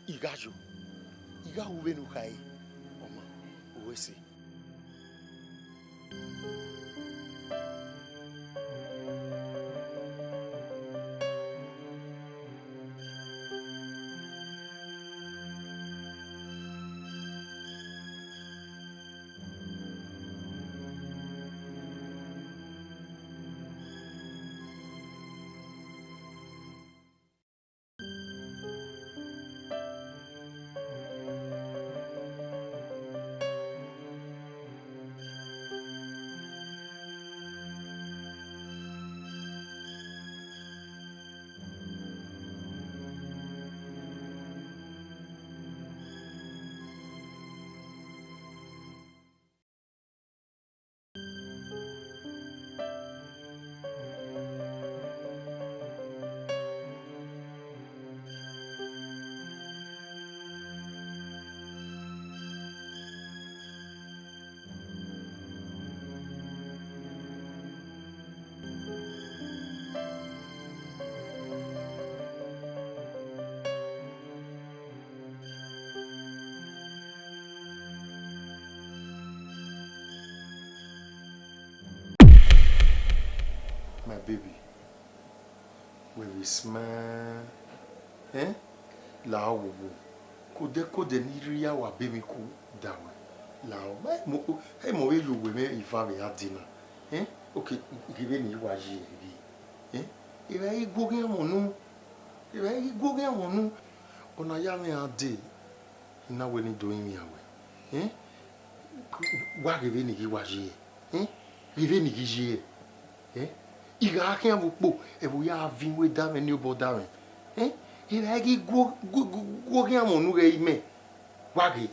I gha yo, I gha ru vbene u khare, ọ ma, u ru ẹse. Baby, wẹ vbe smile, eh? Lahọ wowo. Kodẹ kodẹ ne I rhirhi ya wa be emwi ku da wẹ. Lahọ, mẹ mo, ẹ mọ vbe ye uwẹ mwẹ ivan vbe a dee na. Eh? Okay, ghe vbene I wa ye ẹre ghe. Eh? Evbare ghi gu oghian mwa unu. Evbare ghi gu oghian mwa unu. Ọna ya mwẹ a dee, I na wẹ ne I do rinmwian wẹ. Eh? Wa ghe vbene I ghi wa ye ẹre. Eh? Ghe vbene I ghi ye ẹre. Eh? I gha khian vbe ukpo, ẹvbo ya viọ iwẹ da mwẹ ne obọ da mwẹ. Eh? Evbare ghi gu, gu, gu, gu oghian mwa unu ghẹ imẹ. Wa ghe,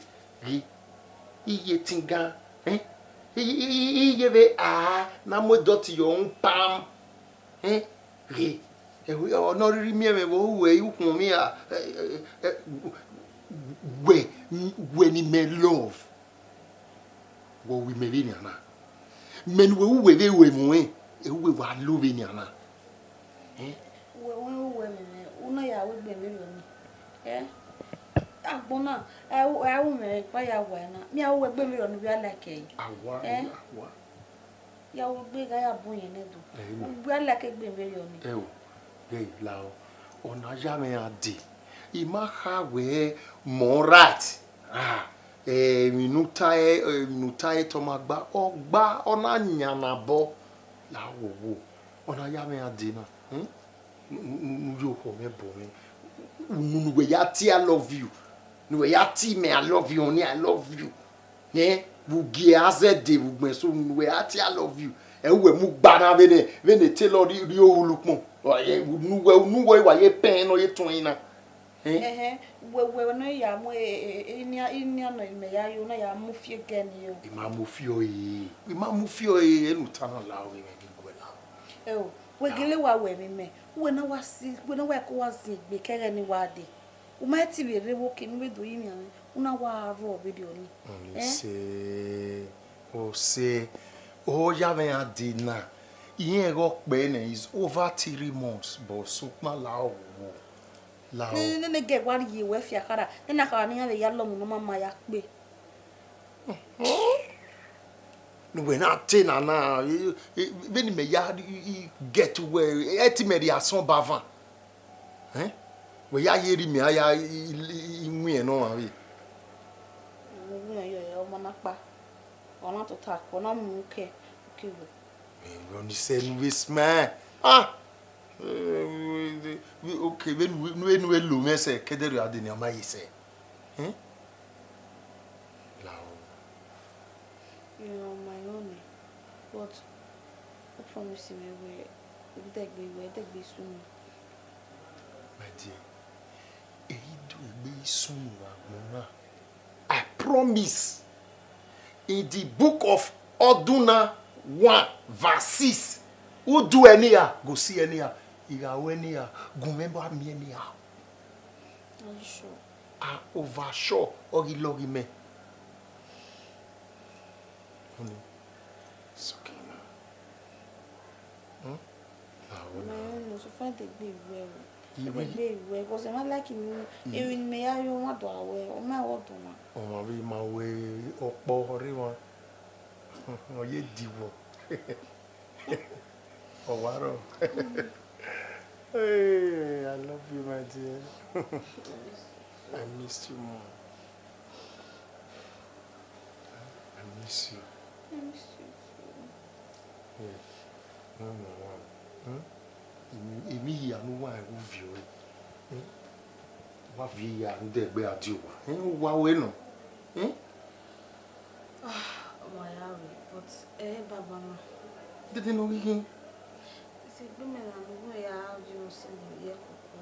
ghe. I ye tingan. Eh? I, I, I, I ye vbe a na mu edọti yọ uhunmwu pam. Eh? Ghe. Ẹvbo, ọ ne ọ rhirhi miẹn mwẹ vbe uwẹ i ukhuọnmwi a, eh, eh, eh, wẹ, wẹ ne imẹ love. Wẹ ọ ru imẹ vbenian na. Mẹ ne uwẹ ru uwẹ vbe ru ẹmwẹ ọnrẹn, ẹ ru uwẹ wa lo vbenian na. Eh? Uwẹ, uwẹ ru uwẹ vbe mwẹ, u na ya ru egbe vberriọ nii. Eh? Agbọn na, ẹ ru, ẹ ru mwẹ kpa ya wa na. Mẹ a ru egbe vberriọ nii, wẹ a like ẹre. Awa, Eh? awa. Ya ru egbe gha ya bun yẹn nẹ do. Ẹ, ma. Wẹ a like egbe vberriọ nii. Ẹ o, ghe lahọ. Ọna ya mwẹ a dee. I ma kha wẹ mọ right. Ah, eh, emwi ne u ta ẹre, emwi ne u ta ẹre te ọ ma gba, ọ gba, ọ na yan na obọ. Lahọ wowo. Ọna ya mwẹ a dee na. Hmm? Nu, nu, nu, nu yo khọ mwẹ bọ mwẹ. Unu ne uwẹ ya tie I love you. Ne uwẹ ya tie mẹ I love you, ọni I love you. Ẹn, vbe ugie a zẹdẹ vbe ugbẹn so ne uwẹ ya tie I love you. Ẹ, uwẹ mu gba na vbene, vbene tailor rri, rri ohulu ukpọn. Ọ, ẹ, unu uwẹ, unu uwẹ wa ye pẹn nọ ye tuẹn na. Ẹn? Ẹhẹn, wẹ, wẹ ne ya mu, e, e, e, inian, inian nọ mẹ ya yo, na ya mu fi ẹgẹ ni yo. I ma mu fi ọre, I ma mu fi ọre, enu ta na la ọghe mwẹ ghi guẹ la. Ẹ o, wẹ gele wa wẹ emwi mẹ, wẹ na wa si, wẹ na wa ko wa zin egbe kẹghẹ ne wa dee. U ma ti vbe rre vbe oke ne u vbe do ye emianmwẹ, u na wa rrọọ vberriọ nii. Ọni Ẹn? Sẹ, ọ sẹ, ọ ya mwẹ a dee na. Irẹn ẹghẹ ọkpẹ nẹ is over three months, but sokpan la ọ wo, la ọ. Nene gẹ wa rhie wẹ fi akhara, nene akhara ne iran vbe ya lọmọ ne ọ ma ma ya kpe. Ne uwẹ na te na na, e, e, vbene imẹ ya, i, i get uwẹ, ẹ te imẹ rhie asọn ba van. Ẹn? Wẹ ya ye rhie imẹ a ya, i, i, i, i winna ọmwa vbe. Winna yọ, ọmọ na kpa. Ọ na tota, ọ na mu kẹ, oke wẹ. Ẹ, ọni sẹ ne u vbe smile. Ah! Eh, okay, vbene u, vbene u lo mwẹ sẹ, kẹdẹrriọ a dee ne a ma ye sẹ. Hmm? Lao. You are my own, but u promise me wẹ u dẹgbe, wẹ dẹgbe sunu. My dear, eyi do egbe sunu vbe agbọn na. I promise. In the book of Ọduna one verse six, u do ẹre ne iran, go si ẹre ne iran, I gha ru ẹre ne iran, gu mwẹ ba miẹn ne iran. Are you sure? Ah, over sure, ọ ghi lọghe mẹ. Honey, it's okay now. Hmm? Ah, oh, no. No, so far they be well. They be well, 'cause I like him. Even me, I don't want to wear. Oh, my, what do I? Ọmwa vbe ma wẹ ọkpọ ọrre mwa. Ọ ye diwọ. Ọ wa rrọọ. Hey, I love you, my dear. I missed you more. I miss you. I miss you too. Yes. No, no, no. Hmm? Emi, emi hia ne uwa ẹre viọ ẹre. Hmm? Wa viọ hia ne dẹgbe a die owa. Hmm? Uwa wẹ nọ. Hmm? Ah, ọmọ ya rre, but, eh, baba na. Dede nọ ghi ghin. Isi egbe mẹ na ne uwẹ ya rhie osi ne ọ ye koko.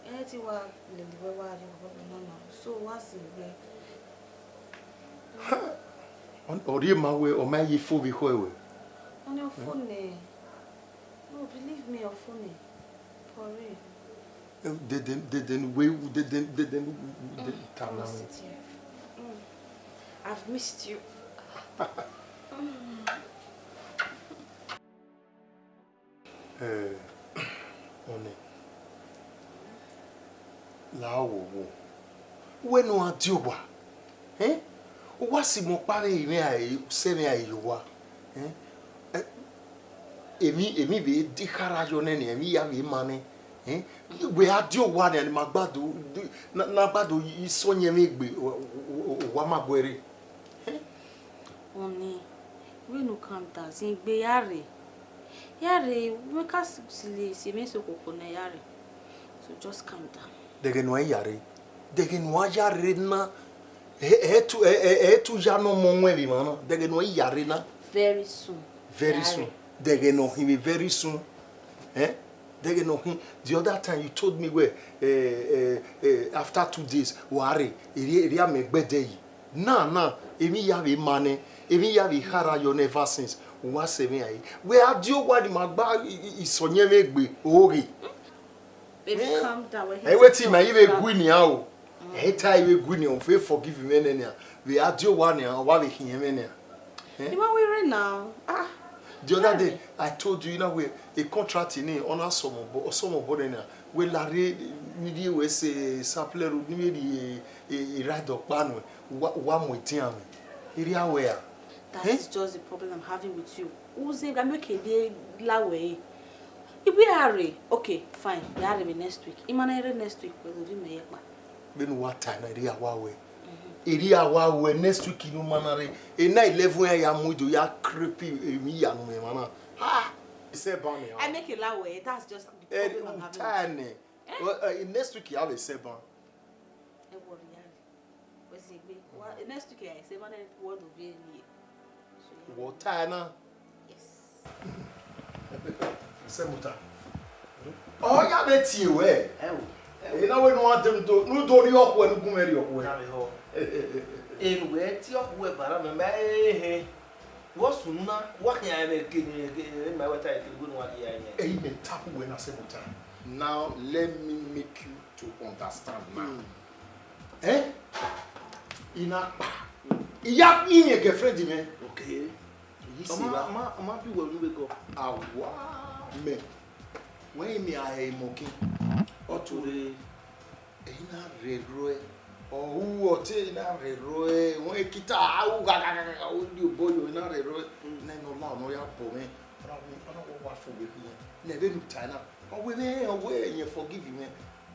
Ẹ ti wa lele wẹ wa rhie koko na na. So, wa si wẹ. Ha! Ọ, ọ rhie ma wẹ, ọ ma ye fo vbe ekhọe wẹ. Ọni ọ fo nẹ. No, believe me, ọ fo nẹ. For real. Eh, dede, dede, we, dede, dede, dede, Mm, ta come na. And sit here. Mm. I've missed you. Mm. Eh, ọni, la ọ wo wo. Wẹ ne ọ gha die owa, eh? Uwa si mẹ ọkpa vbe mwẹ a, sẹ mwẹ a ye owa, eh? Eh, Emwi, emwi vbe de khara yọ nẹ nian, emwi ya vbe ma nẹ. Eh? Wẹ a die owa nian, ne ima gbado, na, na gbado sẹ ọyẹnmwẹ egbe, o, o, o, owa ma guẹ rre. Eh? Ọni, vbene u calm down, zin egbe ya rre. Ya rre, wẹ ka s-, sili si emwi eso koko nẹ ya rre. So just calm down. Dẹghẹ ne uwa ya rre, dẹghẹ ne uwa ya rre na, ẹ, ẹ tu, ẹ, ẹ, ẹ tu ya ne ọmọ wọn vbe emwa na, dẹghẹ ne uwa ya rre na. Very soon. Very soon. Dẹghẹ ne ọ khin vbe very soon. Eh? Dẹghẹ ne ọ khin. The other time you told me wẹ, eh, eh, eh, after two days, wa rre, erriọ, erriọ amẹ gbẹdẹ yi. Na, na, emwi ya vbe ma nẹ, emwi ya vbe khara yọ nẹ ever since. Uwa sẹ emwi a re. Wẹ a die owa ne ima gba i, i, sẹ ọyẹnmwẹ egbe, oghe. Baby, calm down. Ẹ wẹ te ima i vbe gu nian o. Ẹ ta i vbe gu nian, u vbe forgive mwẹ nẹ nian. Vbe a die owa nian, ọ wa vbe khian mwẹ nian. Eh? You wan weary now? Ah. The other day, I told you, you know, wẹ a contract ni, ọ na sọmọ obọ, ọ sọmọ obọ nẹ nian. Wẹ la rhie, ni rhie wẹ sẹ sapler road, ni vbe rhie, e, e ride ọkpa nuẹn, wa, wa mu edian mwẹ. Erriọ wẹ a. That is just the problem I'm having with you. Uze ga make e de la wẹ e. Iwe a rre, okay, fine. Ya rre vbe next week. Ima na rre next week, wẹ do vi mẹ ye kpa. Vbene uwa ta na, erriọ wa wẹ. Erriọ wa wẹ next week ne u ma na rre. Ena eleven ya ya mu ido ya creepy emwi ya nu mẹ emwa na. Ha! Sẹ ban nẹ. I make e la wẹ, that's just the problem I'm having with you. Eh, u ta nẹ. Eh? Well, uh, next week ya vbe sẹ ban. Ẹ worry, ya rre. Wẹ sẹ egbe. Wa, next week ya sẹ ban, wẹ do viẹ ni. So, yeah. Wọ ta na. Yes. Sẹmota. Ọ ya vbe tie wẹ. Ẹ wo. Ena wẹ ne uwa de do, ne u do rhie ọkhuẹ, ne u gu mwẹ rhie ọkhuẹ. Na vbe họ. Enu wẹ tie ọkhuẹ ba ra mẹ, mẹ ehe. Vbọ sunu na, wa khian ẹmwẹ gele, gele, ma wẹ ta ẹkẹ, wẹ ne uwa rhie ẹmwẹ. Eyi mẹ ta khuẹ na sẹmota. Now let me make you to understand now. Hmm. Eh? I na kpa. I ya miẹn girlfriend mẹ. Okay. Yi si ma, ra. Ma, ma bi wẹ unu vbe gọ. Awa mẹ. Wẹ i miẹn a he mọ kin. Ọ to re. Ehi na rhe rrọe, ọ ru ọtẹn ehi na rhe rrọe, wẹ kita a ru ghaghaghagha, ọ rhie obọ yọ, ehi na rhe rrọe. Mm. Nẹ ne ọ la, ọ nọ ya bọ mwẹ, ọ na wẹ, ọ na wẹ wa fo vbe khian. Nẹ vbene u tae na, ọ wẹ mwẹ, ọ wẹ irẹn forgive mwẹ.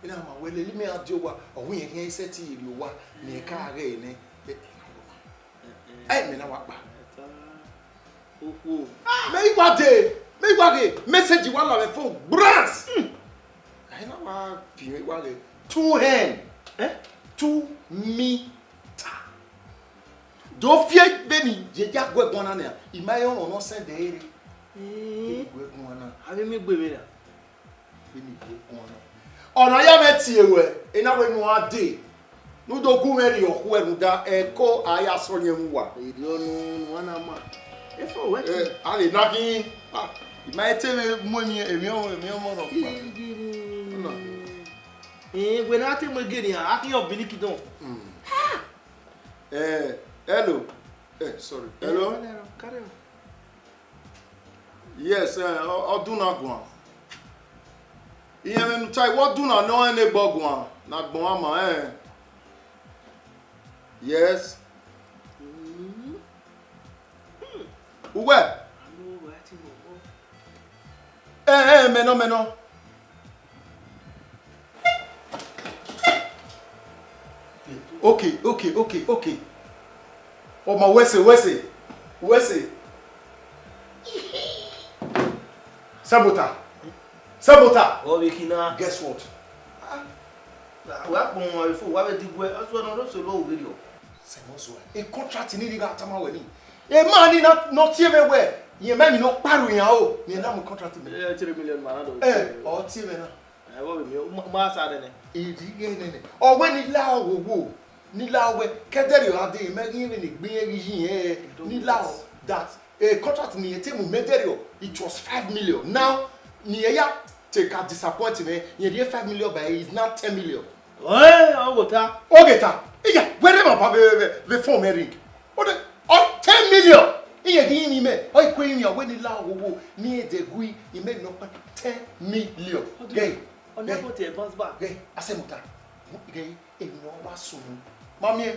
I na ma wẹ lele imẹ gha die owa, ọ wẹ irẹn khian i sẹtin rhie owa, ne irẹn ka ghẹ nẹ. Ẹ, ẹ, ẹ, mẹ na wa kpa. Okhuo. Mẹ i wa dee, mẹ i wa ghe, message wa la vbe phone, brans. Hmm. Ẹ na wa biẹ wa ghe, two hen, eh? Two meter. Do fie vbene ye ya gu ẹguan na nia, I ma he ọmọ ne ọ send ẹre. Eh. Gu ẹguan na. Avbe miẹn egbe vbe ra? Vbene I gu ẹguan na. Ọna ya mwẹ tie ruẹ, ena wẹ ne u gha dee. Ne u do gu mwẹ rhie ọkhuẹ rhunmwuda ẹko a ya sẹ ọyẹnmwẹ uwa. Erriọ ne uwa na ma. Efo wẹ. Eh, a lè na khin. Ah, I ma te vbe mu emwi, emwi ọmọ, emwi ọmọ rọ kpa. Giri, giri. Ọna. Eh, wẹ na te mu giri, a khin ọ bini kidon. Mm. Eh, hello. Eh, sorry. Hello? Hello, carry on. Yes, eh, ọ, ọ dun na guan. Irẹn mwẹ ne u ta, I wẹ ọ dun na ne ọ rẹn ne egbe guan, ne agbọn ama rẹn. Yes. Uwẹ? Eh, eh, mẹ nọ, mẹ nọ. Okay, okay, okay, okay. Ọmọ wẹse, wẹse, wẹse. Sẹmota. Sẹmota. Ọ vbe khin na. Guess what? Ah, wa kpọnmwẹ before, wa vbe diguẹ, ọsọ nọ do solo ovbi rriọ. Sẹmọsua, e contract ni rhie gha tama wẹ ni. E ma ni na, nọ tie mwẹ wẹ, irẹn ma emwi ne ọ kpa ru iran o, ne irẹn na mu contract mẹ. Eh, three million ma na do. Eh, ọ tie mwẹ na. Ẹ, vbọ vbe miẹn, ma, ma sa nene. Edighi nene. Ọ wẹ ni la wẹ wo, ni la wẹ, ke ẹdẹrriọ gha dee, mẹ ghi vbene egbe irẹn ghi yi irẹn, ni la that, eh, contract ni irẹn te mu mẹ ẹdẹrriọ, it was five million. Now, ni irẹn ya te ka disappoint mwẹ, irẹn rhie five million by, is now ten million. Ẹ, ọ ghe ta. Ọ ghe ta. Iya, wẹ rre ma ba vbe, vbe, vbe phone mẹ ring. Ọ de, ọ ten million. Iye ghi yin mẹ, ọ i kue yin mẹ, ọ wẹ ni la wo wo, ni e de gui, i mẹ nọ pa ten million. Ọ de, ghe, ọ na ghe, go to a bounce back. Ghe, asẹmota. Ghe, emwi ne ọ wa sunu. Ma miẹn.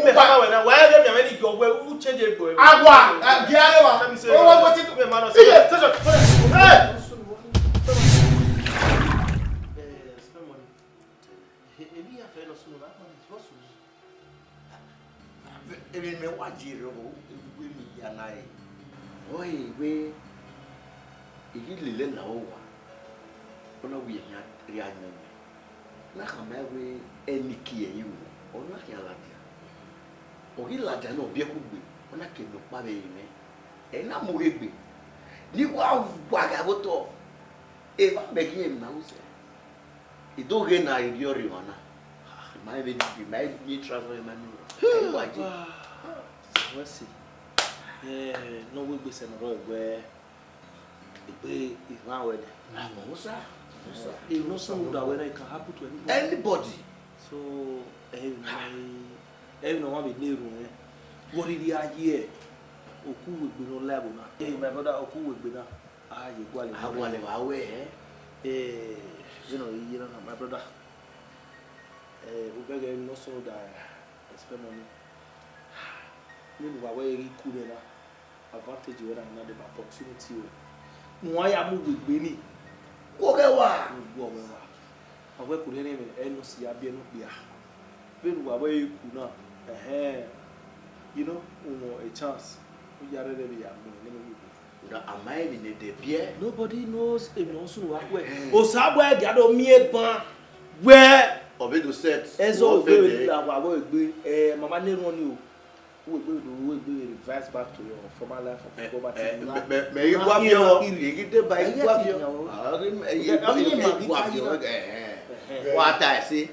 Imẹ kpa. Wa ẹ vẹ miẹn mwẹ ni yọ wẹ u change egbe. Awa, a, gia re wa. Let me say, o wa go ti me man. Iye. Hey! Eh, spend money. Ebi ya fẹ nọ sunu na, man, what's wrong? Emwi ne mẹ wa je rre ọvbo, ewẹ mi ya na re. Ọ re wẹ, I ghi lele la owa, ọ na wẹ iran rhia yọn mẹ. Na khama wẹ ẹniki ẹre ru, ọ na khian ladian. Ọ ghi ladian ne ọ biẹ kugbe, ọ na ke nọ ọkpa vbe ẹrinmwẹ. Ẹ i na mu ghe egbe, ne I wa wa gha vbe otọ, evba mẹ ghi rẹn emwi ne a ru sẹ. I do ghe na, I rhie ọrre emwa na. Ma vbe need, ma need transfer ma ni. Ẹ wa je. Wẹ si. Eh, ne ọ wegbe sẹ ne ọ rrọọ egbe, egbe iran wẹ nẹ. Ah, no, sir. No, sir. Emwi ne ọ sunu da wẹ na, it can happen to anybody. Anybody. So, eh, emwi ne ọ ma vbe na erhunmwu, wẹ rhirhi a ye oku wegbe ne ọ la ẹvbo na. Eh, my brother, oku wegbe na. A ye gualọ. A gualọ vbe a wẹ hẹ. Eh, vbene ọ ye na, my brother. Eh, u bẹghe ne ọ sunu da expect money. Vbene uwa wẹ ghi ku mwẹ na, advantage wẹ na na deba opportunity wẹ. Ne uwa ya mu wegbe ni. Guọghẹ wa. Guọghẹ wa. A wẹ kurhẹrhẹ mwẹ, ẹ nọ si ya biẹ ne okpia. Vbene uwa wẹ ghi ku na, ẹhẹn, you know, u mwẹ a chance, u ya rhẹrhẹ vbe ya mu ne vbe. Na a ma emwi ne dẹ biẹ. Nobody knows emwi ne ọ sunu vbe akhuẹ. Osa bu ẹdia do miẹn ban wẹ. Ọ vbe do set. Ẹzọ wẹ ogbe fẹ vbe dẹ. La wa wẹ egbe, eh, mama ne run ni o. Wẹ egbe do, wẹ egbe revise back to your former life of poverty. Mẹ, mẹ, mẹ, i gua fiọ, i ghi deba, i gua fiọ. Wa ta ẹse.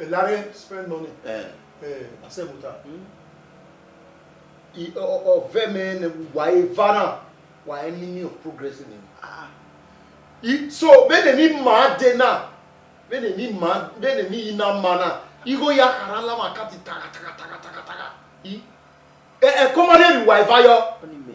Larry spend money. Eh. Eh, asemuta. Hmm? I, ọ, ọ, ọ vẹ mẹ ne wa eva na, wa enemy of progress ni. Ah. I, so, vbene emwi ma dee na, vbene emwi ma, vbene emwi i na ma na, igho ya khara la ma kati taga, taga, taga, taga, taga. I, ẹ, ẹ, kọ ma rhie emwi wa eva yọ. Ọni mẹ.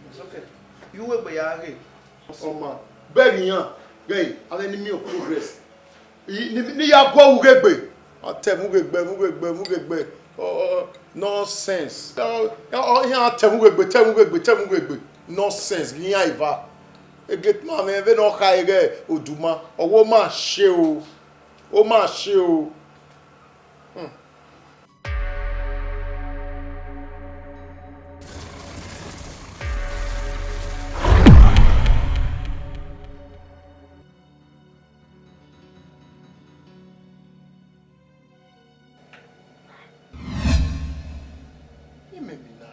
It's okay. You wait, but yeah, okay. Ọma, bẹghe iran, ghe, avbe enemy of progress. I, ni, ni ya guọ ughe egbe. A tẹ mu ughe egbe, mu ughe egbe, mu ughe egbe. Ọ, ọ, ọ, nonsense. Ọ, ọ, ọ, iran tẹ mu ughe egbe, tẹ mu ughe egbe, tẹ mu ughe egbe. Nonsense, ghe iran eva. Egetuma mwẹ vbene ọ kha ghe oduma, ọ wẹ ọ ma she o. Ọ ma she o. Hmm. Imẹ emwi na,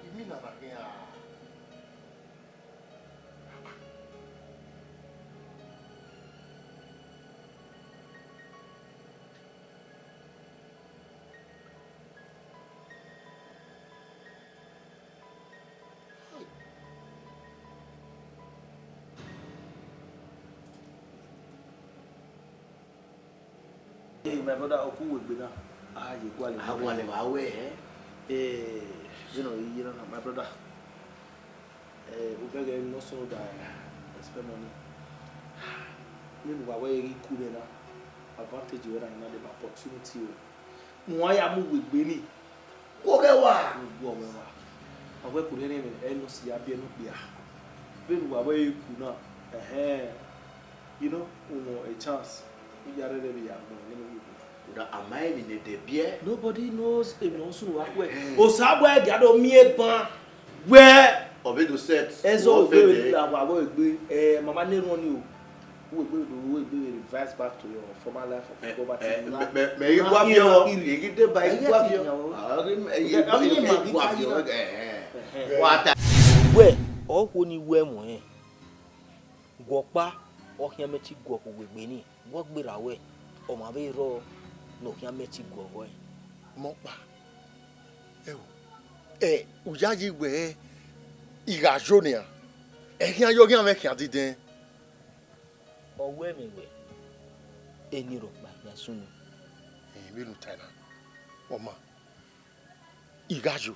emwi na na khian. Hey, my brother, okhu wegbe na, a ye gualọ. A gualọ vbe a wẹ. Eh, you know, you know, my brother. Eh, u bẹghe ne ọ sunu da expect money. Vbene uwa wẹ ghi ku mwẹ na, advantage wẹ na, na the opportunity wẹ. Mu uwa ya mu wegbe ni. Guọghẹ wa. Guọghẹ wa. A wẹ ku rhiẹnrhiẹn mwẹ, ẹ nọ si ya biẹ ne okpia. Vbene uwa wẹ ghi ku na, ẹhẹn. You know, u mwẹ a chance. U ya rhẹrhẹ vbe ya mu ẹn ne mu wegbe. Rhunmwuda a ma emwi ne ẹdẹ biẹ. Nobody knows emwi ne ọ sunu vbe akhuẹ. Ẹhẹn. Osa bu ẹre dia do miẹn ban. Wẹ. Ọ vbe do set. Ẹzọ wọ ogbe fẹ dẹ. La wa wọ egbe, eh, mama ne erhunmwu ni o. Wọ egbe do, wọ egbe revise back to your former life of poverty. Eh, eh, mẹ, mẹ, mẹ, i gua fiọ, i ghi deba, i gua fiọ. Ah, i, i, i gua fiọ. Ẹhẹn. Wa ta. Wẹ, ọ khuo ni wẹ mu ẹn. Guọkpa, ọ khian mẹ te guọ khu wegbe ni, wọ gberra wẹ, ọmwa vbe rrọọ ne ọ khian mẹ te guọ ọghọe. Mọkpa, ẹo, ẹ, u yayi wẹ I gha yo nian, ẹ khian yo khian mwẹ khian didẹn. Ọ wẹ mwẹ wẹ, eni rhọkpa khian sunu. Ẹ, vbene u ta na, ọ ma, I gha yo.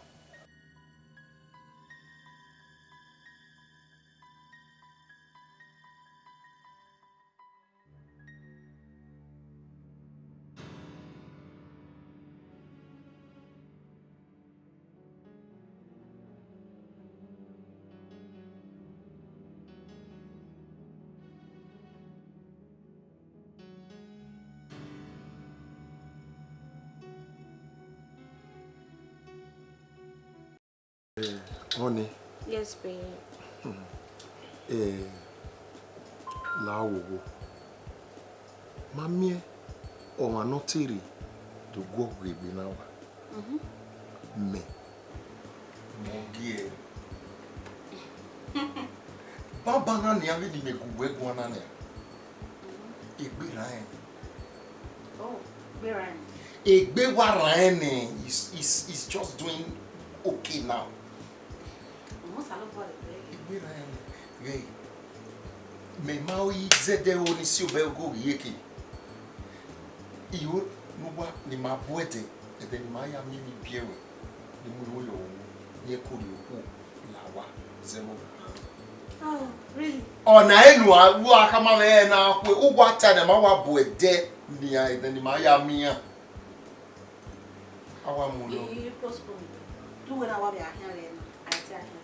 Eh, honey. Yes, babe. Eh, la wo wo. Ma miẹn ọmwa ne ọ te rre do guọghọ egbe na wa. Mhm. Mẹ, mẹ ọ gie ẹre. Banbanna nian vbene imẹ gu wẹ guan na nian. Egbe rran ẹn. Oh, egbe rran ẹn. Egbe wa rran ẹn nẹ, is, is, is just doing okay now. Ọmọ Osanobua rẹ egbe. Egbe rran ẹn nẹ. Ghẹ, mẹ ma i zẹdẹ ro ni si obẹ ogo ghi eke. Iro ne uwa ne ima bu ẹdẹ, ẹdẹ ne ima ya miẹn emwi biẹ ruẹ, ne mu iruo yọ vbe unu, ne ẹ ko rhie okhuo la owa zẹ vbe owa. Oh, really? Ọna enu a ru akhama mwẹ na kue, uwa ta ne ma wa bu ẹdẹ nian, ẹdẹ ne ima ya miẹn iran. A wa mu nọ. I postpone. Du wẹ na wa vbe a khian rẹ na, a i te a khian.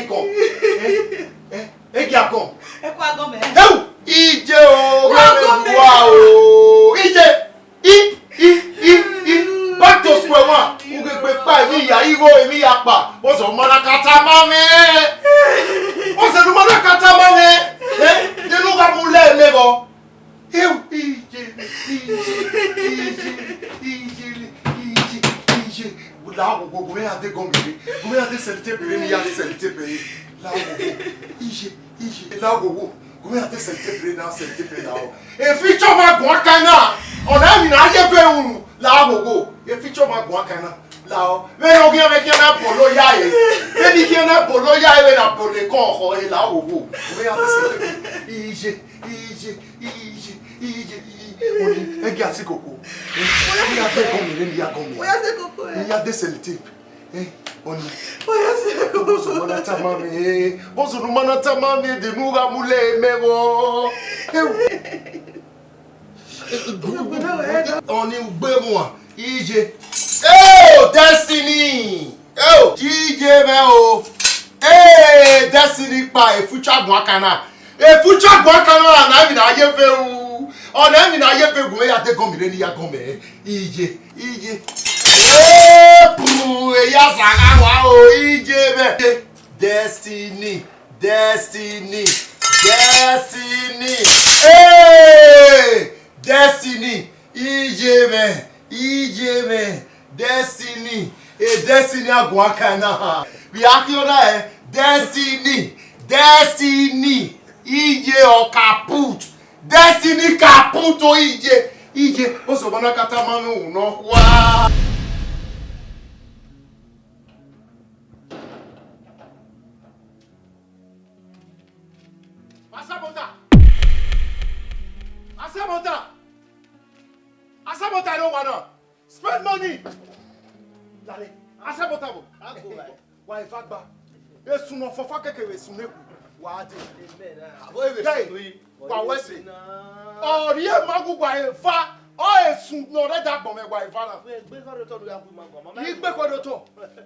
ẹre kọn. Ẹ, ẹ, ẹ gia kọn. Ẹ kua gọn mẹ. Ẹu, Ije o, wa gọn mẹ. Wa o, Ije. I, i, i, i, back to square one. Ugegbe kpa, emwi ya igho, emwi ya kpa. What's your mother kata ma mwẹ? What's your mother kata ma mwẹ? Eh? De ne u gha mu lẹ mẹ vbọ? Ew, Ije, Ije, Ije, Ije, Ije, Ije. La wo, wo, wo, mẹ ya de gọn mẹ re. Wo, mẹ ya de sẹlitẹp re, ne I ya sẹlitẹp re. La wo, wo. Ije, Ije, la wo, wo. Wo, mẹ ya de sẹlitẹp re na, sẹlitẹp re la o. E future ma guan kan na. Ọna emwi ne a ye vbe unu. La wo, wo. E future ma guan kan na. La o. Vbene ọ khian, vbe khian na bolo ya e. Vbene I khian na bolo ya e, vbe na bolo ekọn ọkhọ e, la wo, wo. Wo, mẹ ya de sẹlitẹp re. Ije, Ije, Ije, Ije, Ije. Oni, ẹ gia sẹ koko. Ẹ, I ya de gọn mẹ re, I ya gọn mẹ. Oya sẹ koko, ẹ. I ya de sẹlitẹp. Ẹ, oni. Oya sẹ koko. Bọzọ ma na tama mwẹ, ẹ. Bọzọ ma na tama mwẹ, de ne u gha mu lẹ mẹ vbọ. Ẹ, oni ugbe mua, Ije. Eo, Destiny. Eo, Ije mwẹ o. Ẹ, Destiny kpa, e future guan kan na. E future guan kan na, ọna emwi ne a ye vbe unu. Ọna emwi ne a ye vbe unu, e ya de gọn mẹ re, ne I ya gọn mẹ. Ije, Ije. Ẹ, puu, e ya zagha wa o, Ije mwẹ. Destiny, Destiny, Destiny. Hey! Destiny, Ije mwẹ, Ije mwẹ, Destiny, e Destiny aguan kan na. Vbe a khian na ẹ, Destiny, Destiny, Ije ọ kaput, Destiny kaput o Ije, Ije, osobọ na kata ma mwẹ unu nọ khua. Asabota! Asabota! Asabota no one. Spend money! Asabọtabo. Wa eva gba. Esun ne ọ fọfọ keke vbe esun ne ku. Wa dee. Abo ebe Dee, sunu yi. Wa wẹ sẹ. Ọ rhie ma gu wa eva. Ọ esun ne ọ rre da agbọn mwẹ wa eva na. Wẹ gbe kọ do tọ, ya gu ma gu ma. Yi gbe kọ do tọ.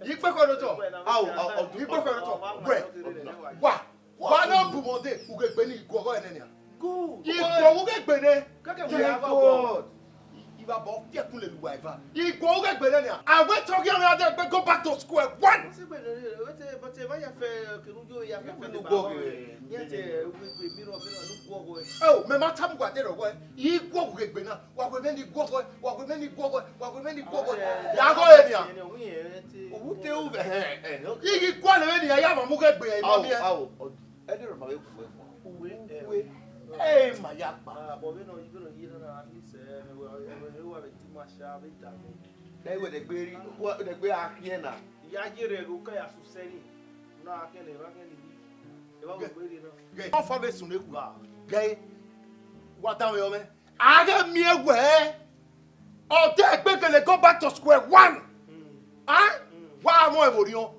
Yi gbe kọ do tọ. Ao, ao, ao, Yi gbe kọ do tọ. Wẹ. Wa. Wa na bu mọ de, ughe gbe ni iguọghọ ẹnẹ nia. Good. Iguọ ughe gbe nẹ. Keke Thank we have God. Ivba bọ fiẹkun lele uwa eva. Iguọ ughe gbe nẹ nia. Awe tọ ghi ọmọ adẹ gbe go back to square one. What's it gbe nẹ? Wete, but eva ya fẹ kenu yo ya fẹ Even fẹ ugbo ba. Ghe. Yẹn tẹ ughe gbe mirror mirror lu guọghọ ẹ. Oh, mẹ ma tamu wa de rọ wẹ. Iguọ ughe gbe na. Wa wẹ mẹ ni guọghọ ẹ. Wa wẹ mẹ ni guọghọ ẹ. Wa wẹ mẹ ni guọghọ ẹ. Ya gọ ẹ nia. Owu te u vẹ. Igi gualọ vbe nia ya ma mu ughe gbe ẹ, ma Ao, miẹn. Ao, ọ- Ẹdẹ rẹ ma vbe gu ẹre khuan. Uwe, ẹ, Uwe. Ẹ ma ya kpa. Ah, but vbene ọ, vbene ọ ye na, at least, eh, wa, wa, wa vbe ti ma sha vbe da mẹ. Ẹ wẹ dẹ gbe ri, wa dẹ gbe a khian na. Ya ye rẹ ro ka ya su sẹrin. Na khian ne, ra khian ni. Ẹ ba Gẹ. Wẹ gbe ri na. Gẹ. Ọ fa vbe sun ne ku. Wa. Gẹ. Wa da mẹ ọmẹ. A ghẹ miẹn wẹ, ọ de egbe gele go back to square one. Ah? Wa mọ ẹvbo riọn.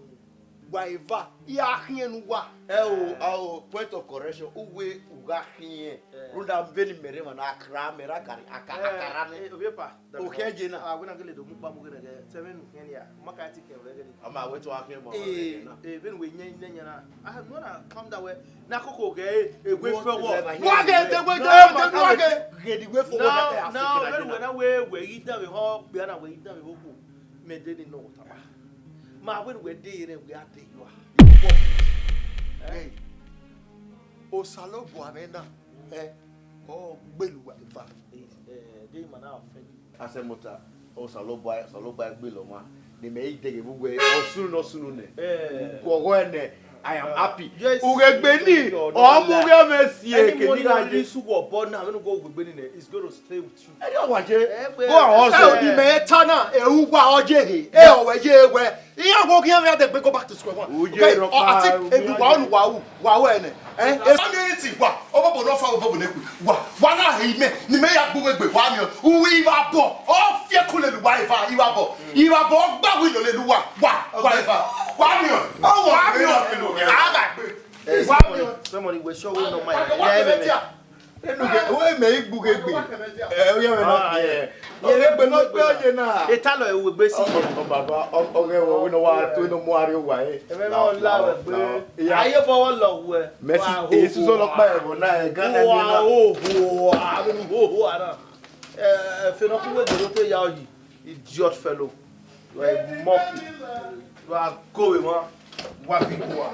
Wa eva, I a khiẹn ne uwa. Ẹ o, a o, point of correction, uwe u gha khiẹn. Eh. Rhunmwuda vbene imẹ rre emwa na, akara mẹ ra gari, aka-, Eh, akara nẹ. Eh, ovbi epa, Okhian ye na. Ah, wẹ na gele do mu kpa mu ghe nẹ, sẹ vbene u khiẹn nia, ma ka ti khiẹn vbe ghe ni. Ama wẹ to a khiẹn ma Eh, na. Eh, vbene wẹ yẹn nẹ yan na. Ah, no na, calm down wẹ. Na koko ghe, eh, eh, wẹ What fẹ wọ. level? Wa ghe, de wẹ, No, de wẹ, ma de wẹ, wa ghe. Ghe ni wẹ fo wọ No, na, no, a si wẹ kira na wẹ na wẹ, wẹ i da vbe họn, gbe na wẹ i da vbe họn ko. Mẹ de ni nọ tama. Ma wẹ wẹ de rẹ wẹ a de yọ a. Hey. Osanobua mwẹ na, eh, ọ gbele uwa eva. Eh, eh, de ma na offend you. Asẹmọta, Osanobua, Osanobua gbele ọmwa. Ne mẹ i deghe vbe uwẹ, ọ sunu ne ọ sunu nẹ. Eh. Guọghọ ẹnẹ, I am happy. Yes. Ughegbe ni, ọ mu ughe mwẹ si Any eke money ni gha you ye. Release uwọ bọ na, vbene ugo ughegbe ni nẹ, it's going to stay with you. Ẹni ọwa je. Ẹgbẹ Go and hustle. Ẹ o, ni mẹ ta na, e uwa ọ ye he, e ọ wẹ ye wẹ. Iran wo ghi mwẹ adegbe go back to square one. Uje Okay, rọ ọ, pa, ati, uje ebi wa rọ. Onu wa wu, wa wu ẹnẹ. Eh, e community wa, obobo no fa obobo ne ku. Wa, wa na he mẹ, ni mẹ ya gbu egbe wa mi. Uwi iwa bọ, ọ fiẹ kule lu wa ifa, iwa bọ. Iwa bọ gba wi lo le lu wa. Wa, wa ifa. Wa mi. Ọ wa mi. Aga gbe. Wa mi. Somebody we show we no mind. Yeah, yeah, yeah. Enuke, wẹ mẹ i gbughegbe. Ẹ, ọ yẹ mwẹ na. Ah, yeah. Ọ yẹ gbe nọ gbe ye na. Etalọ ẹ wegbe si. Ọ, ọ, baba, ọ, ọ ghẹ wẹ, wẹ nọ wa to, nọ mu ariọ wa, eh. Ẹmwẹ ma la wẹ gbe. Aye bọ wọ lọ wẹ. Messi, Jesus lọ kpa ẹvọ na, ẹ gan nẹ na. Oho, a bẹ nu oho, a na. Ẹ, fẹ nọ ku wẹ gbe te ya yi. Idiot fellow. You are a monkey. You are going, man. Wa bi wa.